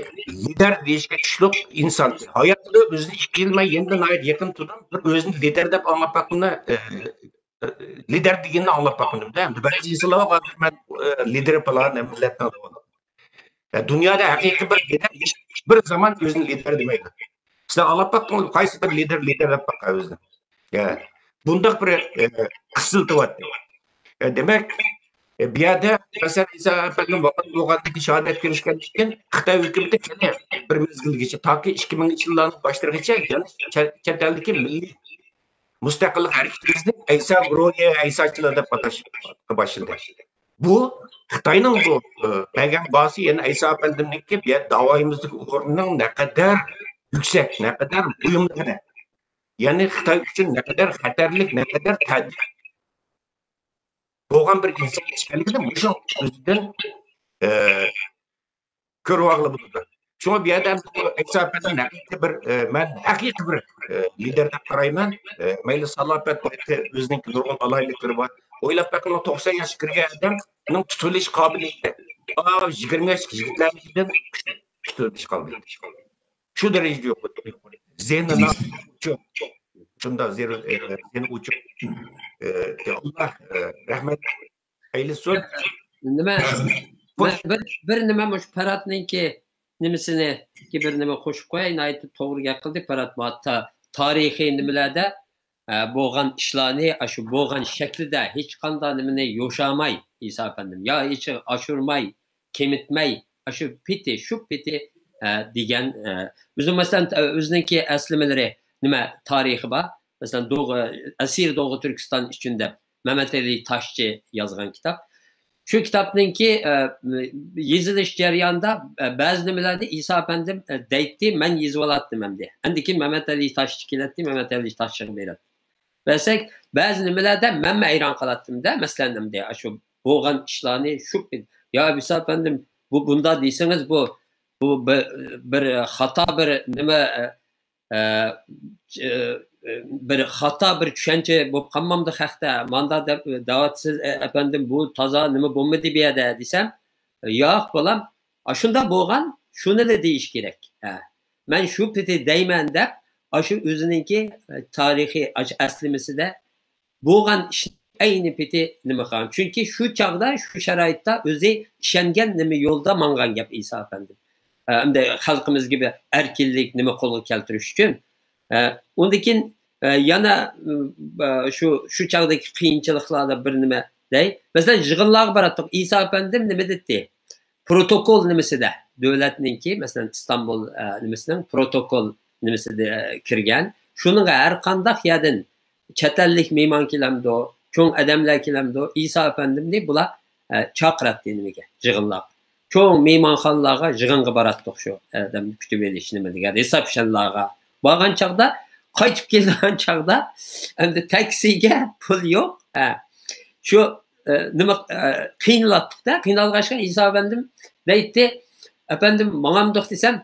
لىدەر دېيىشكە چۈشلۈك ئىنسان. ھاياتىدا ئۆزىنى ئىككى يىل مەن يېنىدا ناھايىتى يېقىن تۇردۇم. بىر ئۆزىنى لىدەر دەپ ئاڭلاپ باققىنى، ئە، ئە، لىدەر دېگىننى ئاڭلاپ باقمىدىم-دە. ئەمدى بەزى ئىنسانلار بار، ھازىر مەن، ئە، لىدېرى پالان مىللەتنىڭ دەپ. ئە، دۇنيادا ھەقىقىي بىر لىدەر ھېچ بىر زامان ئۆزىنى لىدەر دېمەيدۇ. سىلەر ئاڭلاپ باقتىڭىزمۇ؟ قايسى بىر لىدەر، لىدەر دەپ باققان ئۆزىنى؟ يا، بۇنداق بىر، ئە، قىسىلتىۋاتتى. ئە، دېمەك، ئە، بۇ يەردە مەسىلەن، ئەيسا ئەپەندىم ۋاپات بولغاندىن كېيىن، شاھادەت كۆرۈشكەندىن كېيىن خىتاي ھۆكۈمىتى كەلدى بىر مەزگىلگىچە، تاكى ئىككى مىڭىنچى يىللارنىڭ باشلىرىغىچە يەنە چەت، چەت ئەلدىكى مىللىي مۇستەقىللىق ھەرىكىتىمىزنى ئەيسا گۇرۇھى، ئەيساچىلار دەپ ئاتاشقا باشلىدى. بۇ خىتاينىڭ بۇ، ئە، بەرگەن باھاسى يەنە ئەيسا ئەپەندىمنىڭكى بۇ يەر داۋايىمىزدىكى ئورنىنىڭ نەقەدەر يۈكسەك، نەقەدەر مۇھىملىقىنى، يەنى خىتاي ئۈچۈن نەقەدەر خەتەرلىك، نەقەدەر تەھدىت بولغان بىر ئىنسان ئىكەنلىكىنى مۇشۇ ئۆزىدىن، ئە، كۆرۈۋالغىلى بولىدۇ. شۇڭا بۇ يەردە ئەمدى ئەيسا ئەپەندىم ھەقىقىي بىر، ئە، مەن ھەقىقىي بىر، ئە، لىدەر دەپ قارايمەن. ئە، مەيلى سالاپەت، ئۆزىنىڭكى نۇرغۇن ئالاھىدىلىكلىرى بار. ئويلاپ بېقىڭ، توقسان ياشقا كىرگەن ئادەمنىڭ تۇتۇۋېلىش قابىلىيىتى. ئا، يىگىرمە ياشلىق يىگىتلەرنىڭكىدىن تۇتۇۋېلىش قابىلىيىتى. شۇ دەرىجىدە يۇقىرى. زېھنىنا ئوچۇق. شۇنداق زېھنى، ئە، زېھنى ئوچۇق. ئە، يا ئاللا، ئە، رەھمەت ئەيلىسۇن. نېمە؟ مەن بىر، بىر نېمە مۇشۇ پەرھاتنىڭكى نېمىسىنى بىر نېمە قوشۇپ قوياي. ناھايىتى توغرا گەپ قىلدى پەرھات. ما تا-، تارىخىي نېمىلەردە، ئە، بولغان ئىشلارنى ئاشۇ بولغان شەكلىدە ھېچقانداق نېمىنى يوشاماي ئەيسا ئەپەندىم، يا ھېچ ئاشۇرماي، كېمىتمەي، ئاشۇ پېتى، شۇ پېتى، ئە، دېگەن، ئە، ئۆزى مەسىلەن، ئۆزىنىڭكى ئەسلىمىلىرى نېمە تارىخى بار. مەسىلەن، دوغ-، ئەسىر دوغۇ تۈركىستان ئۈچۈن دەپ مەمەتئېلى تاشچى يازغان كىتاب. شۇ كىتابنىڭكى، ئە، يېزىلىش جەريانىدا، ئە، بەزى نېمىلەردە ئەيسا ئەپەندىم، ئە، دەيتتى، مەن يېزىۋالاتتىم ئەمدى. ئەندىن كېيىن مەمەتئېلى تاشچى كېلەتتى، مەمەتئېلى تاشچىغا بېرەتتى. بەرسەك، بەزى نېمىلەردە مەنمۇ ھەيران قالاتتىمدە، مەسىلەن، ئەمدى ئاشۇ بولغان ئىشلارنى شۇ، يا ئەيسا ئەپەندىم، بۇ بۇنداق دېسىڭىز، بۇ، بۇ بىر، بىر خاتا بىر نېمە، ئە، ئە، بىر خاتا بىر چۈشەنچە بولۇپ قالمامدۇ خەقتە؟ ماندا دەپ دەۋاتىسىز، ئە، ئەپەندىم، بۇ تازا نېمە بولمىدى بۇ يەردە دېسەم، ياق، بالام، ئاشۇنداق بولغان، شۇنىلا دېيىش كېرەك. ھە. مەن شۇ پېتى دەيمەن دەپ، ئاشۇ ئۆزىنىڭكى، ئە، تارىخىي، ئاشۇ ئەسلىمىسىدە بولغان ئىشنى ئەينى پېتى نېمە قىلغان. چۈنكى شۇ چاغدا، شۇ شارائىتتا ئۆزى ئىشەنگەن نېمە يولدا ماڭغان گەپ ئەيسا ئەپەندىم. ئە، ئەمدى خەلقىمىزگە بىر ئەركىنلىك نېمە قولغا كەلتۈرۈش ئۈچۈن. ئە، ئۇندىن كېيىن، ئە، يەنە، ئە، شۇ، شۇ چاغدىكى قىيىنچىلىقلاردا بىر نېمە دەي. مەسىلەن، يىغىنلارغا باراتتۇق. ئەيسا ئەپەندىم نېمە دېدى؟ پروتوكول نېمىسىدە، دۆلەتنىڭكى، مەسىلەن، ئىستانبۇل، ئە، نېمىسىنىڭ پروتوكول نېمىسىدە، ئە، كىرگەن. شۇنىڭغا ھەر قانداق يەردىن چەت ئەللىك مېھمان كېلەمدۇ، چوڭ ئادەملەر كېلەمدۇ، ئەيسا ئەپەندىمنى بۇلار، ئە، چاقىراتتى نېمىگە، يىغىنلارغا. چوڭ مېھمانخانىلارغا يىغىنغا باراتتۇق شۇ ئادەمنى كۈتۈۋېلىش نېمە دېگەن رېسېپشنلارغا. بارغان چاغدا، قايتىپ كېلىدىغان چاغدا ئەمدى تاكسىگە پۇل يوق. ھە. شۇ، ئە، نېمە، ئە، قىينىلاتتۇق-دە، قىينالغاچقا ئەيسا ئەپەندىم دەيتتى، ئەپەندىم، ماڭامدۇق دېسەم،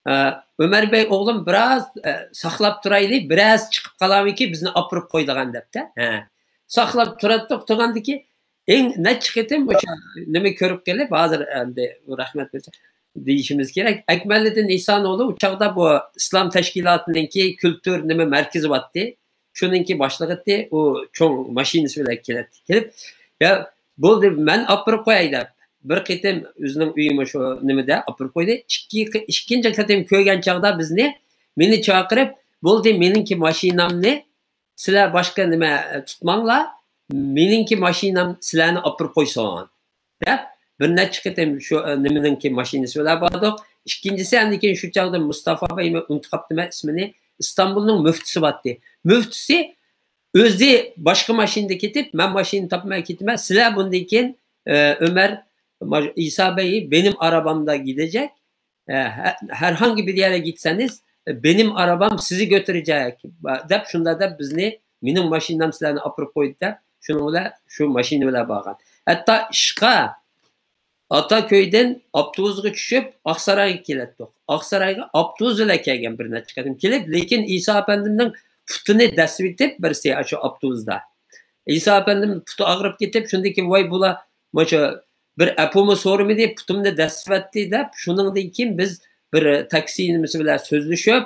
ئە، ئۆمەر بەي ئوغلۇم، بىراز، ئە، ساقلاپ تۇرايلى، بىراز چىقىپ قالامىكى، بىزنى ئاپىرىپ قويىدىغان دەپتە. ھە. ساقلاپ تۇراتتۇق، تۇرغاندىكى، ئەڭ نەچچە قېتىم ئوشۇ نېمە كۆرۈپ قېلىپ، ھازىر ئەمدى رەھمەت بولسا دېيىشىمىز كېرەك. ئەكمەلىدىن ئېھسانوغلى ئۇ چاغدا بۇ ئىسلام تەشكىلاتىنىڭكى كۈلتۈر نېمە مەركىزى بارتتى. شۇنىڭكى باشلىقى ئىدى، ئۇ چوڭ ماشىنىسى بىلەن كېلەتتى. كېلىپ، يا، بولدى، مەن ئاپىرىپ قوياي دەپ، بىر قېتىم ئۆزىنىڭ ئۆيى مۇشۇ نېمىدە ئاپىرىپ قويدى. ئىككى قې-، ئىككىنچى قېتىم كۆرگەن چاغدا بىزنى، مېنى چاقىرىپ، بولدى، مېنىڭكى ماشىنامنى سىلەر باشقا نېمە تۇتماڭلار، مېنىڭكى ماشىنام سىلەرنى ئاپىرىپ قويسۇن، دەپ، بىر نەچچە قېتىم شۇ، ئە، نېمىنىڭكى ماشىنىسى بىلەن باردۇق. ئىككىنچىسى، ئاندىن كېيىن شۇ چاغدا مۇستافا بەي، مەن ئۇنتۇپ قاپتىمەن ئىسمىنى، ئىستانبۇلنىڭ مۇفتىسى بارتتى. مۇفتىسى ئۆزى باشقا ماشىنىدا كېتىپ، مەن ماشىنا تاپماي كېتىمەن، سىلەر بۇندىن كېيىن، ئە، ئۆمەر، ما-، ئىسا بەي بېنىم ئارابامدا گىدەجەك، ئە، ھە-، ھەرھانگى بىر يەرگە گىتسەنىز، بېنىم ئارابام سىزى گۆتۈرىجەك، دەپ، شۇنداق دەپ بىزنى، مېنىڭ ماشىنام سىلەرنى ئاپىرىپ قويدى دەپ، شۇنىڭ بىلەن، شۇ ماشىنا بىلەن بارغان. ھەتتا ئىشقا ئاتاكۆيدىن ئاپتوبۇسقا چۈشۈپ، ئاقسارايغا كېلەتتۇق. ئاقسارايغا ئاپتوبۇس بىلەن كەلگەن بىر نەچچە قېتىم كېلىپ، لېكىن ئىسا ئەپەندىمنىڭ پۇتىنى دەسسىۋېتىپ بىرسى، ئاشۇ ئاپتوبۇستا. ئىسا ئەپەندىم پۇتى ئاغرىپ كېتىپ، شۇندىن كېيىن، ۋاي، بۇلار مانا بىر ئەپۇمۇ سورىمىدى، پۇتۇمنى دەسسىۋەتتى دەپ، شۇنىڭدىن كېيىن بىز بىر تاكسى نېمىسى بىلەن سۆزلىشىپ،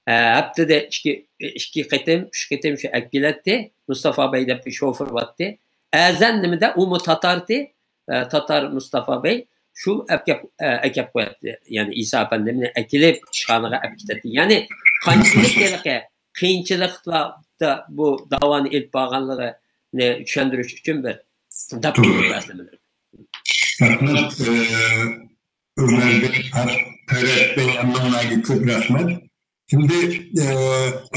ئە، ھەپتىدە ئىككى، ئىككى قېتىم، ئۈچ قېتىم شۇ ئەپ كېلەتتى. مۇستافا بەي دەپ بىر شوفېر بارتتى. ئەزەن نېمىدە، ئۇمۇ تاتارتى، ئە، تاتار مۇستافا بەي شۇ ئەپ كەپ، ئە، ئەكەپ قوياتتى. يەنى ئىسا ئەپەندىمنى ئەكېلىپ، ئىشخانىغا ئەپ كېتەتتى. يەنى قانچىلىك ھېلىقى قىيىنچىلىقلاردا بۇ داۋانى ئېلىپ بارغانلىقىنى چۈشەندۈرۈش ئۈچۈن بىر دەپ توغرا. رەھمەت، ئە، ئۆمەر بەي، پەرەت بەي، ھەممىڭلارغا كۆپ رەھمەت. شۇندى، ئە،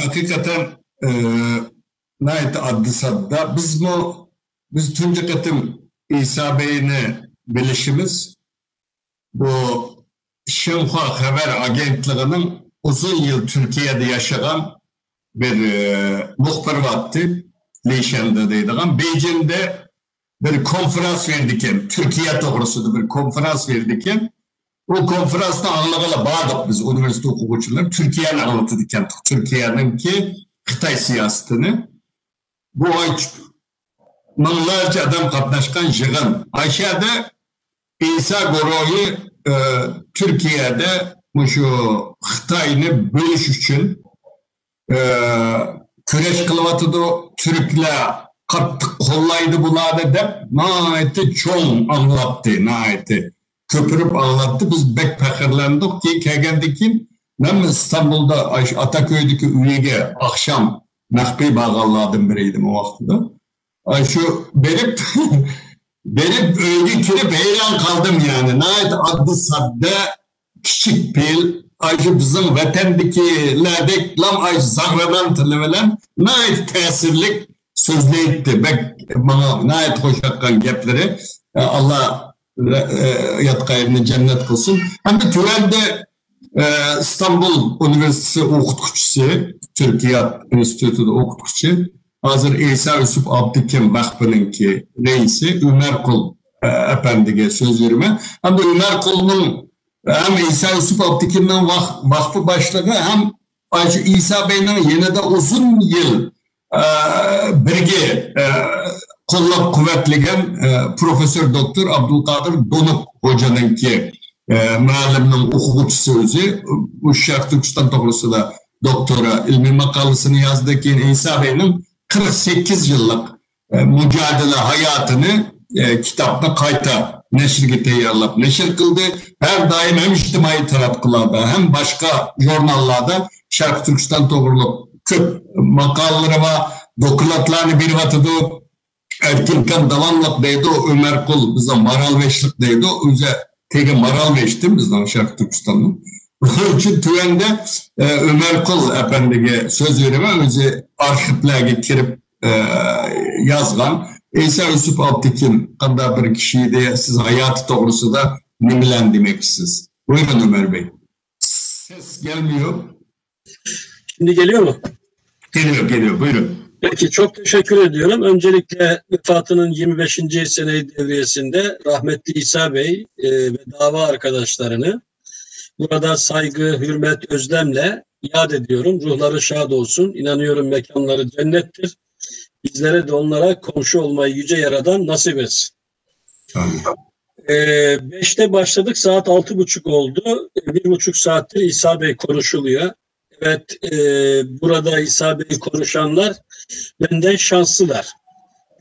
ھەقىقەتەن، ئە، ناھايىتى ئاددىي ساددا. بىزمۇ، بىز تۇنجى قېتىم ئىسا بەينى بىلىشىمىز بۇ شىنخۇا خەۋەر ئاگېنتلىقىنىڭ ئۇزۇن يىل تۈركىيەدە ياشىغان بىر، ئە، مۇخبىر بارتتى. لىشەندە دەيدىغان. بېيجىڭدە بىر كونفرانس بېرىدىكەن. تۈركىيە توغرىسىدا بىر كونفرانس بېرىدىكەن. ئۇ كونفرانسنى ئاڭلىغىلى باردۇق بىز، ئۇنىۋېرسىتېت ئوقۇغۇچىلىرى. تۈركىيەنى ئاڭلىتىدىكەن. تۈركىيەنىڭكى خىتاي سىياسىتىنى. بۇ ئاي مىڭلارچە ئادەم قاتناشقان يىغىن. ئاشۇ يەردە ئىسا گۇرۇھى، ئە، تۈركىيەدە مۇشۇ خىتاينى بۆلۈش ئۈچۈن، ئە، كۈرەش قىلىۋاتىدۇ، تۈركلەر قاتتىق قوللايدۇ بۇلارنى دەپ ناھايىتى چوڭ ئاڭلاتتى، ناھايىتى كۆپۈرۈپ ئاڭلاتتى. بىز بەك پەخىرلەندۇق. كېيىن كەلگەندىن كېيىن مەنمۇ ئىستانبۇلدا ئاشۇ ئاتاكۆيدىكى ئۆيىگە ئاخشام مەخپىي بارغانلاردىن بىرى ئىدىم ئۇ ۋاقتىدا. ئاشۇ بېرىپ، بېرىپ ئۆيگە كىرىپ ھەيران قالدىم يەنى. ناھايىتى ئاددىي ساددا، كىچىك پېئىل، ئاشۇ بىزنىڭ ۋەتەندىكىلەردەكلا ئاشۇ زاغرىمان تىلى بىلەن ناھايىتى تەسىرلىك سۆزلەيتتى. بەك ماڭا ناھايىتى خوش ياققان گەپلىرى. ئاللا، ئە، ياتقان يېرىنى جەننەت قىلسۇن. ھەمدە تۆۋەندە، ئە، ئىستانبۇل ئۇنىۋېرسىتېتى ئوقۇتقۇچىسى، تۈركىيە ئىنستىتۇتىدا ئوقۇتقۇچى، ھازىر ئىسا يۈسۈپ ئابدىكىم ۋەقپىنىڭكى رەئىسى ئۆمەرقۇل، ئە، ئەپەندىگە سۆز بېرىمەن. ھەمدە ئۆمەرقۇلنىڭ ھەم ئىسا يۈسۈپ ئابدىكىمنىڭ ۋاق-، ۋاقفى باشلىقى ھەم ئاشۇ ئىسا بەينىڭ يېنىدا ئۇزۇن يىل، ئە، بىرگە، ئە، قوللاپ قۇۋۋەتلىگەن، ئە، پروفېسسور دوكتور ئابدۇلقادىر دونۇق خوجانىڭكى، ئە، مۇئەللىمنىڭ ئوقۇغۇچىسى ئۆزى. ئۇ شەرقىي تۈركىستان توغرىسىدا دوكتورا ئىلمىي ماقالىسىنى يازدى. كېيىن ئىسا بەينىڭ قىرىق سەككىز يىللىق ئە، مۇجادىلە ھاياتىنى، ئە، كىتابنى قايتا نەشرگە تەييارلاپ نەشر قىلدى. ھەر دائىم ھەم ئىجتىمائىي تاراتقۇلاردا، ھەم باشقا ژۇرناللاردا شەرقىي تۈركىستان توغرۇلۇق كۆپ ماقالىلىرى بار، دوكلاتلارنى بېرىۋاتىدۇ. ئەركىنكان داۋاملىق دەيدۇ، ئۆمەرقۇل بىزنىڭ مارالبېشلىق دەيدۇ، ئۆزى تېگى مارالبېشتىن بىزنىڭ شەرقىي تۈركىستاننىڭ. شۇنىڭ ئۈچۈن تۆۋەندە، ئە، ئۆمەرقۇل ئەپەندىگە سۆز بېرىمەن، ئۆزى ئارخىپلارغا كىرىپ، ئە، يازغان. ئىسا يۈسۈپ ئابدىكىم قانداق بىر كىشى ئىدى؟ سىز ھاياتى توغرىسىدا نېمىلەرنى دېمەكچىسىز؟ بۇيرۇڭ، ئۆمەر بەي. سەس كەلمەيدۇ. Şimdi geliyor mu? Geliyor, geliyor. Buyurun. Peki, çok teşekkür ediyorum. Öncelikle vefatının yirmi beşinci seneyi devriyesinde rahmetli İsa Bey, e, ve dava arkadaşlarını Burada saygı, hürmet, özlemle yad ediyorum. Ruhları şad olsun. İnanıyorum mekanları cennettir. Bizlere de onlara komşu olmayı Yüce Yaradan nasip etsin. Amin. Ee, beşte başladık, saat altı buçuk oldu. Ee, bir buçuk saattir İsa Bey konuşuluyor. Evet, e, burada İsa Bey konuşanlar benden şanslılar.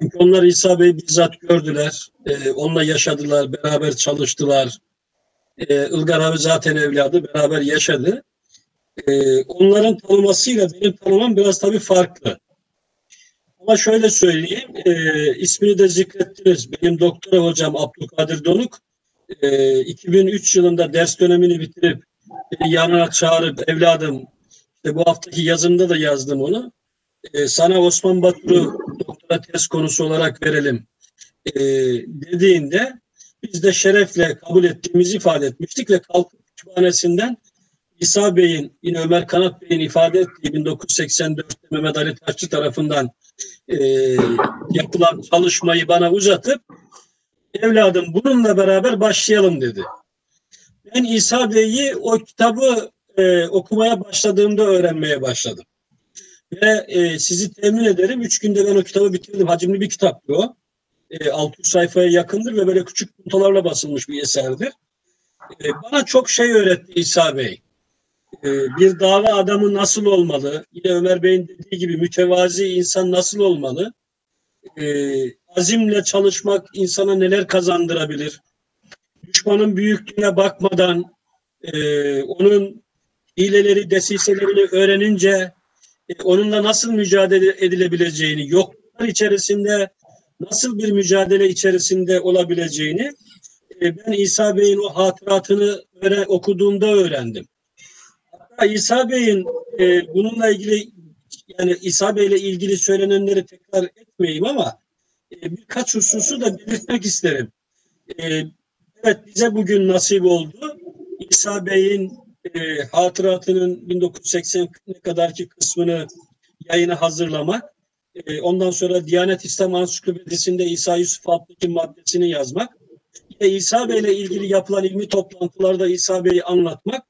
Çünkü onlar İsa Bey'i bizzat gördüler, e, onunla yaşadılar, beraber çalıştılar. E, Ilgar abi zaten evladı, beraber yaşadı. E, onların tanımasıyla benim tanımam biraz tabii farklı. Ama şöyle söyleyeyim, e, ismini de zikrettiniz. Benim doktora hocam Abdülkadir Donuk, e, iki bin üç yılında ders dönemini bitirip beni yanına çağırıp, "Evladım, işte bu haftaki yazımda da yazdım onu. E, sana Osman Batur'u doktora tez konusu olarak verelim," e, dediğinde biz de şerefle kabul ettiğimizi ifade etmiştik ve kalkıp kütüphanesinden İsa Bey'in, yine Ömer Kanat Bey'in ifade ettiği bin dokuz yüz seksen dörtte Mehmet Ali Taşçı tarafından, e, yapılan çalışmayı bana uzatıp, "Evladım, bununla beraber başlayalım," dedi. Ben İsa Bey'i o kitabı, e, okumaya başladığımda öğrenmeye başladım. Ve, e, sizi temin ederim, üç günde ben o kitabı bitirdim. Hacimli bir kitaptır o. E, altı yüz sayfaya yakındır ve böyle küçük puntolarla basılmış bir eserdir. E, bana çok şey öğretti İsa Bey. E, bir dava adamı nasıl olmalı? Yine Ömer Bey'in dediği gibi mütevazi insan nasıl olmalı? E, azimle çalışmak insana neler kazandırabilir? Düşmanın büyüklüğüne bakmadan, e, onun hileleri, desiselerini öğrenince, e, onunla nasıl mücadele edilebileceğini, yokluklar içerisinde nasıl bir mücadele içerisinde olabileceğini, e, ben İsa Bey'in o hatıratını öğre-, okuduğumda öğrendim. Hatta İsa Bey'in, e, bununla ilgili, yani İsa Bey'le ilgili söylenenleri tekrar etmeyeyim ama, e, birkaç hususu da belirtmek isterim. E, evet, bize bugün nasip oldu. İsa Bey'in, e, hatıratının bin dokuz yüz seksen kadarki kısmını yayına hazırlamak. E, ondan sonra Diyanet İslam Ansiklopedisi'nde İsa Yusuf Alptekin maddesini yazmak. Ve İsa Bey'le ilgili yapılan ilmi toplantılarda İsa Bey'i anlatmak.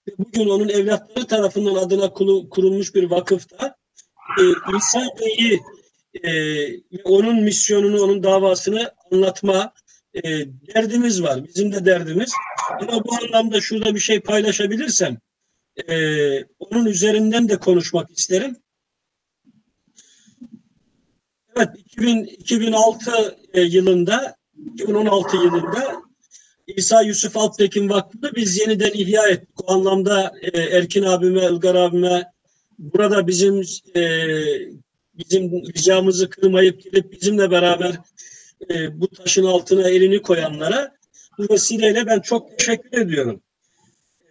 Ve bugün onun evlatları tarafından adına kulu-, kurulmuş bir vakıfta, e, İsa Bey'i, e, ve onun misyonunu, onun davasını anlatma, e, derdimiz var. Bizim de derdimiz. Ama bu anlamda şurada bir şey paylaşabilirsem, e, onun üzerinden de konuşmak isterim. Evet, iki bin, iki bin altı, e, yılında, iki bin on altı yılında İsa Yusuf Alptekin Vakfı'nı biz yeniden ihya ettik. O anlamda, e, Erkin abime, Ilgar abime, burada bizim, e, bizim ricamızı kırmayıp gelip bizimle beraber, e, bu taşın altına elini koyanlara bu vesileyle ben çok teşekkür ediyorum.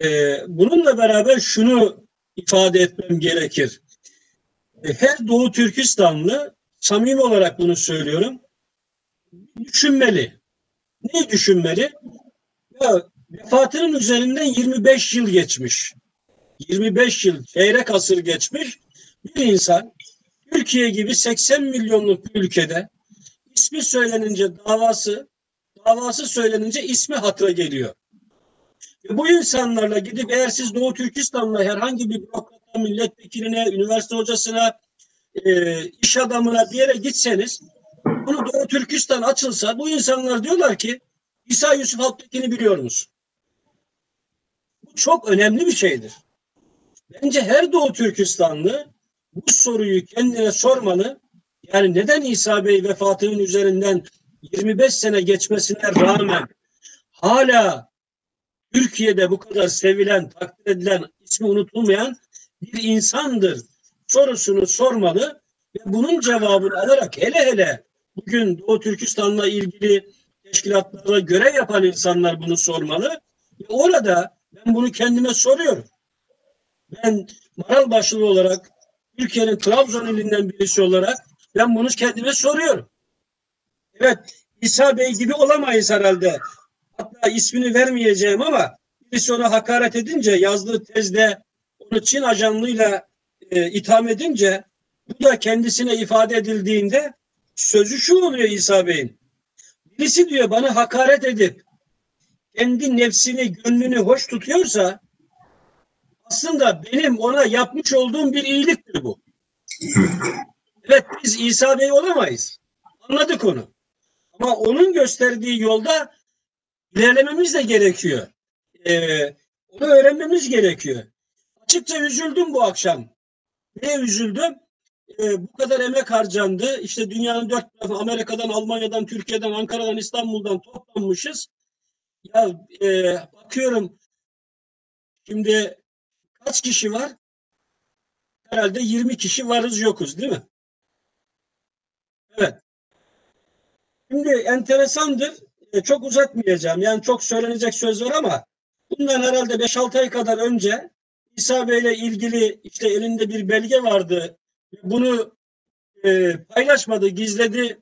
E, bununla beraber şunu ifade etmem gerekir. E, her Doğu Türkistanlı, samimi olarak bunu söylüyorum, düşünmeli. Neyi düşünmeli? Ya, vefatının üzerinden yirmi beş yıl geçmiş. Yirmi beş yıl, çeyrek asır geçmiş bir insan Türkiye gibi seksen milyonluk bir ülkede ismi söylenince davası, davası söylenince ismi hatıra geliyor. Ve bu insanlarla gidip eğer siz Doğu Türkistan'la herhangi bir bürokrata, milletvekiline, üniversite hocasına, e, iş adamına bir yere gitseniz, bunu Doğu Türkistan açılsa bu insanlar diyorlar ki, "İsa Yusuf Alptekin'i biliyor musun?" Bu çok önemli bir şeydir. Bence her Doğu Türkistanlı bu soruyu kendine sormalı. Yani neden İsa Bey vefatının üzerinden yirmi beş sene geçmesine rağmen hala Türkiye'de bu kadar sevilen, takdir edilen, ismi unutulmayan bir insandır sorusunu sormalı ve bunun cevabını alarak hele hele bugün Doğu Türkistan'la ilgili teşkilatlarda görev yapan insanlar bunu sormalı. Ve orada ben bunu kendime soruyorum. Ben Maralbaşılı olarak, Türkiye'nin Trabzon ilinden birisi olarak ben bunu kendime soruyorum. Evet, İsa Bey gibi olamayız herhalde. Hatta ismini vermeyeceğim ama birisi ona hakaret edince, yazdığı tezde onu Çin ajanlığıyla, e, itham edince, bu da kendisine ifade edildiğinde sözü şu oluyor İsa Bey'in. Birisi diyor bana hakaret edip kendi nefsini, gönlünü hoş tutuyorsa aslında benim ona yapmış olduğum bir iyiliktir bu. Evet, biz İsa Bey olamayız. Anladık onu. Ama onun gösterdiği yolda ilerlememiz de gerekiyor. Ee, onu öğrenmemiz gerekiyor. Açıkça üzüldüm bu akşam. Neye üzüldüm? Ee, bu kadar emek harcandı. İşte dünyanın dört tarafı, Amerika'dan, Almanya'dan, Türkiye'den, Ankara'dan, İstanbul'dan toplanmışız. Ya, e, bakıyorum, şimdi kaç kişi var? Herhalde yirmi kişi varız yokuz, değil mi? Evet. Şimdi enteresandır. E, çok uzatmayacağım. Yani çok söylenecek söz var ama bundan herhalde beş altı ay kadar önce İsa Bey'le ilgili işte elinde bir belge vardı. Bunu e, paylaşmadı, gizledi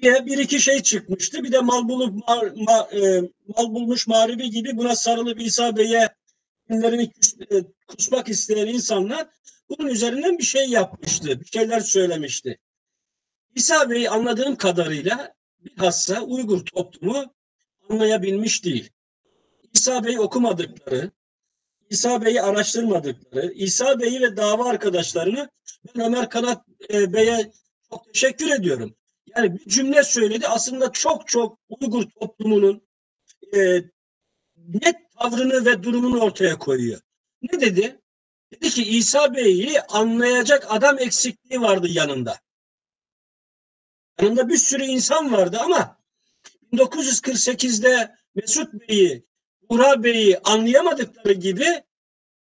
diye bir iki şey çıkmıştı. Bir de mal bulup ma- ma- e, mal bulmuş mağribi gibi buna sarılıp İsa Bey'e ellerini küs- e, kusmak isteyen insanlar bunun üzerinden bir şey yapmıştı, bir şeyler söylemişti. İsa Bey anladığım kadarıyla bilhassa Uygur toplumu anlayabilmiş değil. İsa Bey'i okumadıkları, İsa Bey'i araştırmadıkları, İsa Bey'i ve dava arkadaşlarını ben Ömer Kanat e, Bey'e çok teşekkür ediyorum. Yani bir cümle söyledi. Aslında çok çok Uygur toplumunun e, net tavrını ve durumunu ortaya koyuyor. Ne dedi? Dedi ki İsa Bey'i anlayacak adam eksikliği vardı yanında. Yanında bir sürü insan vardı ama bin dokuz yüz kırk sekizde Mesut Bey'i, Buğra Bey'i anlayamadıkları gibi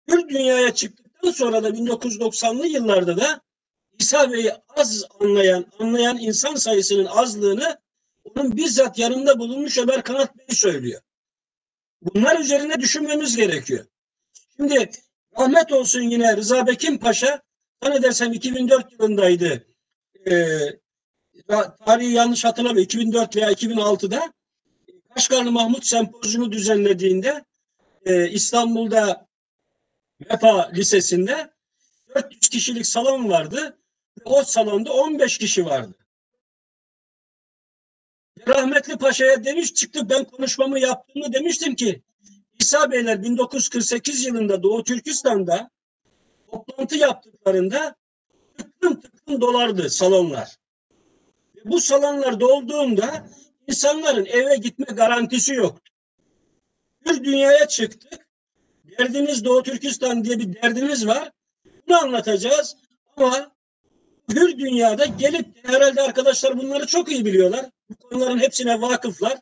Hür Dünya'ya çıktıktan sonra da bin dokuz yüz doksanlı yıllarda da İsa Bey'i az anlayan, anlayan insan sayısının azlığını onun bizzat yanında bulunmuş Ömer Kanat Bey söylüyor. Bunlar üzerine düşünmemiz gerekiyor. Şimdi rahmet olsun yine Rıza Bekim Paşa, zannedersem iki bin dört yılındaydı. Ee, ra- tarihi yanlış hatırlamıyorum. iki bin dört veya iki bin altıda Kaşgarlı Mahmut Sempozyumu düzenlediğinde e, İstanbul'da Vefa Lisesi'nde dört yüz kişilik salon vardı. Ve o salonda on beş kişi vardı. Rahmetli Paşa'ya demiş çıktık ben konuşmamı yaptığımda demiştim ki İsa Beyler bin dokuz yüz kırk sekiz yılında Doğu Türkistan'da toplantı yaptıklarında tıklım tıklım dolardı salonlar. Ve bu salonlar dolduğunda insanların eve gitme garantisi yoktu. Hür Dünya'ya çıktık. Derdimiz Doğu Türkistan diye bir derdimiz var. Bunu anlatacağız. Ama Hür Dünya'da gelip de herhalde arkadaşlar bunları çok iyi biliyorlar. Bu konuların hepsine vakıflar.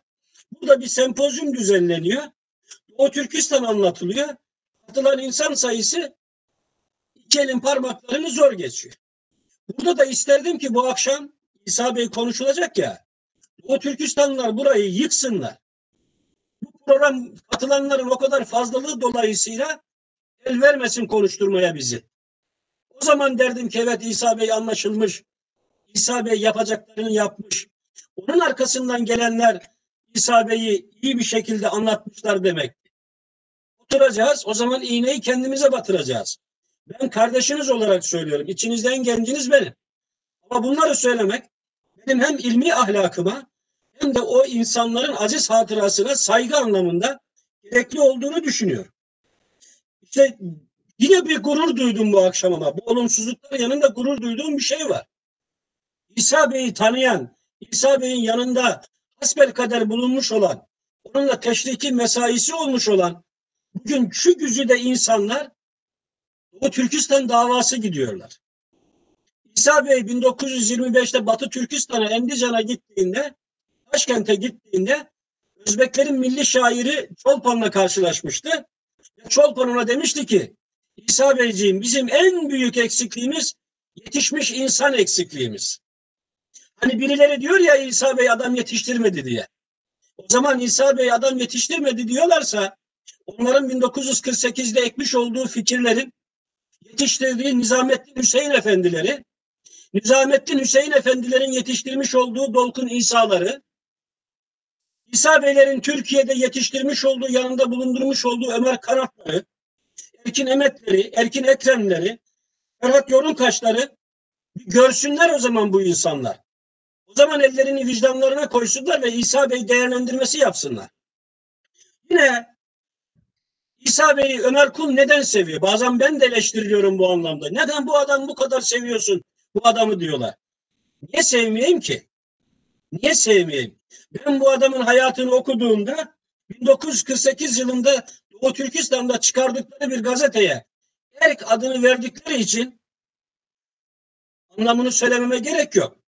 Burada bir sempozyum düzenleniyor. Doğu Türkistan anlatılıyor. Katılan insan sayısı iki elin parmaklarını zor geçiyor. Burada da isterdim ki bu akşam İsa Bey konuşulacak ya. Doğu Türkistanlılar burayı yıksınlar. Bu program katılanların o kadar fazlalığı dolayısıyla el vermesin konuşturmaya bizi. O zaman derdim ki evet İsa Bey anlaşılmış. İsa Bey yapacaklarını yapmış. Onun arkasından gelenler İsa Bey'i iyi bir şekilde anlatmışlar demek. Oturacağız. O zaman iğneyi kendimize batıracağız. Ben kardeşiniz olarak söylüyorum. İçinizde en genciniz benim. Ama bunları söylemek benim hem ilmi ahlakıma hem de o insanların aziz hatırasına saygı anlamında gerekli olduğunu düşünüyorum. İşte yine bir gurur duydum bu akşam ama bu olumsuzluklar yanında gurur duyduğum bir şey var. İsa Bey'i tanıyan, İsa Bey'in yanında hasbelkader bulunmuş olan, onunla teşriki mesaisi olmuş olan bugün şu güzide insanlar Doğu Türkistan davası gidiyorlar. İsa Bey bin dokuz yüz yirmi beşte Batı Türkistan'a, Endijan'a gittiğinde, Başkent'e gittiğinde Özbeklerin milli şairi Çolpan'la karşılaşmıştı. Ve Çolpan ona demişti ki, İsa Beyciğim bizim en büyük eksikliğimiz yetişmiş insan eksikliğimiz. Hani birileri diyor ya İsa Bey adam yetiştirmedi diye. O zaman İsa Bey adam yetiştirmedi diyorlarsa onların bin dokuz yüz kırk sekizde ekmiş olduğu fikirlerin yetiştirdiği Nizamettin Hüseyin Efendileri, Nizamettin Hüseyin Efendilerin yetiştirmiş olduğu Dolkun İsa'ları, İsa Beylerin Türkiye'de yetiştirmiş olduğu, yanında bulundurmuş olduğu Ömer Kanatları, Erkin Emetleri, Erkin Ekremleri, Ferhat Yorulkaşları bir görsünler o zaman bu insanlar. O zaman ellerini vicdanlarına koysunlar ve İsa Bey değerlendirmesi yapsınlar. Yine İsa Bey'i Ömer Kul neden seviyor? Bazen ben de eleştiriliyorum bu anlamda. Neden bu adam bu kadar seviyorsun bu adamı diyorlar. Niye sevmeyeyim ki? Niye sevmeyeyim? Ben bu adamın hayatını okuduğumda bin dokuz yüz kırk sekiz yılında Doğu Türkistan'da çıkardıkları bir gazeteye Erk adını verdikleri için anlamını söylememe gerek yok.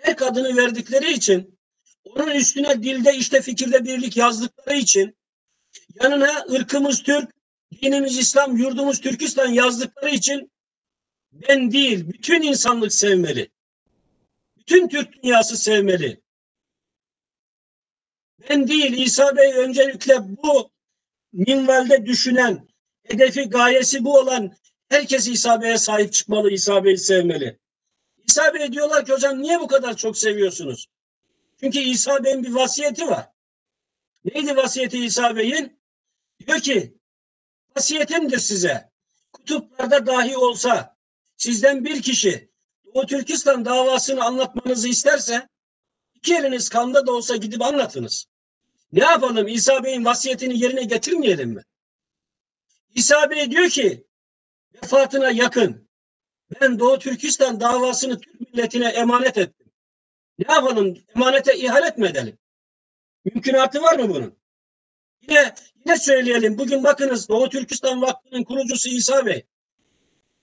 Erk adını verdikleri için, onun üstüne dilde işte fikirde birlik yazdıkları için, yanına ırkımız Türk, dinimiz İslam, yurdumuz Türkistan yazdıkları için ben değil, bütün insanlık sevmeli. Bütün Türk dünyası sevmeli. Ben değil, İsa Bey öncelikle bu minvalde düşünen, hedefi, gayesi bu olan herkes İsa Bey'e sahip çıkmalı, İsa Bey'i sevmeli. İsa Bey diyorlar ki hocam niye bu kadar çok seviyorsunuz? Çünkü İsa Bey'in bir vasiyeti var. Neydi vasiyeti İsa Bey'in? Diyor ki vasiyetimdir size. Kutuplarda dahi olsa sizden bir kişi Doğu Türkistan davasını anlatmanızı isterse iki eliniz kanda da olsa gidip anlatınız. Ne yapalım? İsa Bey'in vasiyetini yerine getirmeyelim mi? İsa Bey diyor ki vefatına yakın ben Doğu Türkistan davasını Türk milletine emanet ettim. Ne yapalım? Emanete ihanet mi edelim? Mümkünatı var mı bunun? Yine yine söyleyelim. Bugün bakınız Doğu Türkistan Vakfı'nın kurucusu İsa Bey.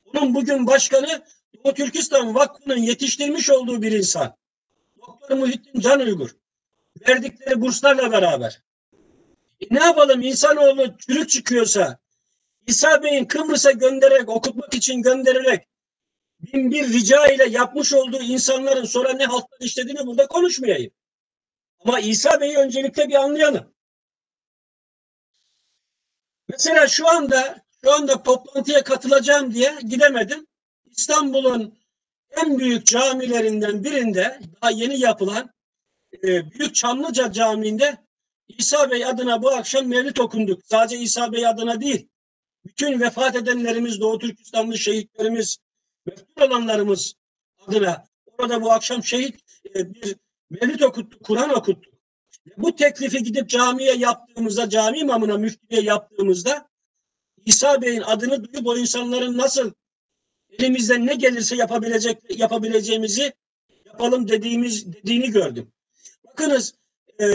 Onun bugün başkanı Doğu Türkistan Vakfı'nın yetiştirmiş olduğu bir insan. Doktor Muhittin Can Uygur. Verdikleri burslarla beraber. E, ne yapalım? İnsanoğlu çürük çıkıyorsa İsa Bey'in Kıbrıs'a göndererek, okutmak için göndererek bin bir rica ile yapmış olduğu insanların sonra ne haltlar işlediğini burada konuşmayayım. Ama İsa Bey'i öncelikle bir anlayalım. Mesela şu anda şu anda toplantıya katılacağım diye gidemedim. İstanbul'un en büyük camilerinden birinde daha yeni yapılan e, Büyük Çamlıca Camii'nde İsa Bey adına bu akşam mevlid okunduk. Sadece İsa Bey adına değil. Bütün vefat edenlerimiz, Doğu Türkistanlı şehitlerimiz, meftul olanlarımız adına orada bu akşam şehit e, bir mevlid okuttuk, Kur'an okuttuk. Ve bu teklifi gidip camiye yaptığımızda, cami imamına, müftüye yaptığımızda İsa Bey'in adını duyup o insanların nasıl elimizden ne gelirse yapabilecek yapabileceğimizi yapalım dediğimiz dediğini gördüm. Bakınız e,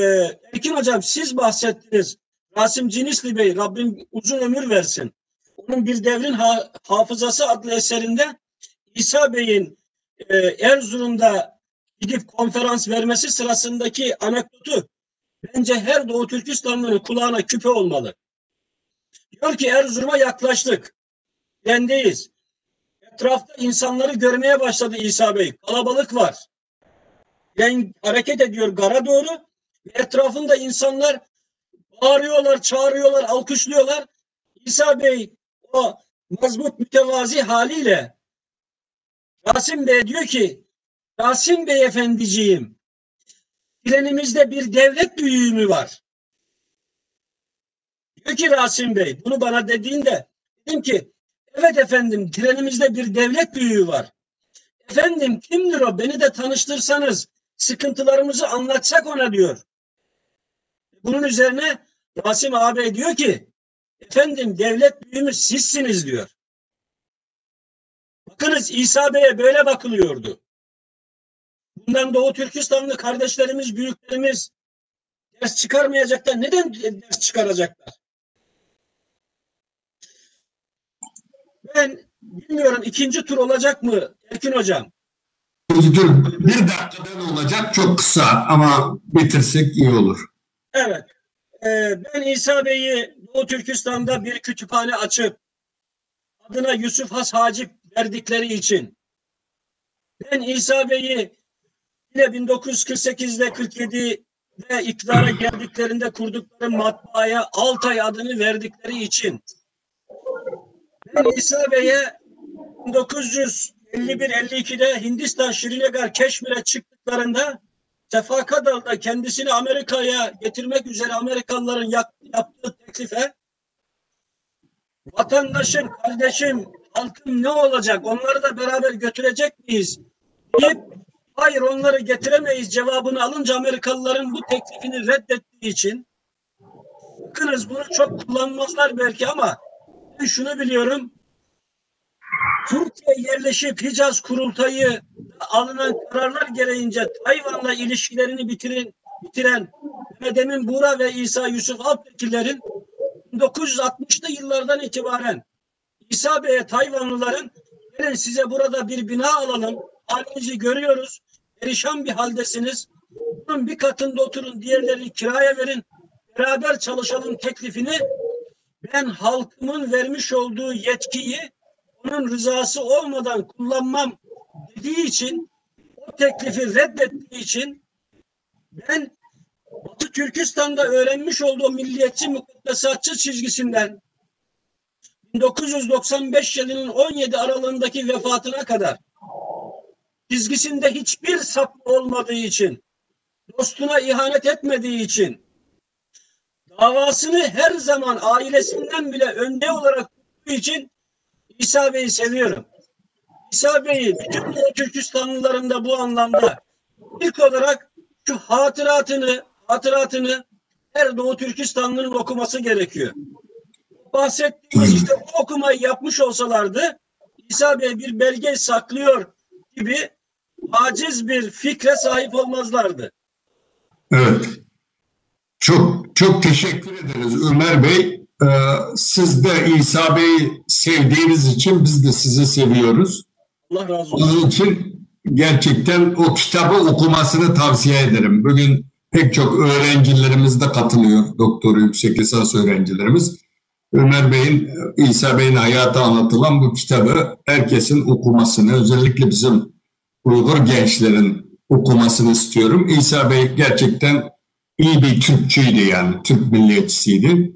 Erkin Hocam siz bahsettiniz. Rasim Cinisli Bey Rabbim uzun ömür versin. Onun Bir Devrin Ha- Hafızası adlı eserinde İsa Bey'in e, Erzurum'da gidip konferans vermesi sırasındaki anekdotu bence her Doğu Türkistanlı'nın kulağına küpe olmalı. Diyor ki Erzurum'a yaklaştık. Trendeyiz. Etrafta insanları görmeye başladı İsa Bey. Kalabalık var. Tren hareket ediyor gara doğru. Ve etrafında insanlar bağırıyorlar, çağırıyorlar, alkışlıyorlar. İsa Bey o mazbut mütevazi haliyle Rasim Bey diyor ki Rasim Bey efendiciğim trenimizde bir devlet büyüğü mü var? Diyor ki Rasim Bey bunu bana dediğinde dedim ki evet efendim trenimizde bir devlet büyüğü var. Efendim kimdir o beni de tanıştırsanız sıkıntılarımızı anlatsak ona diyor. Bunun üzerine Rasim ağabey diyor ki efendim devlet büyüğümüz sizsiniz diyor. Bakınız İsa Bey'e böyle bakılıyordu. Bundan Doğu Türkistanlı kardeşlerimiz, büyüklerimiz ders çıkarmayacaklar. Neden ders çıkaracaklar? Ben bilmiyorum ikinci tur olacak mı Erkin Hocam? Dur, bir dakikadan olacak çok kısa ama bitirsek iyi olur. Evet. Ee, ben İsa Bey'i Doğu Türkistan'da bir kütüphane açıp adına Yusuf Has Hacip verdikleri için ben İsa Bey'i yine bin dokuz yüz kırk sekizde kırk yedide iktidara geldiklerinde kurdukları matbaaya Altay adını verdikleri için ben İsa Bey'e bin dokuz yüz elli bir elli ikide Hindistan Şrinagar Keşmir'e çıktıklarında Sefa Kadal'da kendisini Amerika'ya getirmek üzere Amerikalıların yaptığı teklife vatandaşım, kardeşim, halkım ne olacak? Onları da beraber götürecek miyiz? Deyip hayır onları getiremeyiz cevabını alınca Amerikalıların bu teklifini reddettiği için Bakınız, bunu çok kullanmazlar belki ama ben şunu biliyorum. Türkiye yerleşip Hicaz Kurultayı'da alınan kararlar gereğince Tayvan'la ilişkilerini bitirin, bitiren Mehmet Emin Buğra ve İsa Yusuf Alptekinlerin bin dokuz yüz altmışlı yıllardan itibaren İsa Bey'e Tayvanlıların "Gelin size burada bir bina alalım, halinizi görüyoruz, perişan bir haldesiniz, bunun bir katında oturun, diğerlerini kiraya verin, beraber çalışalım" teklifini ben halkımın vermiş olduğu yetkiyi onun rızası olmadan kullanmam dediği için, o teklifi reddettiği için ben Batı Türkistan'da öğrenmiş olduğu milliyetçi mukaddesatçı çizgisinden bin dokuz yüz doksan beş yılının on yedi aralığındaki vefatına kadar çizgisinde hiçbir sapma olmadığı için, dostuna ihanet etmediği için, davasını her zaman ailesinden bile önde olarak tuttuğu için İsa Bey'i seviyorum. İsa Bey'i bütün Doğu Türkistanlıların da bu anlamda ilk olarak şu hatıratını, hatıratını her Doğu Türkistanlının okuması gerekiyor. Bahsettiğimiz işte bu okumayı yapmış olsalardı İsa Bey bir belge saklıyor gibi aciz bir fikre sahip olmazlardı. Evet. Çok çok teşekkür ederiz Ömer Bey. Ee, siz de İsa Bey'i sevdiğiniz için biz de sizi seviyoruz. Allah razı olsun. Onun için gerçekten o kitabı okumasını tavsiye ederim. Bugün pek çok öğrencilerimiz de katılıyor. Doktora, yüksek lisans öğrencilerimiz. Ömer Bey'in, İsa Bey'in hayatı anlatılan bu kitabı herkesin okumasını, özellikle bizim Uygur gençlerin okumasını istiyorum. İsa Bey gerçekten iyi bir Türkçüydü yani, Türk milliyetçisiydi.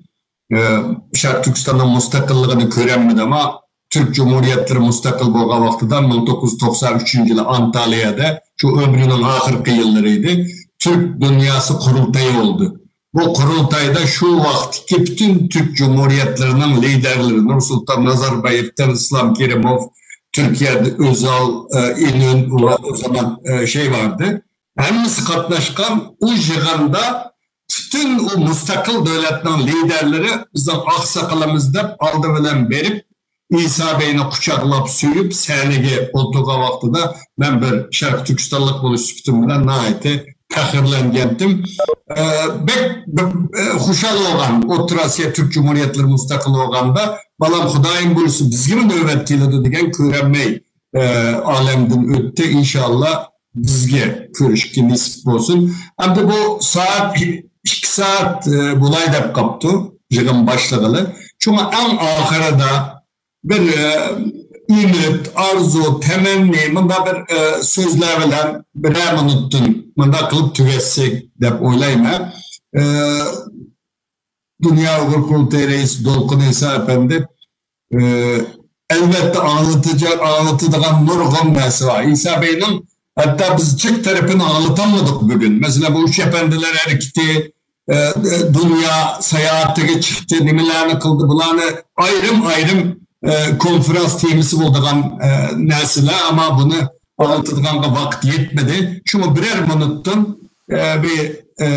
Ee, Şarkı Türkistan'ın müstakilligini görenmedi ama Türk Cumhuriyetleri müstakil olğan vaktidan bin dokuz yüz doksan üçüncü yılı Antalya'da şu ömrünün ahırkı yıllarıydı. Türk Dünyası Kurultayı oldu. Bu kurultayda şu vakitki bütün Türk Cumhuriyetlerinin liderleri, Nursultan Nazarbayev'ten İslam Kerimov, Türkiye'de Özal, e, İnönü, o zaman e, şey vardı. Hemmisi katnaşkan o yığında bütün o müstakil devletlerin liderleri bizim aksakalımız dep aldı bilen berip İsa Beyni kucaklayıp, süyüp, sahnege oturğan vaqtida men bir Şarkı Türkistanlıq bolış süpütüm bilen naayeti fahirlengendim. Ee, bek, bek e, huşal olğan, Orta Asiya Türk Cumhuriyetleri müstakil olğanda, balam, Hudayım buyursun, bizge mi nöbet keledi degen körenmey e, alemden ötti. İnşallah bizge körüşke nesip olsun. Hem de bu saat iki saat e, bulay dep qaptı yığın başlığılı. Çünkü en ahırıda bir e, ümit, arzu, temenni, mında bir e, sözler bilen birer minuttan mında kılıp tügetsek dep oylayman. E, Dünya Uygur Kurultayı reisi Dolkun İsa Efendi e, elbette anlatacak, anlatacağın nurgun nesi var. İsa Bey'nin hatta biz çift tarafını anlatamadık bugün. Mesela bu üç efendiler hareketi, e, e, dünya seyahatine çıktı, nimelerni kıldı, bularını ayrım ayrım e, konferans temisi olduğun e, nesile ama bunu anlatacağına vakit yetmedi. Çünkü birer minuttan e, bir e,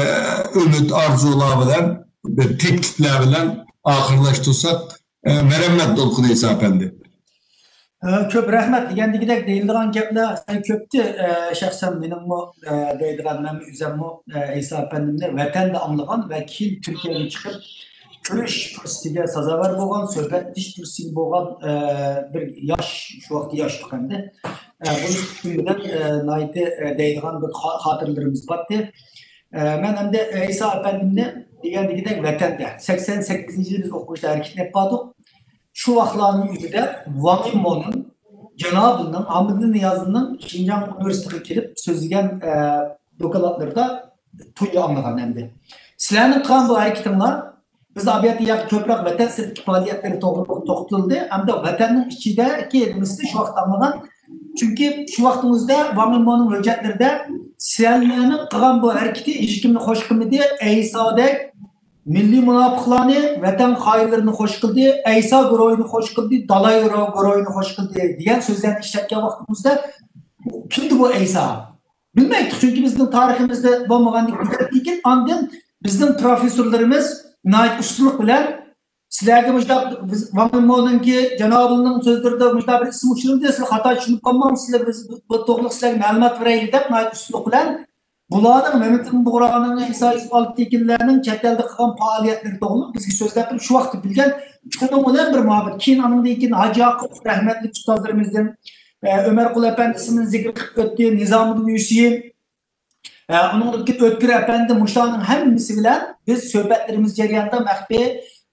ümit arzular bilen, bir teklifler bilen ahırlaştırsak, e, merhamet Dolkun İsa Efendi. كۆپ رەھمەت. دېگەندىكىدەك دېيىلىدىغان گەپلەر كۆپتى. شەخسەن مېنىڭمۇ دەيدىغان، مەن ئۆزەممۇ ئەيسا ئەپەندىمنى ۋەتەندە ئاڭلىغان ۋە كېيىن تۈركىيەگە چىقىپ كۆرۈش پۇرسىتىگە سازاۋەر بولغان، سۆھبەت ئېتىش پۇرسىتىگە بولغان بىر ياش، شۇ ۋاقىتتا ياشتۇق ئەمدى. بۇنى بىلەن ناھايىتى دەيدىغان بىر خاتىرىلىرىمىز بارتى. مەن ئەمدى ئەيسا ئەپەندىمنى دېگەندىكىدەك ۋەتەندە سەكسەن سەككىزىنچى يىلى بىز ئوقۇغۇچىلار ھەرىكىتىنى ئېلىپ باردۇق. شۇ ۋاقىتلارنىڭ ئۆزىدە ۋاڭ يىمونىڭ جانابىنىڭ، ئامىدىن نىيازىنىڭ شىنجاڭ ئۇنىۋېرسىتېتىغا كېلىپ سۆزلىگەن دوكلاتلىرىدا تۇنجى ئاڭلىغان ئەمدى. سىلەرنىڭ قىلغان بۇ ھەرىكىتىڭلار، بىز ئابىيەتتە ياق كۆپرەك ۋەتەن سىرتىدىكى پائالىيەتلىرى توغرىلىق توختىلىدى ھەمدە ۋەتەننىڭ ئىچىدىكى نېمىسىنى شۇ ۋاقىت ئاڭلىغان. چۈنكى شۇ ۋاقتىڭىزدا ۋاڭ يىمونىڭ ھۆججەتلىرىدە سىلەرنىڭ قىلغان بۇ ھەرىكىتى ھېچكىمنى خوش قىلمىدى. ئەيسادەك مىللىي مۇناپىقلارنى، ۋەتەن خائىنلىرىنى خوش قىلدى، ئەيسا گۇرۇھىنى خوش قىلدى، دالاي گۇرۇھىنى خوش قىلدى دېگەن سۆزلەرنى ئىشلەتكەن ۋاقتىمىزدا، كىمدى بۇ ئەيسا؟ بىلمەيتتۇق، چۈنكى بىزنىڭ تارىخىمىزدا بولمىغاندىن كېيىن، ئاندىن بىزنىڭ پروفېسسورلىرىمىز ناھايىتى ئۇستىلىق بىلەن سىلەرگە مۇشۇنداق، بىز ۋاڭ مىنمونىڭكى جانابىنىڭ سۆزلىرىدە مۇشۇنداق بىر ئىسىم ئۇچرىدى، سىلەر خاتا چۈشىنىپ قالماڭ، سىلەر، بىز بۇ توغرىلىق سىلەرگە مەلۇمات بېرەيلى دەپ ناھايىتى ئۇستىلىق بىلەن بۇلارنىڭ، مەمتىمىن بۇغرانىڭ، ئەيسا يۈسۈپ ئالپتېكىنلەرنىڭ چەت ئەلدە قىلغان پائالىيەتلىرى توغرىلىق بىزگە سۆزلەپ بېرىپ، شۇ ۋاقىتتا بىلگەن، شۇنىڭ بىلەن بىر مۇھەببەت. كېيىن ئانىڭدىن كېيىن ھاجى ياقۇپ رەھمەتلىك ئۇستازلىرىمىزدىن، ئە، ئۆمەر قۇل ئەپەندى ئىسمىنى زىكىر قىلىپ ئۆتتى، نىزامىدىن ھۈسەيىن، ئە، ئۇنىڭدىن كېيىن ئۆتكۈر ئەپەندى، مۇشۇلارنىڭ ھەممىسى بىلەن بىز سۆھبەتلىرىمىز جەريانىدا مەخپىي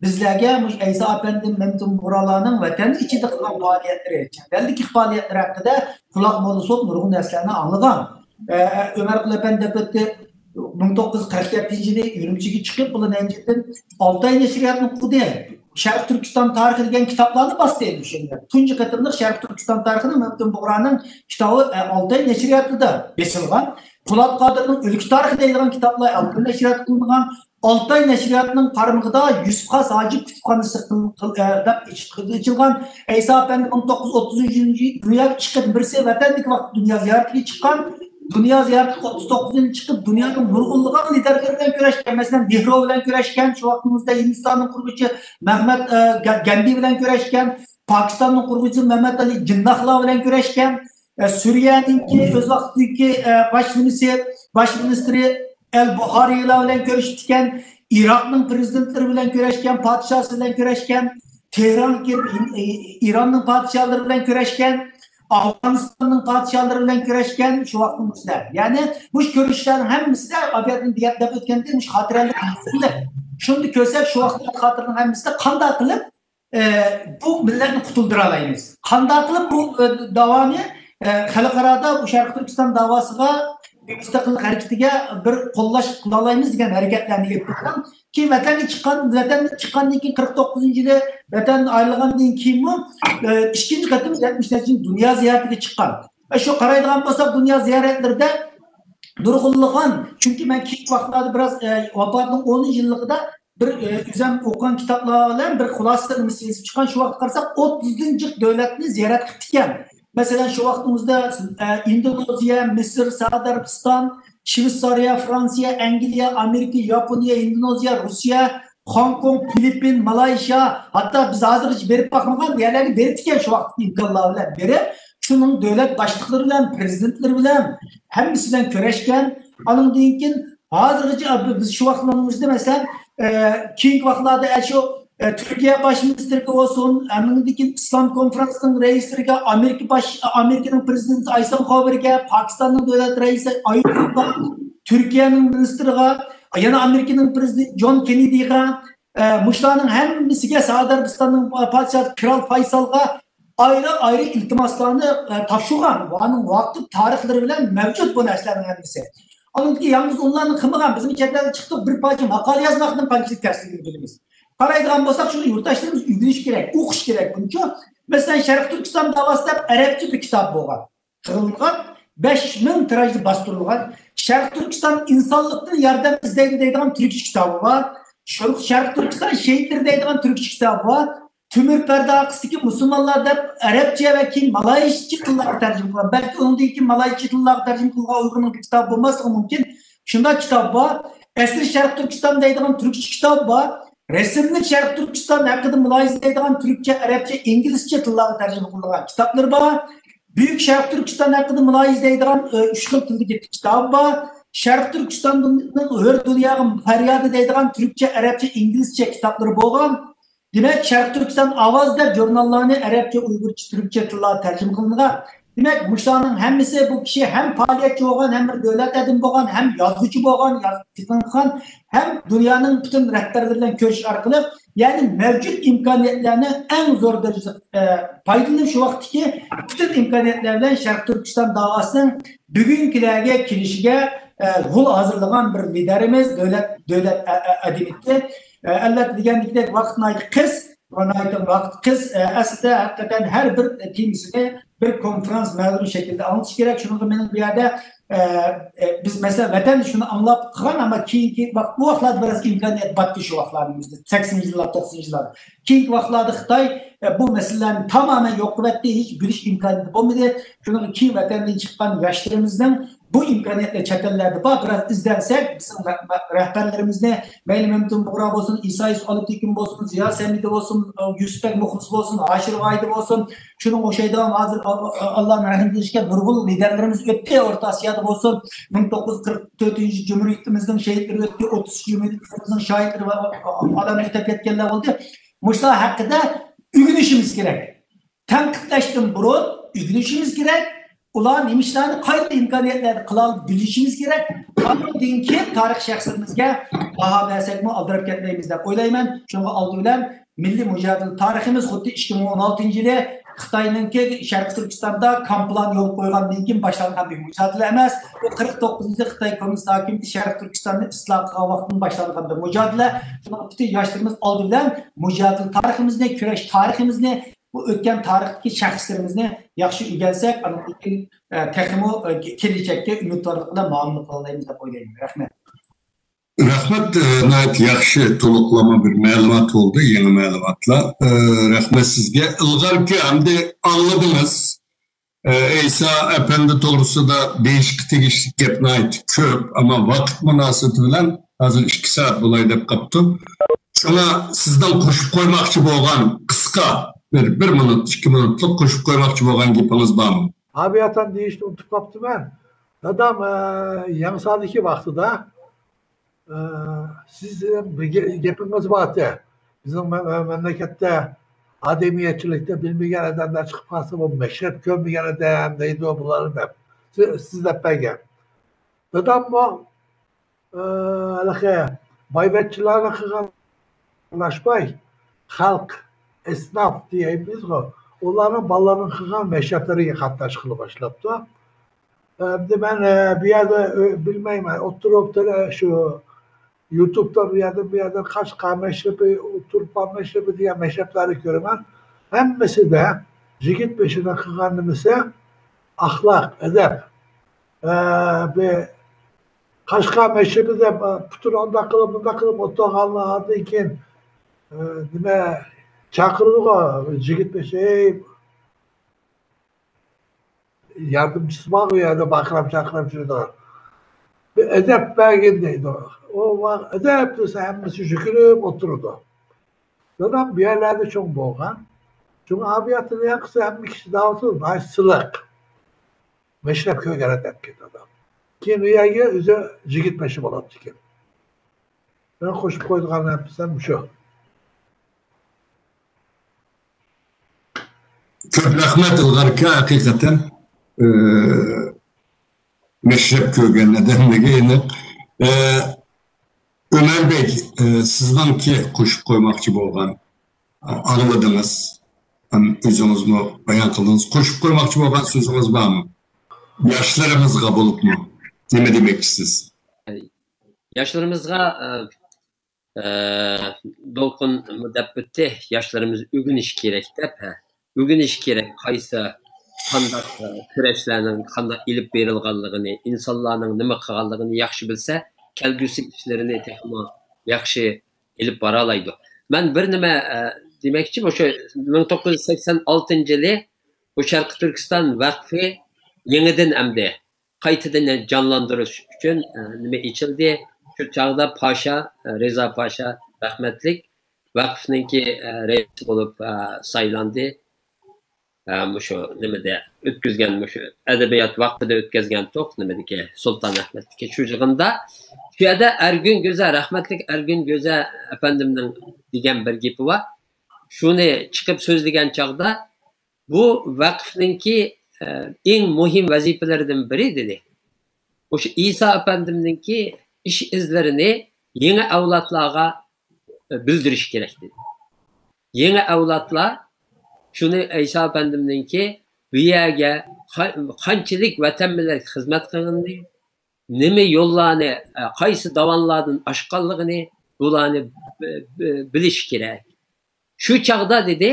بىزلەرگە مۇشۇ ئەيسا ئەپەندى، مەمتىمىن بۇغرانلارنىڭ ۋەتەن ئىچىدە قىلغان پائالىيەتلىرى، چەت ئەلدىكى پائالىيەتلىرى ھەققىدە قۇلاق موللىسى بولۇپ نۇرغۇن نەرسىلەرنى ئاڭلىغان. ئە، ئۆمەر قۇل ئەپەندى دەپ ئۆتتى. مىڭ توققۇز يۈز قىرىق يەتتىنچى يىلى ئۈرۈمچىگە چىقىپ، بۇلار نەنجىدىن ئالتاي نەشرىياتنى قۇردى. شەرقىي تۈركىستان تارىخى دېگەن كىتابلارنى باستى ئەمدى شۇنداق. تۇنجى قېتىملىق شەرقىي تۈركىستان تارىخىنى مەمتىمىن بۇغرانىڭ كىتابى، ئە، ئالتاي نەشرىياتىدا بېسىلغان. پولات قادىرنىڭ ئۆلكە تارىخى دەيدىغان كىتابلار ئالتاي نەشرىيات قىلىنغان. ئالتاي نەشرىياتنىڭ قارمىقىدا يۈسۈپ خاس ھاجىپ كۇتۇپخانىسى قىل-، قىل-، ئە، دەپ ئېچىلغان. ئەيسا ئەپەندى مىڭ توققۇز يۈز ئوتتۇز ئۈچىنچى يىلى دۇنياغا ئىككى قېتىم، بىرسى ۋەتەندىكى ۋاقىت دۇنيا زىيارىتىگە چىققان، دۇنيا زىيارىتىگە ئوتتۇز توققۇزىنچى چىقىپ، دۇنيانىڭ نۇرغۇنلىغان لىدېرلىرى بىلەن كۆرۈشكەن. مەسىلەن، نېھرۇ بىلەن كۆرۈشكەن، شۇ ۋاقتىمىزدا ھىندىستاننىڭ قۇرغۇچى مەھمەت، ئە، گا-، گاندى بىلەن كۆرۈشكەن، پاكىستاننىڭ قۇرغۇچىسى مەھمەت ئەلى جىنناھلار بىلەن كۆرۈشكەن، ئە، سۈرىيەنىڭكى ئۆز ۋاقتىدىكى، ئە، باش مىنىسى-، باش مىنىستىرى ئەل بۇخارىيلار بىلەن كۆرۈشۈپتىكەن، ئىراقنىڭ پرېزىدېنتلىرى بىلەن كۆرۈشكەن، پادىشاسى بىلەن كۆرۈشكەن، تېھرانغا كېلىپ، ئىراننىڭ پادىشالىرى بىلەن كۆرۈشكەن، ئافغانىستاننىڭ پادىشالىرى بىلەن كۆرۈشكەن، شۇ ۋاقىتنىڭ ئۆزىدە. يەنى مۇشۇ كۆرۈشۈشلەرنىڭ ھەممىسىدە ئابىياتنى دېگەن دەپ ئۆتكەندەك مۇشۇ خاتىرىلەر. شۇنى كۆرسەك، شۇ ۋاقىتتىكى خاتىرىلەرنىڭ ھەممىسىدە قانداق قىلىپ، ئە، بۇ مىللەتنى قۇتۇلدۇرالايمىز؟ قانداق قىلىپ بۇ، ئە، داۋانى، ئە، خەلقئارادا بۇ شەرقىي تۈركىستان داۋاسىغا، مۇستەقىللىق ھەرىكىتىگە بىر قوللاش قىلالايمىز دېگەن ھەرىكەتلەرنى ئېلىپ بارغان. كېيىن ۋەتەنگە چىققان، ۋەتەندىن چىققاندىن كېيىن، قىرىق توققۇزىنچى يىلى ۋەتەندىن ئايرىلغاندىن كېيىنمۇ، ئە، ئىككىنچى قېتىم يەتمىش نەچچىنچى دۇنيا زىيارىتىگە چىققان. ئە، شۇ قارايدىغان بولساق، دۇنيا زىيارەتلىرىدە نۇرغۇنلىغان، چۈنكى مەن كېيىنكى ۋاقىتلاردا بىراز، ئە، ۋاپاتىنىڭ ئونىنچى يىللىقىدا بىر، ئە، ئۆزۈم ئوقۇغان كىتابلار بىلەن بىر خۇلاسە نېمىسى يېزىپ چىققان. شۇ ۋاقىتتا قارىساق، ئوتتۇزدىن جىق دۆلەتنى زىيارەت قىپتىكەن. مەسىلەن، شۇ ۋاقتىمىزدا، ئە، ئىندونېزىيە، مىسىر، سەئۇدى ئەرەبىستان، شۋېتسارىيە، فرانسىيە، ئەنگلىيە، ئامېرىكا، ياپونىيە، ئىندونېزىيە، روسىيە، خوڭكوڭ، فىلىپپىن، مالايشىيا، ھەتتا بىز ھازىرغىچە بېرىپ باقمىغان يەرلەرگە بېرىپتىكەن شۇ ۋاقىتتىكى ئىمكانلار بىلەن بېرىپ، شۇنىڭ دۆلەت باشلىقلىرى بىلەن، پرېزىدېنتلىرى بىلەن، ھەممىسى بىلەن كۆرۈشكەن. ئانىڭدىن كېيىن ھازىرغىچە بىز شۇ ۋاقىتلىرىمىزدا، مەسىلەن، ئە، كېيىنكى ۋاقىتلاردا ئەشۇ، ئە، تۈركىيە باش مىنىستىرىگە بولسۇن، ئاندىن كېيىن ئىسلام كونفرانسىنىڭ رەئىسلىرىگە، ئامېرىكا باش، ئامېرىكىنىڭ پرېزىدېنتى ئايسەنخاۋېرگە، پاكىستاننىڭ دۆلەت رەئىسى ئايۇبقا، تۈركىيەنىڭ مىنىستىرىغا، يەنە ئامېرىكىنىڭ پرېزىدېنتى جون كېننېدىغا، ئە، مۇشۇلارنىڭ ھەممىسىگە، سەئۇدى ئەرەبىستاننىڭ پادىشاھى كرال فايسالغا ئايرى-ئايرى ئىلتىماسلارنى، ئە، تاپشۇرغان. ئۇنىڭ ۋاقتى تارىخلىرى بىلەن مەۋجۇت بۇ نەرسىلەرنىڭ ھەممىسى. ئاندىن كېيىن يالغۇز ئۇلارنى قىلمىغان، بىزمۇ چەت ئەلگە چىقتۇق، بىر پارچە ماقالە يازماقنىڭ قانچىلىك تەسلىكىنى بىلىمىز. قارايدىغان بولساق، شۇنى يۇرتداشلىرىمىز ئۆگىنىشى كېرەك، ئوقۇشى كېرەك بۇنچە. مەسىلەن، شەرقىي تۈركىستان داۋاسى دەپ ئەرەبچە بىر كىتاب بولغان. قىلىنغان، بەش مىڭ تىراژدا باستۇرۇلغان. شەرقىي تۈركىستان ئىنسانلىقتىن ياردەم ئىزدەيدۇ دەيدىغان تۈركچە كىتابى بار. شەرقىي تۈركىستان شېھىتلىرى دەيدىغان تۈركچە كىتابى بار. تۆمۈر پەردە ئارقىسىدىكى مۇسۇلمانلار دەپ ئەرەبچە ۋە كېيىن مالايچە تىللارغا تەرجىمە قىلغان. بەلكى ئۇنىڭدىن كېيىن مالايچە تىللارغا تەرجىمە قىلغان ئۇيغۇرنىڭ بىر كىتابى بولماسلىقى مۇمكىن. شۇنداق كىتاب بار. ئەسلى شەرقىي تۈركىستان دەيدىغان تۈركچە كىتاب بار. رەسىملىك شەرقىي تۈركىستان ھەققىدە مۇلاھىزە دەيدىغان تۈركچە، ئەرەبچە، ئىنگلىزچە تىللارغا تەرجىمە قىلىنغان كىتابلىرى بار. بۈيۈك شەرقىي تۈركىستان ھەققىدە مۇلاھىزە دەيدىغان، ئە، ئۈچ خىل تىلدىكى كىتاب بار. شەرقىي تۈركىستاننىڭ ھۆر دۇنياغا پەريادى دەيدىغان تۈركچە، ئەرەبچە، ئىنگلىزچە كىتابلىرى بولغان. دېمەك، شەرقىي تۈركىستان ئاۋازى دەپ ژۇرناللارنى ئەرەبچە، ئۇيغۇرچە، تۈركچە تىللارغا تەرجىمە قىلىنغان. دېمەك، مۇشۇلارنىڭ ھەممىسى، بۇ كىشى ھەم پائالىيەتچى بولغان، ھەم بىر دۆلەت ئادىمى بولغان، ھەم يازغۇچى بولغان، يازغان، ھەم دۇنيانىڭ پۈتۈن رەھبەرلىرى بىلەن كۆرۈشۈش ئارقىلىق، يەنى مەۋجۇت ئىمكانىيەتلەرنى ئەڭ زور دەرىجىدە، ئە، پايدىلىنىپ، شۇ ۋاقىتتىكى پۈتۈن ئىمكانىيەتلەر بىلەن شەرقىي تۈركىستان داۋاسىنىڭ بۈگۈنكىلەرگە كېلىشىگە، ئە، يول ھازىرلىغان بىر لىدەرىمىز، دۆلەت، دۆلەت ئە-، ئە-، ئادىمى. ئە، ئەلۋەتتە، دېگەندىكىدەك، ۋاقىت ناھايىتى قىس، ۋە ناھايىتى ۋاقىت قىس. ئە، ئەسلىدە، ھەقىقەتەن ھەر بىر تېمىسىنى بىر كونفرانس مەزمۇنى شەكلىدە ئاڭلىتىش كېرەك. شۇنىڭغا مېنىڭ بۇ يەردە، ئە، ئە، بىز، مەسىلەن، ۋەتەندە شۇنى ئاڭلاپ قىلغان، ئەمما كېيىنكى ۋاقىت، بۇ ۋاقىتلاردا بىراز ئىمكانىيەت باتتى شۇ ۋاقىتلاردا بىزدە، سەكسىنىنچى يىللار، توقسىنىنچى يىللار. كېيىنكى ۋاقىتلاردا خىتاي، ئە، بۇ مەسىلىلەرنى تامامەن يوق قىلىۋەتتى، ھېچ بىلىش ئىمكانىيىتى بولمىدى. شۇنىڭغا كېيىن ۋەتەندىن چىققان ياشلىرىمىزنىڭ بۇ ئىمكانىيەتلەر چەت ئەللەردە بار. بىراز ئىزدەنسەك، بىزنىڭ رە-، رە-، رەھبەرلىرىمىزنى، مەيلى مەمتىم بۇغرا بولسۇن، ئىسا يۈسۈپ ئالىتېكىن بولسۇن، زىيا سەمىدى بولسۇن، يۈسۈپبەگ مۇخلىس بولسۇن، ھاشىر ۋاھىدى بولسۇن، شۇنىڭغا ئوخشايدىغان ھازىر ئال-، ئال-، ئاللانىڭ رەھمىتىگە ئېرىشكەن نۇرغۇن لىدەرلىرىمىز ئۆتتى ئوتتۇرا ئاسىيادا بولسۇن، مىڭ توققۇز يۈز قىرىق تۆتىنچى جۇمھۇرىيىتىمىزنىڭ شېھىتلىرى ئۆتتى، ئوتتۇز جۇمھۇرىيىتىمىزنىڭ شاھىتلىرى ۋە ئالەمدىن ئۆتۈپ كەتكەنلەر بولدى. مۇشۇلار ھەققىدە ئۆگىنىشىمىز كېرەك. تەنقىدلەشتىن بۇرۇن ئۆگىنىشىمىز كېرەك. ئۇلار نېمە ئىشلارنى قايسى ئىمكانىيەتلەردە قىلالىدۇ بىلىشىمىز كېرەك. ئاندىن كېيىن تارىخ شەخسلىرىمىزگە باھا بەرسەكمۇ ئالدىراپ كەتمەيمىز دەپ ئويلايمەن. شۇڭا ئالدى بىلەن مىللىي مۇجادىلە تارىخىمىز خۇددى ئىككى مىڭ ئون ئالتىنچى يىلى خىتاينىڭكى شەرقىي تۈركىستاندا كامپلان يولغا قويغاندىن كېيىن باشلانغان بىر مۇجادىلە ئەمەس. بۇ قىرىق توققۇزىنچى يىلى خىتاي كوممۇنىست ھاكىمىيىتى شەرقىي تۈركىستاننى ئىستىلا قىلغان ۋاقىتتىن باشلانغان بىر مۇجادىلە. شۇنىڭ ئۈچۈن ياشلىرىمىز ئالدى بىلەن مۇجادىلە تارىخىمىزنى، كۈرەش تارىخىمىزنى، بۇ ئۆتكەن تارىختىكى شەخسلىرىمىزنى ياخشى ئۆگەنسەك، ئاندىن كېيىن، ئە، تېخىمۇ، ئە، كېلىچەككە ئۈمىدۋارلىق بىلەن مۇئامىلە قىلالايمىز دەپ ئويلايمەن. رەھمەت. رەھمەت، ئە، ناھايىتى ياخشى تولۇقلىما بىر مەلۇمات بولدى، يېڭى مەلۇماتلار. ئە، رەھمەت سىزگە. ئىلغاركى ئەمدى ئاڭلىدىڭىز. ئە، ئەيسا ئەپەندى توغرىسىدا دېيىشقا تېگىشلىك گەپ ناھايىتى كۆپ، ئەمما ۋاقىت مۇناسىۋىتى بىلەن ھازىر ئىككى سائەت بولاي دەپ قاپتۇ. شۇڭا سىزنىڭ قوشۇپ قويماقچى بولغان قىسقا بىر، بىر مىنۇت، ئىككى مىنۇتلۇق قوشۇپ قويماقچى بولغان گېپىڭىز بارمۇ؟ ئابىياتان دېيىشنى ئۇنتۇپ قاپتىمەن. دادام، ئە، يەڭسادىكى ۋاقتىدا، ئە، سىز بىر گە-، گېپىڭىز بارتى. بىزنىڭ مە-، مە-، مەملىكەتتە ئادەمىيەتچىلىكتە بىلمىگەن ئادەملەر چىقىپ قالسا، بۇ مەشرەپ كۆرمىگەن ئادەم دەيدۇ بۇلار دەپ. سىز، سىز دەپ بەرگەن. داداممۇ، ئە، ھېلىقى بايۋەچچىلەرنىڭ قىلغان، ئارىلاشماي، خەلق، ئەسناپ دېيەيمىزغۇ، ئۇلارنىڭ بالىلىرىنىڭ قىلغان مەشرەپلىرىگە قاتناشقىلى باشلاپتۇ. ئەمدى مەن، ئە، بۇ يەردە، ئە، بىلمەيمەن، ئوتتۇرا، ئوتتۇرا، شۇ يۇتۇبتا بۇ يەردە، بۇ يەردە قاشقا مەشرىپى، تۇرپان مەشرىپى دېگەن مەشرەپلەرنى كۆرىمەن. ھەممىسىدە يىگىت بېشىدا قىلغان نېمىسى، ئەخلاق، ئەدەپ. ئە، بىر قاشقا مەشرىپى دەپ، ئە، پۇتىنى ئانداق قىلىپ، مۇنداق قىلىپ ئولتۇرغانلاردىن كېيىن، ئە، نېمە، چاقىرىدىغۇ، يىگىت بېشى، «ئەي، ياردەمچىسى بارغۇ يەردە، باقىراپ چاقىراپ يۈرىدىغان. بىر ئەدەپ بەرگىن» دەيدۇ. ئۇ ۋاق-، «ئەدەپ» دېسە، ھەممىسى يۈگۈرۈپ ئولتۇرىدۇ. دادام بۇ يەرلەردە چوڭ بولغان. شۇڭا ئابىياتىنى ياقىسى ھەممە كىشى دەۋاتىدۇ، ناھايىتى سىلىق. مەشرەپ كۆرگەن ئادەمكەن دادام. كېيىن ئۇ يەرگە ئۆزى يىگىت بېشى بولۇپتىكەن. مېنىڭ قوشۇپ قويىدىغان نەرسەم شۇ. كۆپ رەھمەت ئىلغار ئاكا، ھەقىقەتەن، ئى، مەشرەپ كۆرگەن ئادەملىكى ئېنىق. ئى، ئۆمەر بەگ، ئى، سىزنىڭكى قوشۇپ قويماقچى بولغان، ئاڭلىدىڭىز. ھەم ئۆزىڭىزمۇ بايان قىلدىڭىز. قوشۇپ قويماقچى بولغان سۆزىڭىز بارمۇ؟ ياشلىرىمىزغا بولۇپمۇ نېمە دېمەكچىسىز؟ ياشلىرىمىزغا، ئى، ئە، دولقۇن دەپ ئۆتتى، ياشلىرىمىز ئۆگىنىشى كېرەك دەپ، ھە. ئۆگىنىشى كېرەك، قايسى، قانداق، ئە، كۈرەشلەرنىڭ قانداق ئېلىپ بېرىلغانلىقىنى، ئىنسانلارنىڭ نېمە قىلغانلىقىنى ياخشى بىلسە، كەلگۈسى ئىشلىرىنى تېخىمۇ ياخشى ئېلىپ بارالايدۇ. مەن بىر نېمە، ئە، دېمەكچى، مۇشۇ مىڭ توققۇز يۈز سەكسەن ئالتىنچى يىلى بۇ شەرقىي تۈركىستان ۋەقفى يېڭىدىن ئەمدى قايتىدىن جانلاندۇرۇش ئۈچۈن، ئە، نېمە ئېچىلدى. شۇ چاغدا پاشا، ئە، رىزا پاشا رەھمەتلىك ۋەقىفنىڭكى، ئە، رەئىسى بولۇپ، ئە، سايلاندى. ئە، مۇشۇ نېمىدە ئۆتكۈزگەن، مۇشۇ ئەدەبىيات ۋاقتىدا ئۆتكۈزگەنتۇق، نېمىدىكى، سۇلتان ئەھمەتتىكى شۇ يىغىندا. شۇ يەردە ئەرگۈن گۆزە، رەھمەتلىك ئەرگۈن گۆزە ئەپەندىمنىڭ دېگەن بىر گېپى بار. شۇنى چىقىپ سۆزلىگەن چاغدا، بۇ ۋەقىفنىڭكى، ئە، ئەڭ مۇھىم ۋەزىپىلىرىدىن بىرى، دېدى. مۇشۇ ئىسا ئەپەندىمنىڭكى ئىش ئىزلىرىنى يېڭى ئەۋلادلارغا، ئە، بىلدۈرۈش كېرەك، دېدى. يېڭى ئەۋلادلار شۇنى ئىسا ئەپەندىمنىڭكى بۇ يەرگە قا-، قانچىلىك ۋەتەن مىللەتكە خىزمەت قىلغىنىنى، نېمە يوللارنى، ئە، قايسى داۋانلاردىن ئاشقانلىقىنى، بۇلارنى ب-، ب-، بىلىش كېرەك. شۇ چاغدا، دېدى،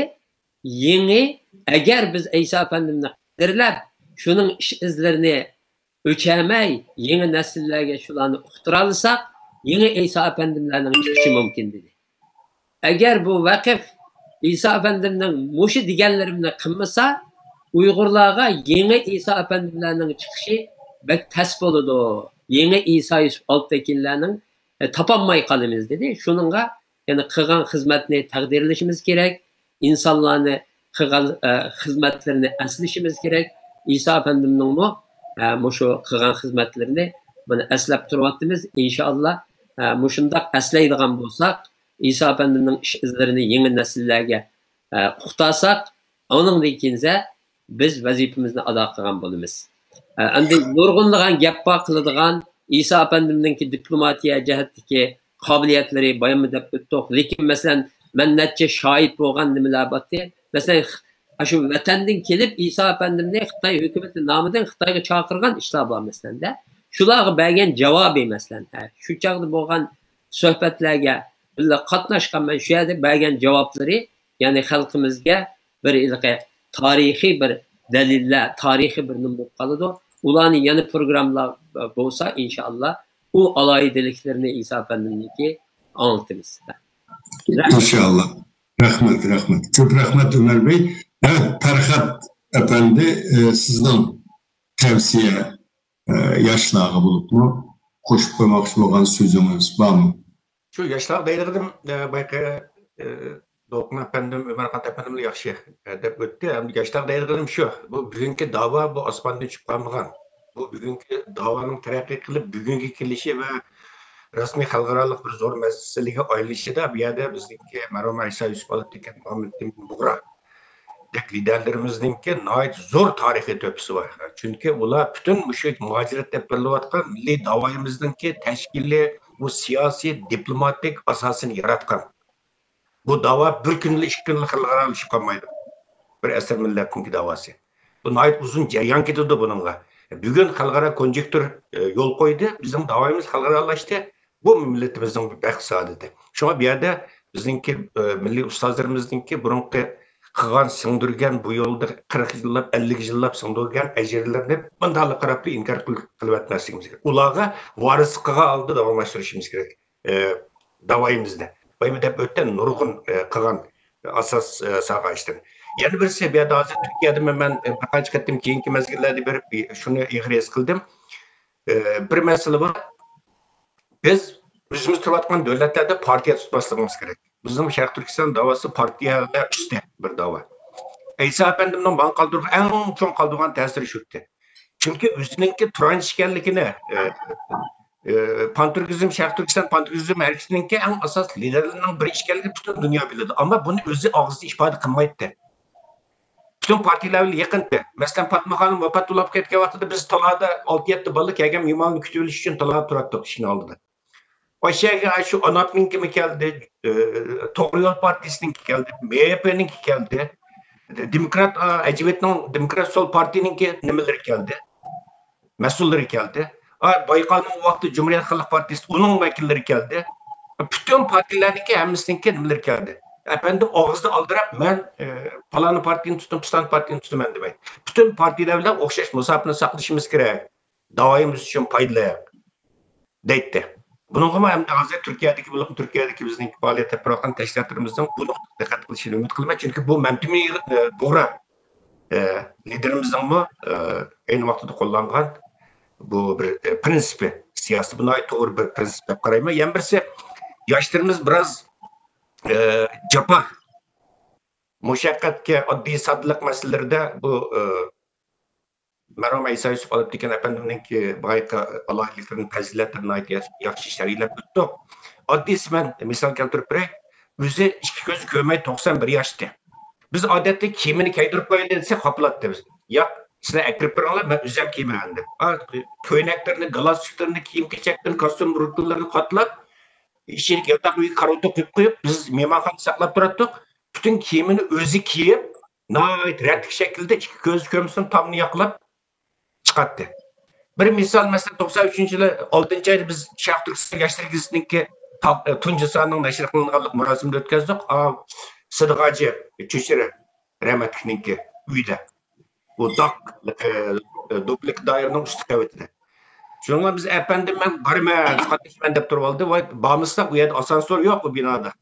يېڭى، ئەگەر بىز ئەيسا ئەپەندىمنى قەدىرلەپ، شۇنىڭ ئىش ئىزلىرىنى ئۆچەرمەي، يېڭى نەسىللەرگە شۇلارنى ئۇقتۇرالىساق، يېڭى ئەيسا ئەپەندىملەرنىڭ چىقىشى مۇمكىن، دېدى. ئەگەر بۇ ۋەقىف ئەيسا ئەپەندىمنىڭ مۇشۇ دېگەنلىرىمنى قىلمىسا، ئۇيغۇرلارغا يېڭى ئەيسا ئەپەندىملەرنىڭ چىقىشى بەك تەس بولىدۇ. يېڭى ئىسا يۈسۈپ ئالپتېكىنلەرنىڭ، ئە، تاپالماي قالىمىز دېدى. شۇنىڭغا يەنى قىلغان خىزمەتنى تەقدىرلىشىمىز كېرەك. ئىنسانلارنى قىلغان، ئە، خىزمەتلىرىنى ئەسلىشىمىز كېرەك. ئىسا ئەپەندىمنىڭمۇ، ئە، مۇشۇ قىلغان خىزمەتلىرىنى مانا ئەسلەپ تۇرۇۋاتىمىز. ئىنشائاللا، ئە، مۇشۇنداق ئەسلەيدىغان بولساق، ئىسا ئەپەندىمنىڭ ئىش ئىزلىرىنى يېڭى نەسىللەرگە، ئە، ئۇقتارساق، ئۇنىڭدىن كېيىنسە بىز ۋەزىپىمىزنى ئادا قىلغان بولىمىز. ئە، ئەمدى نۇرغۇنلىغان گەپ بار قىلىدىغان، ئىسا ئەپەندىمنىڭكى دىپلوماتىيە جەھەتتىكى قابىلىيەتلىرى بايانمۇ دەپ ئۆتتۇق. لېكىن، مەسىلەن، مەن نەچچە شاھىت بولغان نېمىلەر بارتى. مەسىلەن، ئاشۇ ۋەتەندىن كېلىپ ئىسا ئەپەندىمنى خىتاي ھۆكۈمىتى نامىدىن خىتايغا چاقىرغان ئىشلار بار، مەسىلەندە. شۇلارغا بەرگەن جاۋابى، مەسىلەن، ھە، شۇ چاغدا بولغان سۆھبەتلەرگە بىللە قاتناشقان، مەن شۇ يەردە بەرگەن جاۋابلىرى، يەنى خەلقىمىزگە بىر ھېلىقى تارىخىي بىر دەلىللەر، تارىخىي بىر نېمە بولۇپ قالىدۇ. ئۇلارنى يەنە پروگراممىلار بولسا، ئىنشائاللا، ئۇ ئالاھىدىلىكلىرىنى ئىسا ئەپەندىمنىڭكى ئاڭلىتىمىز. ئىنشائاللا. رەھمەت، رەھمەت. كۆپ رەھمەت، ئۆمەر بەي. ئەۋەت، پەرھات ئەپەندى، ئە، سىزنىڭ تەۋسىيە، ئە، ياشلارغا بولۇپمۇ قوشۇپ قويماقچى بولغان سۆزىڭىز بارمۇ؟ شۇ ياشلارغا دەيدىغىنىم، ئە، بايىقى، ئە، دولقۇن ئەپەندىم، ئۆمەرخان ئەپەندىملا ياخشى، ئە، دەپ ئۆتتى. ئەمدى ياشلارغا دەيدىغىنىم شۇ، بۇ بۈگۈنكى داۋا بۇ ئاسماندىن چۈشۈپ قالمىغان. بۇ بۈگۈنكى داۋانىڭ تەرەققىي قىلىپ، بۈگۈنگە كېلىشى ۋە رەسمىي خەلقئارالىق بىر زور مەسىلىگە ئايلىنىشىدا بۇ يەردە بىزنىڭكى مەرھۇم ئەيسا يۈسۈپ ئالىپ تىكەن مۇھەممەتئىمىن بۇغرا دەك لىدەرلىرىمىزنىڭكى ناھايىتى زور تارىخىي تۆھپىسى بار. چۈنكى ئۇلار پۈتۈن مۇشۇ مۇھاجىرەت دەپ بېرىلىۋاتقان مىللىي داۋايىمىزنىڭكى تەشكىلىي، بۇ سىياسىي، دىپلوماتىك ئاساسىنى ياراتقان. بۇ داۋا بىر كۈندىلا، ئىككى كۈندىلا خەلقئارالىشىپ قالمايدۇ. بىر ئەسىر مىللەتنىڭكى داۋاسى. بۇ ناھايىتى ئۇزۇن جەريان كېتىدۇ بۇنىڭغا. بۈگۈن خەلقئارا كونجېكتۇر، ئە، يول قويدى. بىزنىڭ داۋايىمىز خەلقئارالاشتى. بۇ مىللىتىمىزنىڭ بىر بەخت-سائادىتى. شۇڭا بۇ يەردە بىزنىڭكى، ئە، مىللىي ئۇستازلىرىمىزنىڭكى بۇرۇنقى قىلغان، سىڭدۈرگەن، بۇ يولدا قىرىق يىللاپ، ئەللىك يىللاپ سىڭدۈرگەن ئەجىرلىرىنى مۇنداقلا قاراپلا ئىنكار قىل-، قىلىۋەتمەسلىكىمىز كېرەك. ئۇلارغا ۋارىسلىق قىلغان ھالدا داۋاملاشتۇرۇشىمىز كېرەك. ئە، داۋايىمىزنى. بايىمۇ دەپ ئۆتتى، نۇرغۇن، ئە، قىلغان ئاساس، ئە، سالغان ئىشلىرىنى. يەنە بىرسى، بۇ يەردە ھازىر تۈركىيەدىمۇ مەن، ئە، بىر قانچە قېتىم كېيىنكى مەزگىللەردە بېرىپ، ئى، شۇنى ئېغىر ھېس قىلدىم. ئە، بىر مەسىلە بار. بىز ئۆزىمىز تۇرۇۋاتقان دۆلەتلەردە پارتىيە تۇتماسلىقىمىز كېرەك. بىزنىڭ شەرقىي تۈركىستان داۋاسى پارتىيەلەر ئۈستى بىر داۋا. ئەيسا ئەپەندىمنىڭ ماڭا قالدۇرغان، ئەڭ چوڭ قالدۇرغان تەسىرى شۇ ئىدى. چۈنكى ئۆزىنىڭكى ترانس ئىكەنلىكىنى، ئە، ئە، پانتۈركىزم، شەرقىي تۈركىستان پانتۈركىزم ھەرىكىتىنىڭكى ئەڭ ئاساسلىق لىدېرلىرىنىڭ بىرى ئىكەنلىكىنى پۈتۈن دۇنيا بىلىدۇ. ئەمما بۇنى ئۆزى ئاغزىدا ئىپادە قىلمايتتى. پۈتۈن پارتىيەلەر بىلەن يېقىنتى. مەسىلەن، پاتما خانىم ۋاپات بولۇپ كەتكەن ۋاقتىدا بىز تالادا ئالتە يەتتە بالىلىق كەلگەن مېھماننى كۈتۈۋېلىش ئۈچۈن تالادا تۇراتتۇق ئىشىكنىڭ ئالدىدا. ئاشۇ يەرگە شۇ ئاناپنىڭكىمۇ كەلدى، ئى، توغرا يول پارتىيىسىنىڭكى كەلدى، م پ نىڭكى كەلدى، دېموكرات، ئا، ئەجەۋىتنىڭ دېموكرات سول پارتىيىنىڭكى نېمىلىرى كەلدى، مەسئۇللىرى كەلدى. ئا، بايقالنىڭ ۋاقتى جۇمھۇرىيەت خەلق پارتىيىسى، ئۇنىڭ ۋەكىللىرى كەلدى. پۈتۈن پارتىيەلەرنىڭكى ھەممىسىنىڭكى نېمىلىرى كەلدى. ئەپەندىم ئاغزىدا ئالدىراپ، مەن، ئى، پالانى پارتىيىنى تۇتتۇم، پىستانى پارتىيىنى تۇتىمەن دېمەيدۇ. پۈتۈن پارتىيەلەر بىلەن ئوخشاش مۇساپىنى ساقلىشىمىز كېرەك. داۋايىمىز ئۈچۈن پايدىلىق دەيتتى. بۇنىڭغىمۇ ئەمدى ھازىر تۈركىيەدىكى، بولۇپمۇ تۈركىيەدىكى بىزنىڭ پائالىيەت ئېلىپ بارغان تەشكىلاتلىرىمىزنىڭ بۇنى دىققەت قىلىشىنى ئۈمىد قىلىمەن. چۈنكى بۇ مەمتىمىن يىغ-، ئە، بۇغرا، ئە، لىدېرىمىزنىڭمۇ، ئە، ئەينى ۋاقتىدا قوللانغان بۇ بىر، ئە، پىرىنسىپى، سىياسىي بۇ ناھايىتى توغرا بىر پىرىنسىپ دەپ قارايمەن. يەنە بىرسى، ياشلىرىمىز بىراز، ئە، جاپا، مۇشەققەتكە، ئاددىي ساددىلىق مەسىلىلىرىدە بۇ، ئە، مەرھۇم ئەيسا يۈسۈپ ئالپتېكىن ئەپەندىمنىڭكى بايىقى ئالاھىدىلىكلىرىنى، پەزىلەتلىرىنى ناھايىتى ياخشى شەرھلەپ ئۆتتۇق. ئاددىيسى مەن مىسال كەلتۈرۈپ بېرەي. ئۆزى ئىككى كۆزى كۆرمەي توقسان بىر ياشتى. بىز ئادەتتە كىيىمىنى كىيدۈرۈپ قويايلى دېسەك، خاپىلايتتى بىز. ياق، سىلەر ئەكىرىپ بېرىڭلار، مەن ئۆزۈم كىيىمەن دەپ. ئا، كۆينەكلىرىنى، گالستۇكلىرىنى، كىيىم-كېچەكلىرىنى، كاستيۇم رۇتۇلىرىنى قاتلاپ، ئىچىدىكى ياتاق ئۆيگە كارىۋاتنى قويۇپ قويۇپ، بىز مېھمانخانىدا ساقلاپ تۇراتتۇق. پۈتۈن كىيىمىنى ئۆزى كىيىپ، ناھايىتى رەتلىك شەكىلدە ئىككى كۆزى كۆرمىسۇن تامنى ياقلاپ چىقاتتى. بىر مىسال، مەسىلەن، توقسان ئۈچىنچى يىلى ئالتىنچى ئايدا بىز شەرقىي تۈركىستان ياشلىرى گېزىتىنىڭكى تا-، تۇنجى سانىنىڭ نەشر قىلىنغانلىق مۇراسىمىنى ئۆتكەزدۇق. ئا، سىدىق ھاجى چۆچۈرە رەھمەتلىكنىڭكى ئۆيىدە. بۇ داك، ئە، دوپلىك دائىرىنىڭ ئۈستى قەۋىتىدە. شۇنىڭغا بىز، ئەپەندىم، مەن بارىمەن، قاتنىشىمەن دەپ تۇرۇۋالدى. ۋاي، بارمىساق، ئۇ يەردە ئاسانسور يوق، ئۇ بىنادا.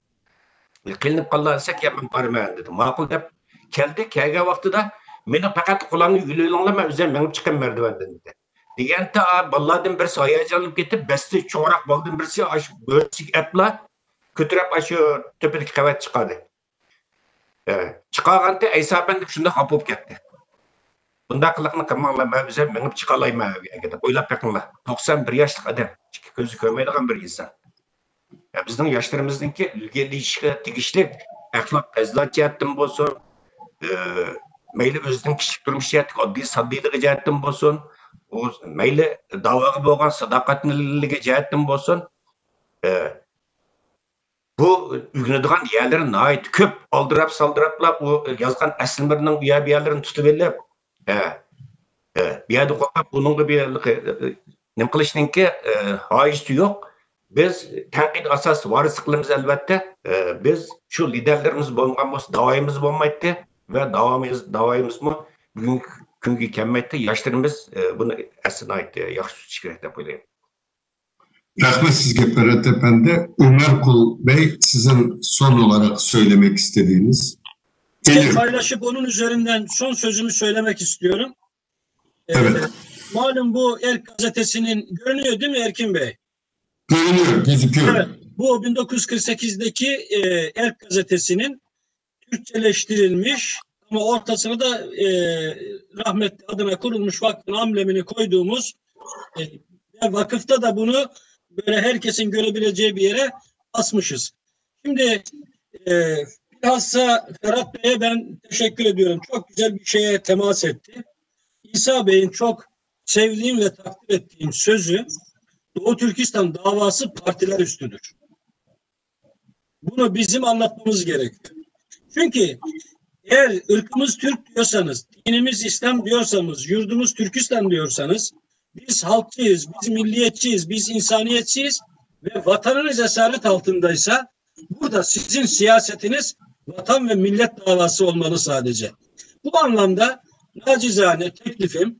قىينىلىپ قالدى دېسەك، يا، مەن بارىمەن دېدى. ماقۇل دەپ كەلدى. كەلگەن ۋاقتىدا، مېنى پەقەت قولامنى يۇيۇۋېلىڭلار، مەن ئۆزۈم مېڭىپ چىقىمەن مەردىۋەندىن دېدى. دېگەنتە، بالىلاردىن بىرسى ھاياجانلىنىپ كېتىپ، بەستى چوڭراق بالىدىن بىرسى ئاشۇ بۆرىسىگە ئەپلا كۆتۈرۈپ، ئاشۇ تۆپىدىكى قەۋەتكە چىقاردى. ئە، چىقارغانتى ئەيسا ئەپەندى شۇنداق خاپا بولۇپ كەتتى. «بۇنداق قىلىقنى قىلماڭلار، مەن ئۆزۈم مېڭىپ چىقالايمەن ئۆيگە» دەپ. ئويلاپ بېقىڭلار، توقسان بىر ياشلىق ئادەم، ئىككى كۆزى كۆرمەيدىغان بىر ئىنسان. يا، بىزنىڭ ياشلىرىمىزنىڭكى ئىلگىرىلىشىگە تېگىشلىك ئەخلاق پەزىلەت جەھەتتىن بولسۇن، ئى، مەيلى ئۆزىنىڭ كىشىلىك تۇرمۇش جەھەتتىكى ئاددىي ساددىيلىقى جەھەتتىن بولسۇن، ئۇ مەيلى داۋاغا بولغان ساداقەتلىلىكى جەھەتتىن بولسۇن، ئى، بۇ ئۆگىنىدىغان يەرلىرى ناھايىتى كۆپ. ئالدىراپ سالدىراپلا ئۇ يازغان ئەسلىمىرىنىڭ ئۇ يەر بۇ يەرلىرىنى تۇتۇۋېلىپ، ئە، ئە، بۇ يەردە قويۇپ، بۇنىڭغا بىر، ئە، نېمە قىلىشنىڭكى، ئە، ھاجىتى يوق. بىز تەنقىد ئاساسىدا ۋارىسلىق قىلىمىز، ئەلۋەتتە. ئە، بىز شۇ لىدەرلىرىمىز بولمىغان بولسا، داۋايىمىز بولمايتتى ۋە داۋايىمىز، داۋايىمىزمۇ بۈگۈنكى كۈنگە كەلمەيتتى. ياشلىرىمىز، ئە، بۇنى ئەسلىدە ناھايىتى ياخشى تۇتۇش كېرەك دەپ ئويلايمەن. رەھمەت سىزگە، پەرھات ئەپەندى. ئۆمەرقۇل بەي، سىزنىڭ سون ئولاراق سۆيلىمەك ئىستىدىيىنىز. Geliyor. Paylaşıp onun üzerinden son sözümü söylemek istiyorum. Ee, Evet. Malum bu Erk gazetesinin, görünüyor değil mi Erkin Bey? Görünüyor, gözüküyor. Evet, bu bin dokuz yüz kırk sekizdeki, e, Erk gazetesinin Türkçeleştirilmiş ama ortasına da, e, rahmetli adına kurulmuş vakfın amblemini koyduğumuz, e, ve vakıfta da bunu böyle herkesin görebileceği bir yere asmışız. Şimdi, e, bilhassa Ferhat Bey'e ben teşekkür ediyorum. Çok güzel bir şeye temas etti. İsa Bey'in çok sevdiğim ve takdir ettiğim sözü, "Doğu Türkistan davası partiler üstüdür." Bunu bizim anlatmamız gerekiyor. Çünkü eğer ırkımız Türk diyorsanız, dinimiz İslam diyorsanız, yurdumuz Türkistan diyorsanız, biz halkçıyız, biz milliyetçiyiz, biz insaniyetçiyiz ve vatanınız esaret altındaysa, burada sizin siyasetiniz vatan ve millet davası olmalı sadece. Bu anlamda nacizane teklifim,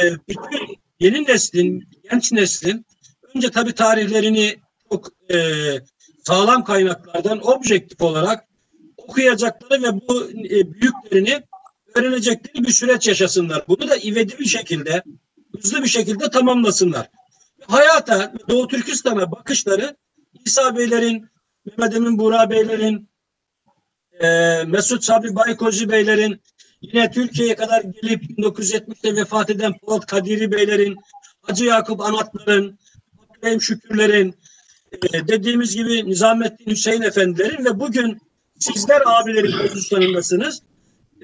e, bütün yeni neslin, genç neslin önce tabii tarihlerini çok, e, sağlam kaynaklardan objektif olarak okuyacakları ve bu, e, büyüklerini öğrenecekleri bir süreç yaşasınlar. Bunu da ivedi bir şekilde, hızlı bir şekilde tamamlasınlar. Hayata, Doğu Türkistan'a bakışları İsa Beylerin, Mehmet Emin Buğra Beylerin, e, Mesut Sabri Baykozi Beylerin, yine Türkiye'ye kadar gelip bin dokuz yüz yetmişte vefat eden Polat Kadiri Beylerin, Hacı Yakup Anatların, Abdurrahim Şükürlerin, e, dediğimiz gibi Nizamettin Hüseyin Efendilerin ve bugün sizler abilerin pozisyonundasınız.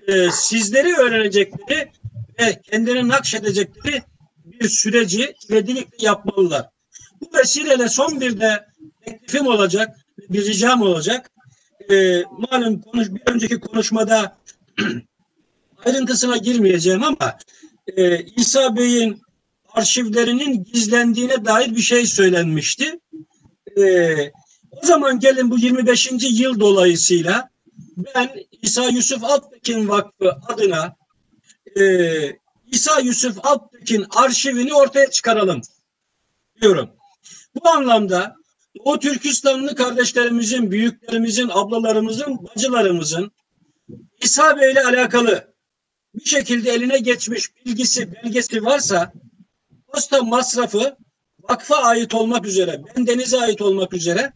E, sizleri öğrenecekleri ve kendini nakşedecekleri bir süreci ivedilikle yapmalılar. Bu vesileyle son bir de teklifim olacak, bir ricam olacak. E, malum konuş-, bir önceki konuşmada ayrıntısına girmeyeceğim ama, e, İsa Bey'in arşivlerinin gizlendiğine dair bir şey söylenmişti. E, O zaman gelin bu yirmi beşinci yıl dolayısıyla ben İsa Yusuf Alptekin Vakfı adına, e, İsa Yusuf Alptekin arşivini ortaya çıkaralım diyorum. Bu anlamda Doğu Türkistanlı kardeşlerimizin, büyüklerimizin, ablalarımızın, bacılarımızın İsa Bey'le alakalı bir şekilde eline geçmiş bilgisi, belgesi varsa, posta masrafı vakfa ait olmak üzere, bendenize ait olmak üzere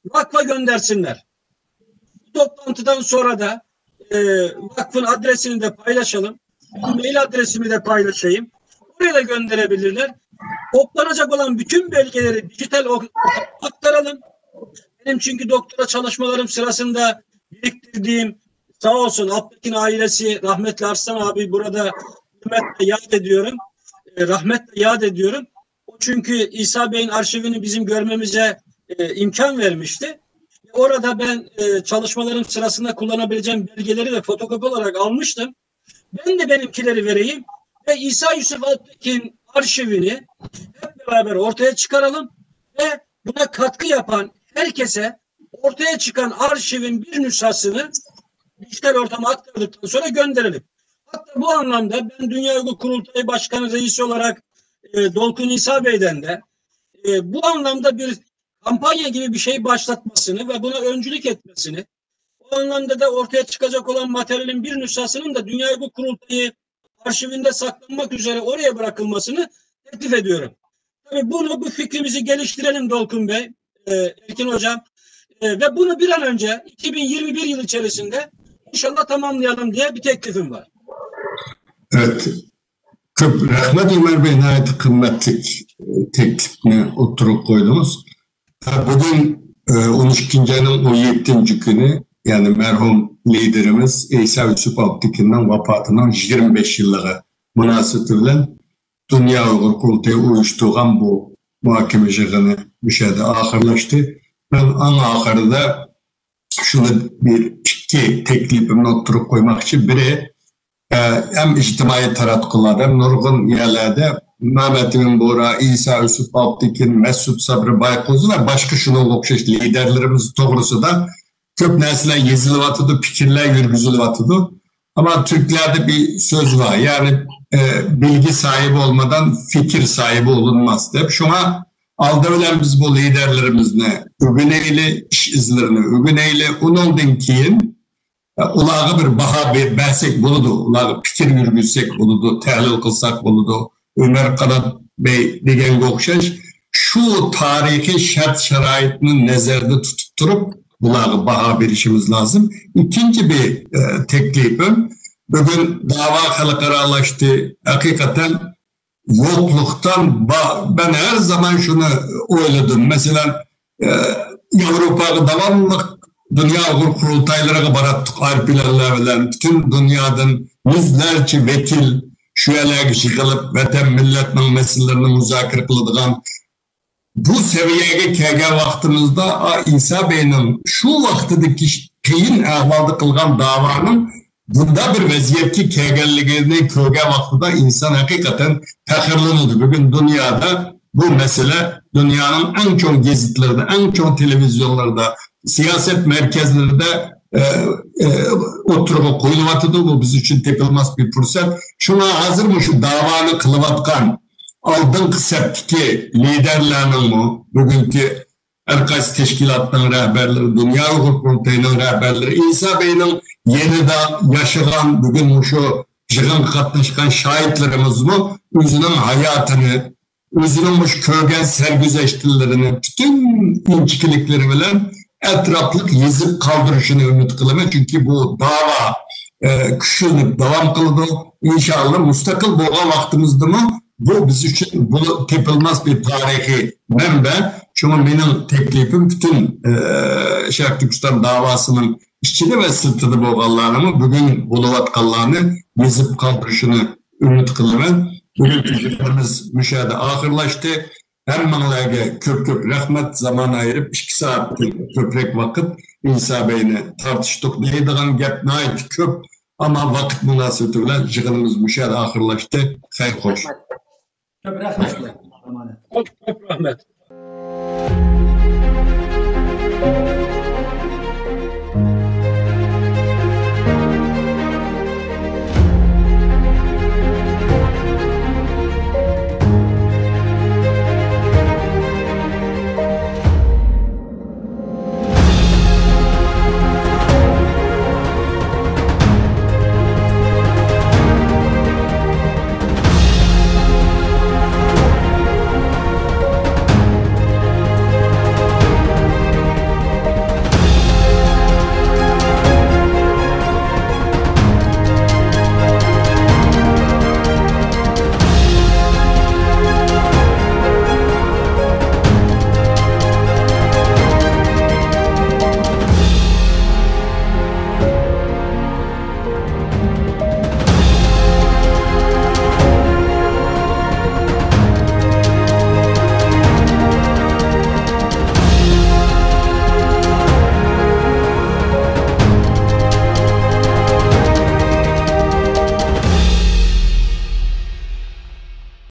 vakfa göndersinler. Bu toplantıdan sonra da, e, vakfın adresini de paylaşalım. Mail adresimi de paylaşayım. Oraya da gönderebilirler. Toplanacak olan bütün belgeleri dijital o-, aktaralım. Benim çünkü doktora çalışmalarım sırasında biriktirdiğim, sağ olsun Alptekin ailesi, rahmetli Arslan abi burada hürmetle yad ediyorum. E, rahmetle yad ediyorum. O çünkü İsa Bey'in arşivini bizim görmemize, e, imkan vermişti. Orada ben, e, çalışmalarım sırasında kullanabileceğim belgeleri de fotokopi olarak almıştım. Ben de benimkileri vereyim ve İsa Yusuf Alptekin arşivini hep beraber ortaya çıkaralım ve buna katkı yapan herkese ortaya çıkan arşivin bir nüshasını dijital ortama aktardıktan sonra gönderelim. Hatta bu anlamda ben Dünya Uygur Kurultayı Başkanı Reisi olarak, e, Dolkun İsa Bey'den de, e, bu anlamda bir kampanya gibi bir şey başlatmasını ve buna öncülük etmesini, o anlamda da ortaya çıkacak olan materyalin bir nüshasının da Dünya Uygur Kurultayı arşivinde saklanmak üzere oraya bırakılmasını teklif ediyorum. Tabii bunu, bu fikrimizi geliştirelim Dolkun Bey, e, Erkin Hocam. E, ve bunu bir an önce iki bin yirmi bir yıl içerisinde inşallah tamamlayalım diye bir teklifim var. Evet. Köp rahmet Ömer Bey, ناھايىتى قىممەتلىك تەكلىپنى ئوتتۇرىغا قويدىڭىز. بۈگۈن ئون ئىككىنچى ئاينىڭ ئون يەتتىنچى كۈنى، يەنى مەرھۇم لىدېرىمىز ئەيسا يۈسۈپ ئابدىكىننىڭ ۋاپاتىنىڭ يىگىرمە بەش يىللىقى مۇناسىۋىتى بىلەن دۇنيا ئۇيغۇر قۇرۇلتىيى ئۇيۇشتۇرغان بۇ مۇھاكىمە يىغىنى مۇشۇ يەردە ئاخىرلاشتى. مەن ئەڭ ئاخىرىدا شۇنى بىر ئىككى تەكلىپىمنى ئوتتۇرىغا قويماقچى. بىرى، ئە، ھەم ئىجتىمائىي تاراتقۇلاردا، ھەم نۇرغۇن يەرلەردە مەمەت ئىمىن بورا، ئەيسا يۈسۈپ ئابدىكىن، مەسئۇد سابرى بايقوزى ۋە باشقا شۇنىڭغا ئوخشاش لىدەرلىرىمىز توغرىسىدا كۆپ نەرسىلەر يېزىلىۋاتىدۇ، پىكىرلەر يۈرگۈزۈلۈۋاتىدۇ. ئەمما تۈركلەردە بىر سۆز بار، يەنى، ئە، بىلگى ساھىبى ئولمىدان پىكىر ساھىبى ئولۇنماس دەپ. شۇڭا ئالدى بىلەن بىز بۇ لىدەرلىرىمىزنى ئۆگىنەيلى، ئىش ئىزلىرىنى ئۆگىنەيلى. ئۇنىڭدىن كېيىن، ئە، ئۇلارغا بىر باھا بە-، بەرسەك بولىدۇ، ئۇلارغا پىكىر يۈرگۈزسەك بولىدۇ، تەھلىل قىلساق بولىدۇ. ئۆمەر قانات بەي دېگەنگە ئوخشاش شۇ تارىخىي شەرت-شارائىتنى نەزەردە تۇتۇپ تۇرۇپ، بۇلارغا باھا بېرىشىمىز لازىم. ئىككىنچى بىر، ئە، تەكلىپىم، بۈگۈن داۋا خەلقئارالاشتى. ھەقىقەتەن يوقلۇقتىن با-، مەن ھەر زامان شۇنى ئويلىدىم. مەسىلەن، ئە، ياۋروپاغا داۋاملىق دۇنيا ئۇيغۇر قۇرۇلتايلىرىغا باراتتۇق، ئايروپىلانلار بىلەن پۈتۈن دۇنيادىن يۈزلەرچە ۋەكىل شۇ يەرلەرگە يىغىلىپ، ۋەتەن، مىللەتنىڭ مەسىلىلىرىنى مۇزاكىرە قىلىدىغان بۇ سەۋىيەگە كەلگەن ۋاقتىمىزدا، ئا، ئىسا بەينىڭ شۇ ۋاقتىدىكى قىيىن ئەھۋالدا قىلغان داۋانىڭ بۇنداق بىر ۋەزىيەتكە كەلگەنلىكىنى كۆرگەن ۋاقتىدا ئىنسان ھەقىقەتەن پەخىرلىنىدۇ. بۈگۈن دۇنيادا بۇ مەسىلە دۇنيانىڭ ئەڭ چوڭ گېزىتلىرىدا، ئەڭ چوڭ تېلېۋىزىيونلىرىدا، سىياسەت مەركەزلىرىدە، ئە، ئە، ئوتتۇرىغا قويۇلۇۋاتىدۇ. بۇ بىز ئۈچۈن تېپىلماس بىر پۇرسەت. شۇڭا ھازىر مۇشۇ داۋانى قىلىۋاتقان ئالدىنقى سەپتىكى لىدەرلەرنىڭمۇ، بۈگۈنكى ھەر قايسى تەشكىلاتنىڭ رەھبەرلىرى، دۇنيا ئۇيغۇر قۇرۇلتىيىنىڭ رەھبەرلىرى، ئىسا بەينىڭ يېنىدا ياشىغان، بۈگۈن مۇشۇ يىغىنغا قاتناشقان شاھىتلىرىمىزمۇ ئۆزىنىڭ ھاياتىنى، ئۆزىنىڭ مۇشۇ كۆرگەن سەرگۈزەشتلىرىنى پۈتۈن ئىنچىكىلىكلىرى بىلەن ئەتراپلىق يېزىپ قالدۇرۇشىنى ئۈمىد قىلىمەن. چۈنكى بۇ داۋا، ئە، كۈچلىنىپ داۋام قىلىدۇ. ئىنشائاللا، مۇستەقىل بولغان ۋاقتىمىزدىمۇ بۇ بىز ئۈچۈن بۇ تېپىلماس بىر تارىخىي مەنبە. شۇڭا مېنىڭ تەكلىپىم پۈتۈن، ئە، شەرقىي تۈركىستان داۋاسىنىڭ ئىچىدە ۋە سىرتىدا بولغانلارنىمۇ بۈگۈن بولۇۋاتقانلارنى يېزىپ قالدۇرۇشىنى ئۈمىد قىلىمەن. بۈگۈنكى يىغىنىمىز مۇشۇ يەردە ئاخىرلاشتى. ھەممىڭلارگە كۆپ-كۆپ رەھمەت. زامان ئايرىپ، ئىككى سائەتتىن كۆپرەك ۋاقىت ئىسا بەينى تارتىشتۇق. دەيدىغان گەپ ناھايىتى كۆپ، ئەمما ۋاقىت مۇناسىۋىتى بىلەن يىغىنىمىز مۇشۇ يەردە ئاخىرلاشتى. خەير خوش. كۆپ رەھمەت. كۆپ، كۆپ رەھمەت.